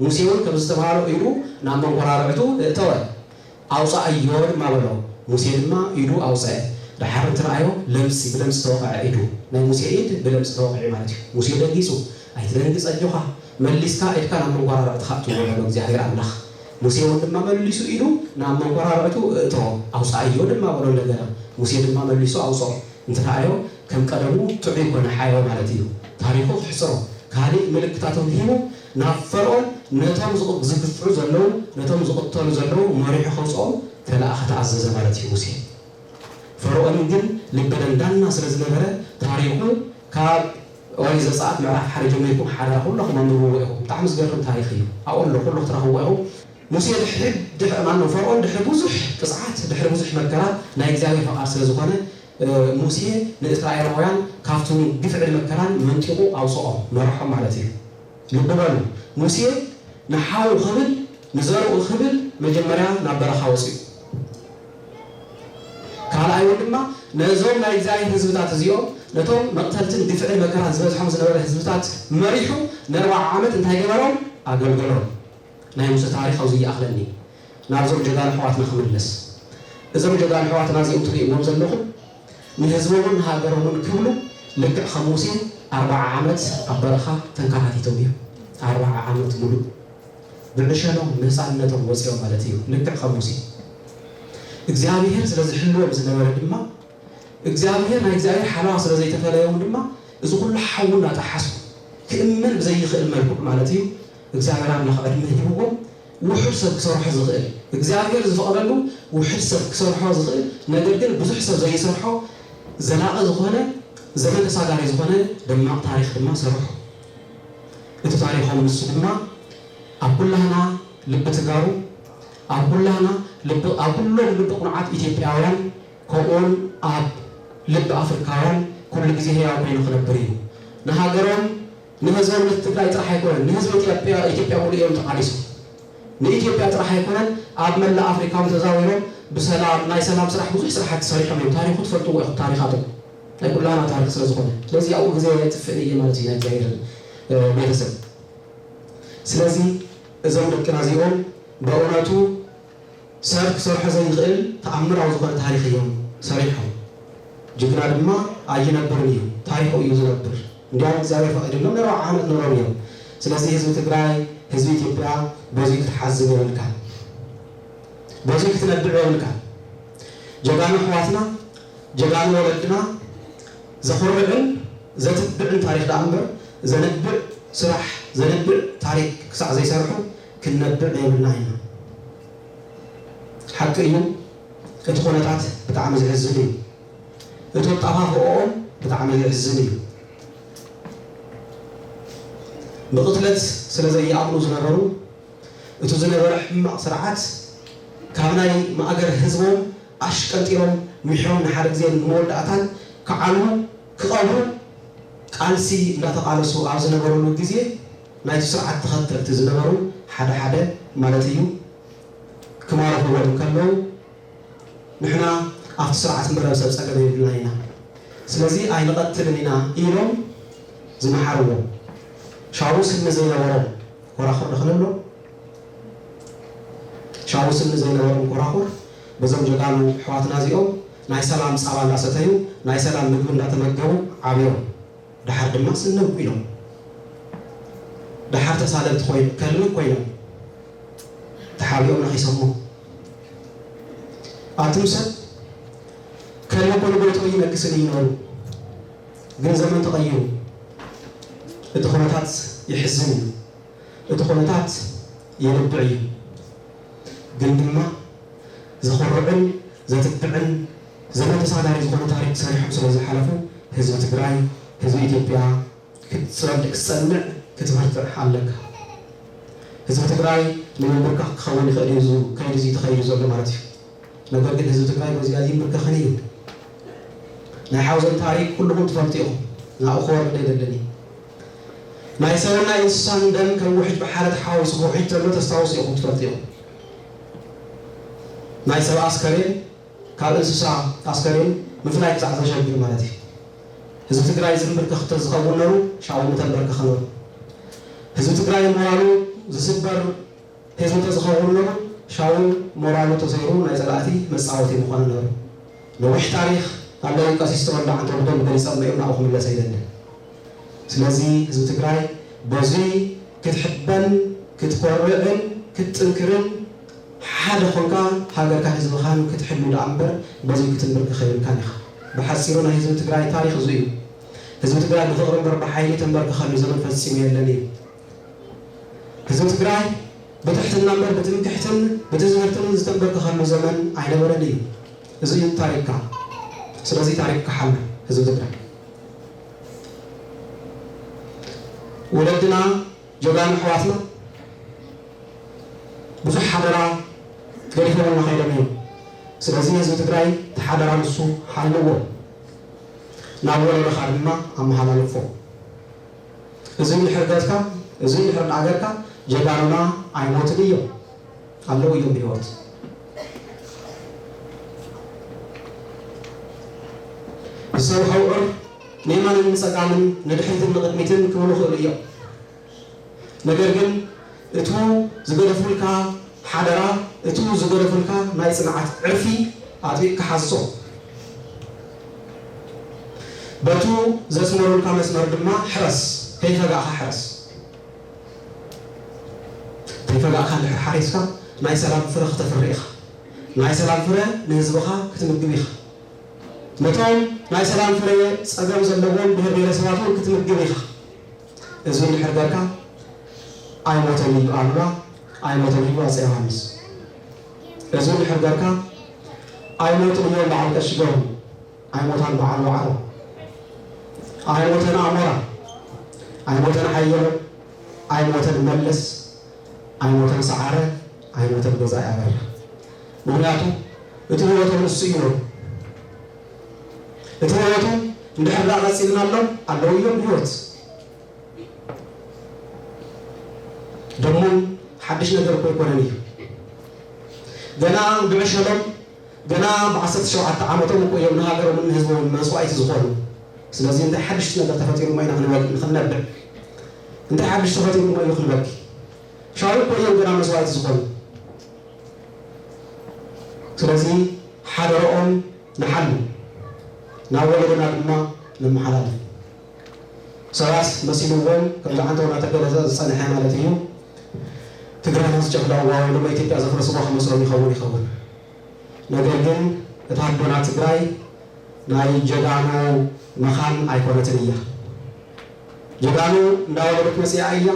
ሙሴ እውን ከም ዝተባሃሎ ኢዱ ናብ መንኮራርዕቱ እእተወ። ኣውፅኣዮ ድማ በሎ። ሙሴ ድማ ኢዱ ኣውፀአ። ደሓር እንትረኣዮ ለምፂ፣ ብለምፂ ተወቕዐ ኢዱ። ናይ ሙሴ ኢድ ብለምፂ ተወቕዒ ማለት እዩ። ሙሴ ደንጊፁ። ኣይትደንግፅ ኣጆኻ፣ መሊስካ ኢድካ ናብ መንኮራርዕትኻ እትዎ በሎ እግዚኣብሔር ኣምላኽ። ሙሴ እውን ድማ መሊሱ ኢዱ ናብ መንኮራርዕቱ እእተዎ። ኣውፅኣዮ ድማ በሎ እንደገና። ሙሴ ድማ መሊሱ ኣውፅኦ። እንትረኣዮ ከም ቀደሙ ጥዑይ ኮነ ሓዮ ማለት እዩ። ታሪኹ ክሕፅሮ ካልእ ምልክታቶም ሂቡ ናብ ፈርዖን ነቶም ዝቕ- ዝግፍዑ ዘለዉ፣ ነቶም ዝቕተሉ ዘለዉ መሪሑ ከውፅኦም ተለኣኸ፣ ተኣዘዘ ማለት እዩ ሙሴ። ፈርዖን ግን ልበ ደንዳና ስለ ዝነበረ ታሪኹ ካብ ኦሪት ዘጸኣት ምዕራፍ ሓደ ጀሚርኩም ሓደራ ኩለኹም ኣንብብዎ ኢኹም። ብጣዕሚ ዝገርም ታሪኽ እዩ። ኣብኡ ኣሎ ኩሉ ክትረኽብዎ ኢኹም። ሙሴ ድሕሪ ድሕ- ማነው ፈርዖን ድሕሪ ብዙሕ ቅጽዓት ድሕሪ ብዙሕ መከራ ናይ እግዚኣብሔር ፈቓድ ስለ ዝኾነ እ፣ ሙሴ ንእስራኤላውያን ካብቲ ግፍዕን መከራን መንጢቑ ኣውፅኦም መርሖም ማለት እዩ። ልቢ በሉ፣ ሙሴ ንሓዉ ክብል ንዘርኡ ክብል መጀመርያ ናብ በረኻ ወፂኡ። ካልኣይ እውን ድማ ነዞም ናይ እግዚኣብሔር ህዝብታት እዚኦም ነቶም መቕተልትን ግፍዕን መከራን ዝበዝሖም ዝነበረ ህዝብታት መሪሑ ንኣርባዓ ዓመት እንታይ ገበሮም? ኣገልገሎም። ናይ ሙሴ ታሪኽ ኣብዚ ይኣኽለኒ። ናብዞም ጀጋኑ ኣሕዋትና ክምለስ። እዞም ጀጋኑ ኣሕዋትና እዚኦም ትርእይዎም ዘለኹም ንህዝቦምን ንሃገሮምን ክብሉ ልክዕ ከም ሙሴ ኣርባዓ ዓመት ኣብ በረኻ ተንከራቲቶም እዮም። ኣርባዓ ዓመት ሙሉእ ብዕሸሎም ንህፃንነቶም ወፂኦም ማለት እዩ። ልክዕ ከም ሙሴ እግዚኣብሔር ስለ ዝሕልዎም ዝነበረ ድማ እግዚኣብሔር ናይ እግዚኣብሔር ሓለዋ ስለ ዘይተፈለዮም ድማ እዚ ኩሉ ሓዊ እናጠሓሱ ክእመን ብዘይኽእል መልክዑ ማለት እዩ እግዚኣብሔር ኣምላኽ ዕድመ ሂብዎም ውሑድ ሰብ ክሰርሖ ዝኽእል እግዚኣብሔር ዝፈቐደሉ ውሑድ ሰብ ክሰርሖ ዝኽእል ነገር ግን ብዙሕ ሰብ ዘይሰርሖ ዘላቒ ዝኾነ ዘመን ተሳጋሪ ዝኾነ ደማቕ ታሪኽ ድማ ሰርሑ። እቲ ታሪኾም ንሱ ድማ ኣብ ኩላህና ልቢ ተጋሩ ኣብ ኩላህና ልቢ ኣብ ኩሎም ልቢ ቅኑዓት ኢትዮጵያውያን ከምኡውን ኣብ ልቢ ኣፍሪካውያን ኩሉ ግዜ ህያው ኮይኑ ክነብር እዩ። ንሃገሮም ንህዝቦም ንትግራይ ጥራሕ ኣይኮነን ንህዝቢ ኢትዮጵያ ኢትዮጵያ ሙሉእ እዮም ተቓሊሶም። ንኢትዮጵያ ጥራሕ ኣይኮነን ኣብ መላእ ኣፍሪካ እውን ተዛዊሮም ብሰላም ናይ ሰላም ስራሕ ብዙሕ ስራሕቲ ሰሪሖም እዮም። ታሪኹ ትፈልጥዎ ኢኹም፣ ታሪኻቶም ናይ ኩላና ታሪኽ ስለ ዝኾነ፣ ስለዚ ኣብኡ ግዜ የጥፍእን እየ ማለት እዩ ናይ እግዚኣብሔር ቤተሰብ። ስለዚ እዞም ደቅና እዚኦም በእውነቱ ሰብ ክሰርሖ ዘይኽእል ተኣምራዊ ዝኾነ ታሪኽ እዮም ሰሪሖም። ጅግና ድማ ኣይነብርን እዩ፣ ታሪኹ እዩ ዝነብር። እንዲያውም እግዚኣብሔር ፈቒድሎም ንኣርብዓ ዓመት ኖሮም እዮም። ስለዚ ህዝቢ ትግራይ፣ ህዝቢ ኢትዮጵያ በዙይ ክትሓዝን የብልካን፣ በዙይ ክትነብዕ የብልካን። ጀጋኑ ኣሕዋትና፣ ጀጋኑ ወለድና ዘኹርዕን ዘትብዕን ታሪኽ ደኣ እምበር ዘንብዕ ስራሕ፣ ዘንብዕ ታሪኽ ክሳዕ ዘይሰርሑ ክንነብዕ የብልና ኢና። ሓቂ እዩ፣ እቲ ኩነታት ብጣዕሚ ዘሕዝን እዩ። እቲ ኣጠፋፍኦኦም ብጣዕሚ ዘሕዝን እዩ። ብቕትለት ስለ ዘይኣምኑ ዝነበሩ፣ እቲ ዝነበረ ሕማቕ ስርዓት ካብ ናይ ማእገር ህዝቦም ኣሽቀንጢሮም ሚሖም ንሓደ ግዜ ንመወዳእታን ክዓልቡ ክቐብሩ ቃልሲ እንዳተቓለሱ ኣብ ዝነበሩሉ ግዜ፣ ናይቲ ስርዓት ተኸተልቲ ዝነበሩ ሓደ ሓደ ማለት እዩ፣ ክማርኽዎም ከለዉ፣ ንሕና ኣብቲ ስርዓት እምበር ኣብ ሰብ ጸገም የብልና ኢና፣ ስለዚ ኣይንቐትልን ኢና ኢሎም ዝመሓርዎም፣ ሻቡ ስኒ ዘይነበሮም ኮራኹር ዶ ክንብሎ? ሻቡ ስኒ ዘይነበሮም ኮራኹር በዞም ጀጋኑ ኣሕዋትና እዚኦም ናይ ሰላም ጻባ እንዳሰተዩ፣ ናይ ሰላም ምግቢ እንዳተመገቡ ዓብዮም። ደሓር ድማ ስኒ ኣብኢሎም፣ ደሓር ተሳደድቲ ኮይኖም፣ ከልቢ ኮይኖም ተሓቢኦም ነኺሶሞ። ኣቱም ሰብ፣ ከልቢ እኮ ንጎይትኡ ይነግስን እዩ ነይሩ፣ ግን ዘመን ተቐይሩ። እቲ ኩነታት የሕዝን እዩ። እቲ ኩነታት የንብዕ እዩ። ግን ድማ ዘኹርዕን ዘትብዕን ዘመን ተሳጋሪ ዝኾነ ታሪኽ ሰሪሖም ስለ ዝሓለፉ፣ ህዝቢ ትግራይ፣ ህዝቢ ኢትዮጵያ ክትጸን-፣ ክትጸንዕ ክትበርትዕ ኣለካ። ህዝቢ ትግራይ ንምንብርካኽ ክኸውን ይኽእል እዩ፣ እዚ ከይዲ እዚ ተኸይዱ ዘሎ ማለት እዩ። ነገር ግን ህዝቢ ትግራይ በዚኣ ይንብርከኽን እዩ። ናይ ሓውዘን ታሪኽ ኩልኹም ትፈልጡ ኢኹም። ናብኡ ክወርድ ኣይደልን እዩ። ናይ ሰብን ናይ እንስሳን ደም ከም ውሕጅ ብሓደ ተሓዋዊሱ ክውሕጅ ተሎ ተስታውሱ ኢኹም፣ ትፈልጡ ኢኹም። ናይ ሰብ ኣስከሬን ካብ እንስሳ ኣስከሬን ምፍላይ ክሳዕ ዘሸግር ማለት እዩ። ህዝቢ ትግራይ ዝንብርከኽ ተዝኸውን ነሩ፣ ሻቡ ምተንበርከኸ ነሩ። ህዝቢ ትግራይ ሞራሉ ዝስበር ህዝቢ ተዝኸውን ነሩ፣ ሻቡ ሞራሉ ተሰይሩ ናይ ጸላእቲ መጻወቲ ምኾነ ነሩ። ነዊሕ ታሪኽ ኣለዉ። ቀሲስ ተወልደ ዓንተው ብደንብ ገሊጾም እዮም፣ ናብኡ ክምለስ ኣይደልን። ስለዚ ህዝቢ ትግራይ በዙይ ክትሕበን፣ ክትኮርዕን፣ ክትጥንክርን፣ ሓደ ኾንካ ሃገርካን ህዝብኻን ክትሕሉ ደኣ እምበር በዙይ ክትንብርከኽ የብልካን ኢኻ። ብሓፂሩ ናይ ህዝቢ ትግራይ ታሪኽ እዚ እዩ። ህዝቢ ትግራይ ብፍቕሪ እምበር ብሓይሊ ተንበርከኸሉ ዘመን ፈፂሙ የለን እዩ። ህዝቢ ትግራይ ብትሕትና እምበር ብትምክሕትን ብትዝህርትን ዝተንበርከኸሉ ዘመን ኣይነበረን እዩ። እዚ እዩ ታሪክካ። ስለዚ ታሪክካ ሓሉ ህዝቢ ትግራይ። ወለድና ጀጋኑ ኣሕዋትና ብዙሕ ሓደራ ገዲፎምልና ከይዶም እዮም። ስለዚ ህዝቢ ትግራይ እቲ ሓደራ ንሱ ሓልዎ፣ ናብ ወለዶኻ ድማ ኣመሓላልፎ። እዚ እንድሕር ገርካ፣ እዚ እንድሕር ዳገርካ ጀጋኑና ኣይሞትን እዮም፣ ኣለዉ እዮም ብህይወት። ዝሰብሖ ውዑር ንየማንን ንጸጋምን ንድሕሪትን ንቕድሚትን ክብሉ ይኽእሉ እዮም። ነገር ግን እቱ ዝገደፉልካ ሓደራ፣ እቱ ዝገደፉልካ ናይ ጽንዓት ዕርፊ ኣጥቢቕካ ሓዞ። በቱ ዘስመሩልካ መስመር ድማ ሕረስ፣ ከይፈጋእኻ ሕረስ። ከይፈጋእኻ እንድሕር ሓሪስካ ናይ ሰላም ፍረ ክተፍሪ ኢኻ። ናይ ሰላም ፍረ ንህዝብኻ ክትምግብ ኢኻ። ነቶም ናይ ሰላም ፍረ ጸገም ዘለዎም ብሄር ብሄረሰባት እውን ክትምግብ ኢኻ። እዚ እንድሕር ገርካ ኣይሞተን እዩ ኣሉላ፣ ኣይሞተን እዩ ኣፀ ዮሃንስ። እዚ እንድሕር ገርካ ኣይሞትን እዮም በዓል ቀሺ ገብሩ፣ ኣይሞታን በዓል ዋዕሮ፣ ኣይሞተን ኣሞራ፣ ኣይሞተን ሓየሎም፣ ኣይሞተን መለስ፣ ኣይሞተን ሰዓረ፣ ኣይሞተን ገዛኢ ኣበራ። ምኽንያቱ እቲ ህይወቶም ንሱ እዩ ነሩ። እቲ ህይወቶም እንድሕር ደኣ ቀፂልናሎም ኣለዉ እዮም ህይወት። ደሞም ሓድሽ ነገር እኮ ኣይኮነን እዩ። ገና ብዕሸሎም ገና ብ17 ዓመቶም እኮ እዮም ንሃገሮምን ንህዝቦምን መስዋእቲ ዝኾኑ። ስለዚ እንታይ ሓድሽ ነገር ተፈጢሩ እሞ ኢና ክንበል-፣ ክንነብዕ? እንታይ ሓድሽ ተፈጢሩ እሞ እዩ ክንበኪ? ሻው እኮ እዮም ገና መስዋእቲ ዝኾኑ። ስለዚ ሓደረኦም ንሓሉ፣ ናብ ወለዶና ድማ ነመሓላልፍ። ሰባት መሲልዎም ከምዚ ዓንተው እናተገለጸ ዝጸንሐ ማለት እዩ። ትግራይና ዝጨፍለቕዋ ወይ ድማ ኢትዮጵያ ዘፍረስዋ ክመስሎም ይኸውን ይኸውን። ነገር ግን እታ ኣዶና ትግራይ ናይ ጀጋኑ መኻን ኣይኮነትን እያ። ጀጋኑ እንዳወለደት መጽኣ እያ።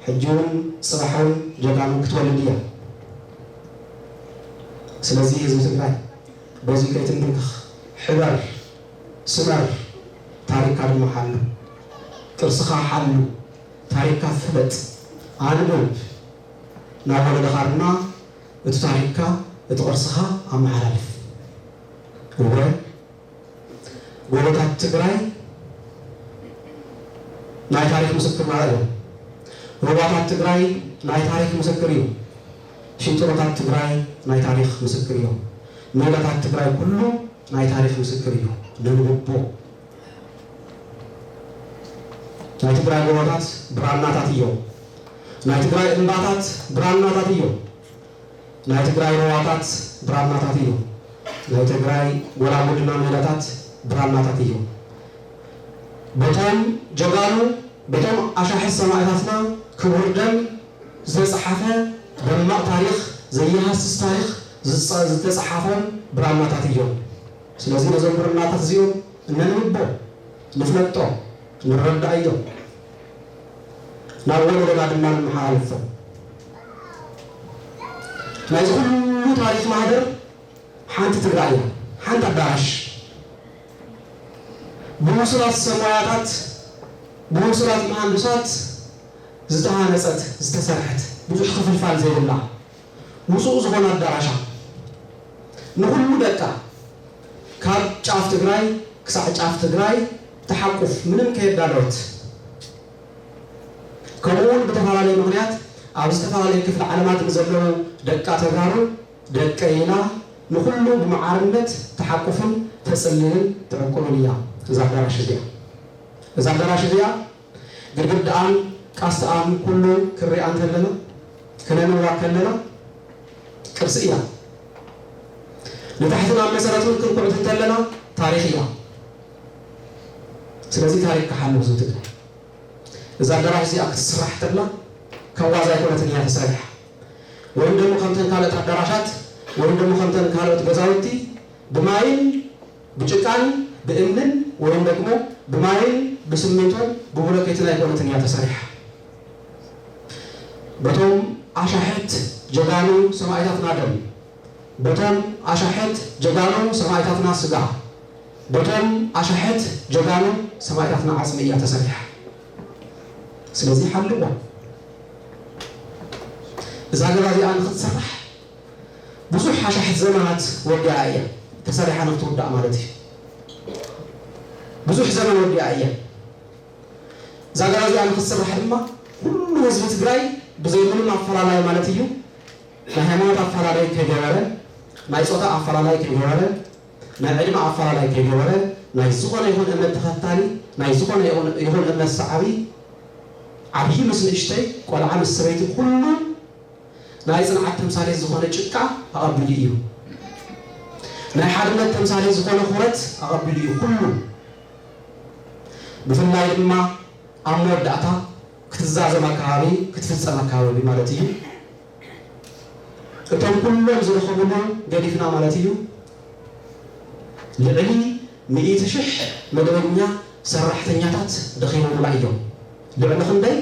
ሕጂ እውን ጽባሕ እውን ጀጋኑ ክትወልድ እያ። ስለዚ ህዝቢ ትግራይ በዚ ከይትንብርክኽ፣ ሕበር፣ ስመር፣ ታሪክካ ድማ ሓሉ። ቅርስኻ ሓሉ፣ ታሪክካ ፍለጥ፣ ኣንብብ። ናብ ወለድኻ ድማ እቲ ታሪክካ፣ እቲ ቅርስኻ ኣመሓላልፍ። እወ፣ ጎቦታት ትግራይ ናይ ታሪክ ምስክርና እዮም። ሩባታት ትግራይ ናይ ታሪክ ምስክር እዩ። ሽንጥሮታት ትግራይ ናይ ታሪክ ምስክር እዮም። ሜዳታት ትግራይ ኩሉ ናይ ታሪክ ምስክር እዩ። ነንብቦ። ናይ ትግራይ ጎቦታት ብራናታት እዮም። ናይ ትግራይ እምባታት ብራናታት እዮም። ናይ ትግራይ ሩባታት ብራናታት እዮም። ናይ ትግራይ ጎላጉልና ሜዳታት ብራናታት እዮም። በቶም ጀጋኑ፣ በቶም ኣሻሕት ሰማእታትና ክቡር ደም ዝተጻሓፈ ደማቕ ታሪኽ፣ ዘይሃስስ ታሪኽ ዝጸ-፣ ዝተጻሓፎም ብራናታት እዮም። ስለዚ ነዞም ብራናታት እዚኦም እነንብቦ፣ ንፍለጦ፣ ንረዳእዮ፣ ናብ ወለዶና ድማ ንመሓላልፎ። ናይዚ ኩሉ ታሪኽ ማህደር ሓንቲ ትግራይ እያ፣ ሓንቲ ኣዳራሽ። ብውሱናት ሰብ ሞያታት፣ ብውሱናት መሃንዱሳት ዝተሃነጸት፣ ዝተሰርሐት፣ ብዙሕ ክፍልፋል ዘይብላ፣ ውጹእ ዝኾነ ኣዳራሻ፣ ንኹሉ ደቃ፣ ካብ ጫፍ ትግራይ ክሳዕ ጫፍ ትግራይ ትሓቁፍ፣ ምንም ከየዳለወት። ከምኡ እውን ብተፈላለየ ምኽንያት ኣብ ዝተፈላለየ ክፍሊ ዓለማት ንዘለዉ ደቃ ተጋሩ ደቀይ ኢላ ንኹሉ ብመዓርነት ትሓቁፍን ተጽልልን ትዕቁብን እያ እዛ ኣዳራሽ እዚኣ። እዛ ኣዳራሽ እዚኣ ግድግድኣን ቃስትኣን ኩሉ ክሪኣ እንተለና፣ ክነንብባ ከለና ቅርሲ እያ። ንታሕቲ ናብ መሰረቱ ክንኩዕት እንተለና ታሪኽ እያ። ስለዚ ታሪኽ ክሓሉ ህዝቢ ትግራይ። እዛ ኣዳራሽ እዚኣ ክትስራሕ ተብላ ካብ ዋዛ ኣይኮነትን እያ ተሰሪሓ። ወይም ደግሞ ከምተን ካልኦት ኣዳራሻት ወይም ደግሞ ከምተን ካልኦት ገዛውቲ ብማይን ብጭቃን ብእምንን ወይም ደግሞ ብማይን ብስሚንቶን ብብሎኬትን ኣይኮነትን እያ ተሰሪሓ። በቶም ኣሻሕት ጀጋኑ ሰማእታትና ደም፣ በቶም ኣሻሕት ጀጋኑ ሰማእታትና ስጋ፣ በቶም ኣሻሕት ጀጋኑ ሰማእታትና ዓጽሚ እያ ተሰሪሓ። ስለዚ ሓልዋ። እዛ ገዛ እዚኣ ንክትስራሕ ብዙሕ ኣሻሕት ዘመናት ወዲኣ እያ። ተሰሪሓ ንክትውዳእ ማለት እዩ። ብዙሕ ዘመን ወዲኣ እያ። እዛ ገዛ እዚኣ ንክትስራሕ ድማ ኩሉ ህዝቢ ትግራይ ብዘይ ምንም ኣፈላላይ ማለት እዩ፣ ናይ ሃይማኖት ኣፈላላይ ከይገበረ፣ ናይ ጾታ ኣፈላላይ ከይገበረ፣ ናይ ዕድመ ኣፈላላይ ከይገበረ፣ ናይ ዝኾነ ይኹን እምነት ተኸታሊ፣ ናይ ዝኾነ ይኹን፣ ይኹን እምነት ሰዓቢ፣ ዓብዪ ምስ ንእሽተይ፣ ቆልዓ ምስ ሰበይቲ፣ ኩሉ ናይ ጽንዓት ተምሳሌት ዝኾነ ጭቃ ኣቐቢሉ እዩ። ናይ ሓድነት ተምሳሌት ዝኾነ ኩረት ኣቐቢሉ እዩ። ኩሉ ብፍላይ ድማ ኣብ መወዳእታ ክትዛዘም ኣካባቢ፣ ክትፍጸም ኣካባቢ ማለት እዩ። እቶም ኩሎም ዝደኸምሉ ገዲፍና ማለት እዩ። ልዕሊ ሚእቲ ሽሕ መደበኛ ሰራሕተኛታት ደኺሞምላ እዮም። ልዕሊ ክንደይ?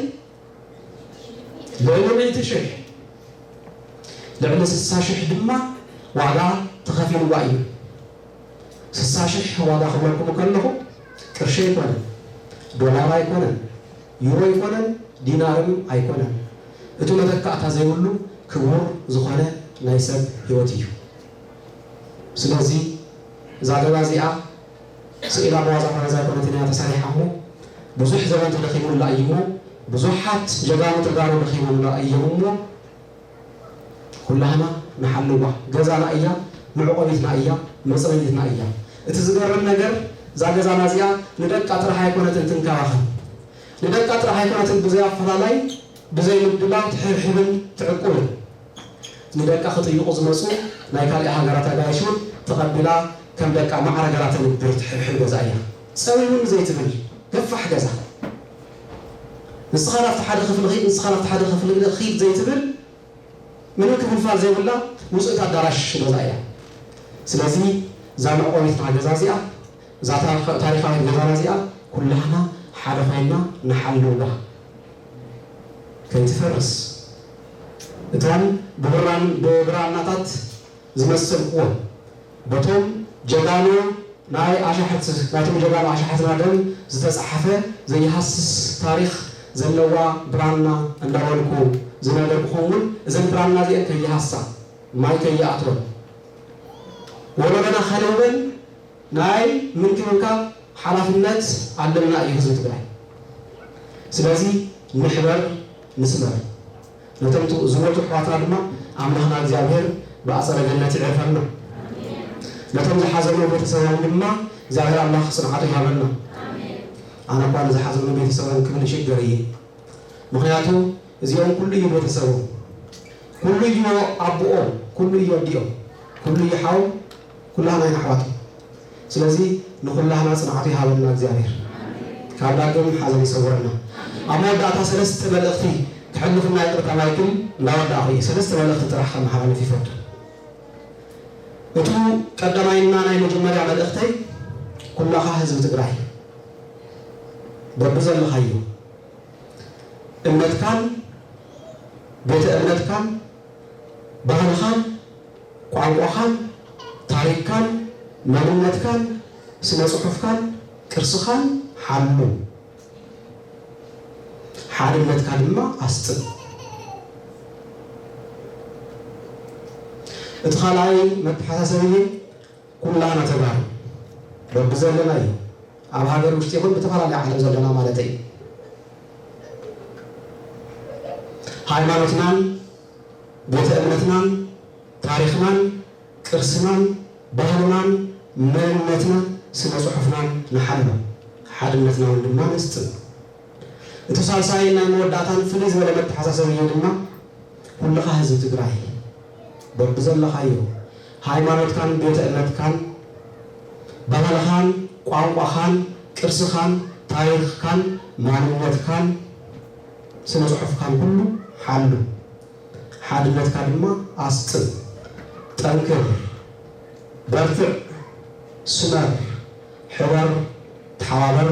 ልዕሊ ሚእቲ ሽሕ። ልዕሊ ስሳ ሽሕ ድማ ዋጋ ተኸፊልዋ እዩ። ስሳ ሽሕ ዋጋ ክብለኩም ከለኹ ቅርሺ ኣይኮነን፣ ዶላር ኣይኮነን፣ ዩሮ ኣይኮነን፣ ዲናርም ኣይኮነን። እቲ መተካእታ ዘይብሉ ክቡር ዝኾነ ናይ ሰብ ህይወት እዩ። ስለዚ እዛ ገዛ እዚኣ ስኢላ መዋዛ መዋዛ ኣይኮነትን እያ ተሰሪሓ እሞ ብዙሕ ዘመን ተደኺሙላ እዩ እሞ ብዙሓት ጀጋኑ ተጋሩ ደኺሞምላ እዮም እሞ ኩላህና ንሓልዋ። ገዛና እያ፣ መዕቆቢትና እያ፣ መጽለሊትና እያ። እቲ ዝገርም ነገር እዛ ገዛና እዚኣ ንደቃ ጥራሕ ኣይኮነትን ትንከባኸብ፣ ንደቃ ጥራሕ ኣይኮነትን ብዘይ ኣፈላላይ ብዘይ ምድላው ትሕብሕብን ትዕቁብን። ንደቃ ክጥይቑ ዝመፁ ናይ ካልእ ሃገራት ኣጋይሽ እውን ተቐቢላ ከም ደቃ ማዕረ ገራ ተንብር ትሕብሕብ ገዛ እያ። ፀውይውን ዘይትብል ገፋሕ ገዛ፣ ንስኻ ናብቲ ሓደ ክፍሊ ኺድ፣ ንስኻ ናብቲ ሓደ ክፍሊ ኺድ ዘይትብል ምንም ክፍልፋል ዘይብላ ውፅእቲ ኣዳራሽ ገዛ እያ። ስለዚ እዛ መዕቆቢትና ገዛ እዚኣ፣ እዛ ታሪኻዊት ገዛና እዚኣ ኩላህና ሓደ ኮይና ንሓልዋ፣ ከይትፈርስ። እቶም ብብራን ብብራናታት ዝመሰልክዎ በቶም ጀጋኑ ናይ ኣሻሕት ናይቶም ጀጋኑ ኣሻሕትና ደም ዝተፃሓፈ ዘይሃስስ ታሪኽ ዘለዋ ብራና እንዳበልኩ ዝነገርኩኹም እውን እዘን ብራና እዚአን ከይሃሳ፣ ማይ ከይኣትወን፣ ወለዶና ከንህበን ናይ ምንክብካብ ሓላፍነት ኣለና እዩ ህዝቢ ትግራይ። ስለዚ ንሕበር፣ ንስመር። ነቶም ዝሞቱ ኣሕዋትና ድማ ኣምላኽና እግዚኣብሔር ብኣጸደ ገነት ይዕርፈና። ነቶም ዝሓዘኑ ቤተሰቦም ድማ እግዚኣብሔር ኣምላኽ ጽንዓቱ ይሃበና። ኣነ እኳ ንዝሓዘኑ ቤተሰቦም ክብል ይሽገር እየ። ምኽንያቱ እዚኦም ኩሉ እዩ ቤተሰቦም፣ ኩሉ እዩ ኣቦኦም፣ ኩሉ እዩ ኣዲኦም፣ ኩሉ እዩ ሓዎም፣ ኩላህና ኢና ኣሕዋት። ስለዚ ንኹላህና ጽንዓቱ ይሃበና እግዚኣብሔር። ካብ ዳግም ሓዘን ይሰውረና። ኣብ መወዳእታ ሰለስተ መልእኽቲ ክሕልፍና ይቅርታ ማይክል እንዳወዳእኹ እየ። ሰለስተ መልእኽቲ ጥራሕ ከመሓላልፍ ይፈቱ። እቱ ቀዳማይና ናይ መጀመርያ መልእኽተይ ኩላኻ ህዝቢ ትግራይ በብዘለኻዮ እምነትካን ቤተ እምነትካን ባህልኻን ቋንቋኻን ታሪክካን መንነትካን ስነ ጽሑፍካን ቅርስኻን ሓሉ። ሓድነትካ ድማ ኣስጥም። እቲ ካልኣይ መተሓሳሰቢ ኩላና ተጋሩ በብዘለናዮ ኣብ ሃገር ውሽጢ ይኹን ብተፈላለየ ዓለም ዘለና ማለት እዩ። ሃይማኖትናን ቤተ እምነትናን ታሪኽናን ቅርስናን ባህልናን መንነትናን ስነ ጽሑፍናን ንሓሎ፣ ሓድነትና እውን ድማ ነስጥም። እቲ ሳልሳይን ናይ መወዳእታን ፍልይ ዝበለ መተሓሳሰቢ እዩ ድማ ኩልኻ ህዝቢ ትግራይ በብዘለኻዮ ሃይማኖትካን ቤተ እምነትካን ባህልኻን ቋንቋኻን ቅርስኻን ታሪኽካን ማንነትካን ስነ ጽሑፍካን ኩሉ ሓሉ። ሓድነትካ ድማ ኣስጥም። ጠንክር፣ በርትዕ፣ ስመር፣ ሕበር፣ ተሓባበር።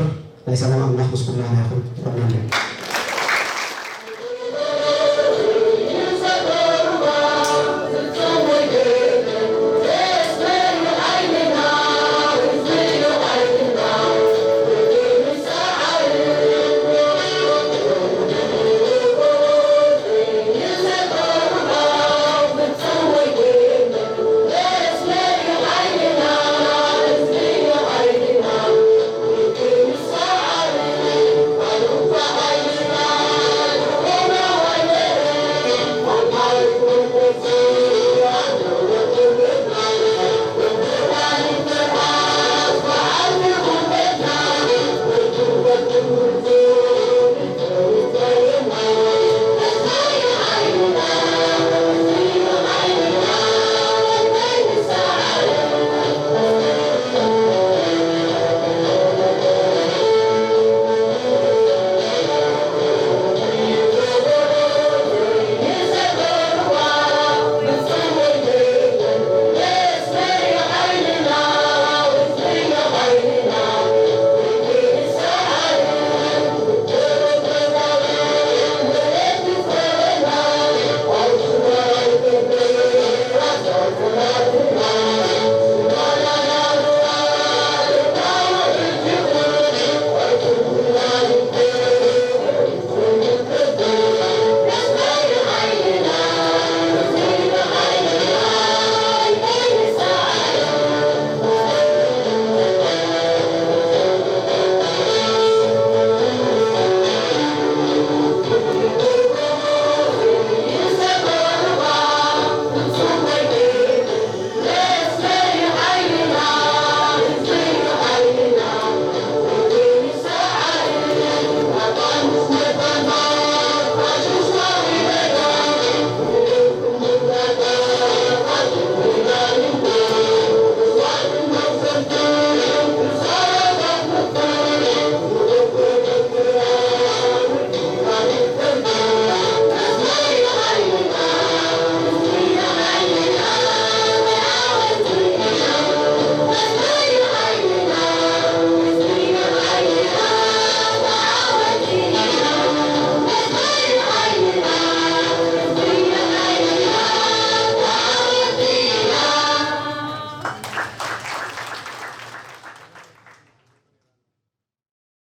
ናይ ሰላም ኣምላኽ ምስ ኩላህና ይኹን። ይቐናልና።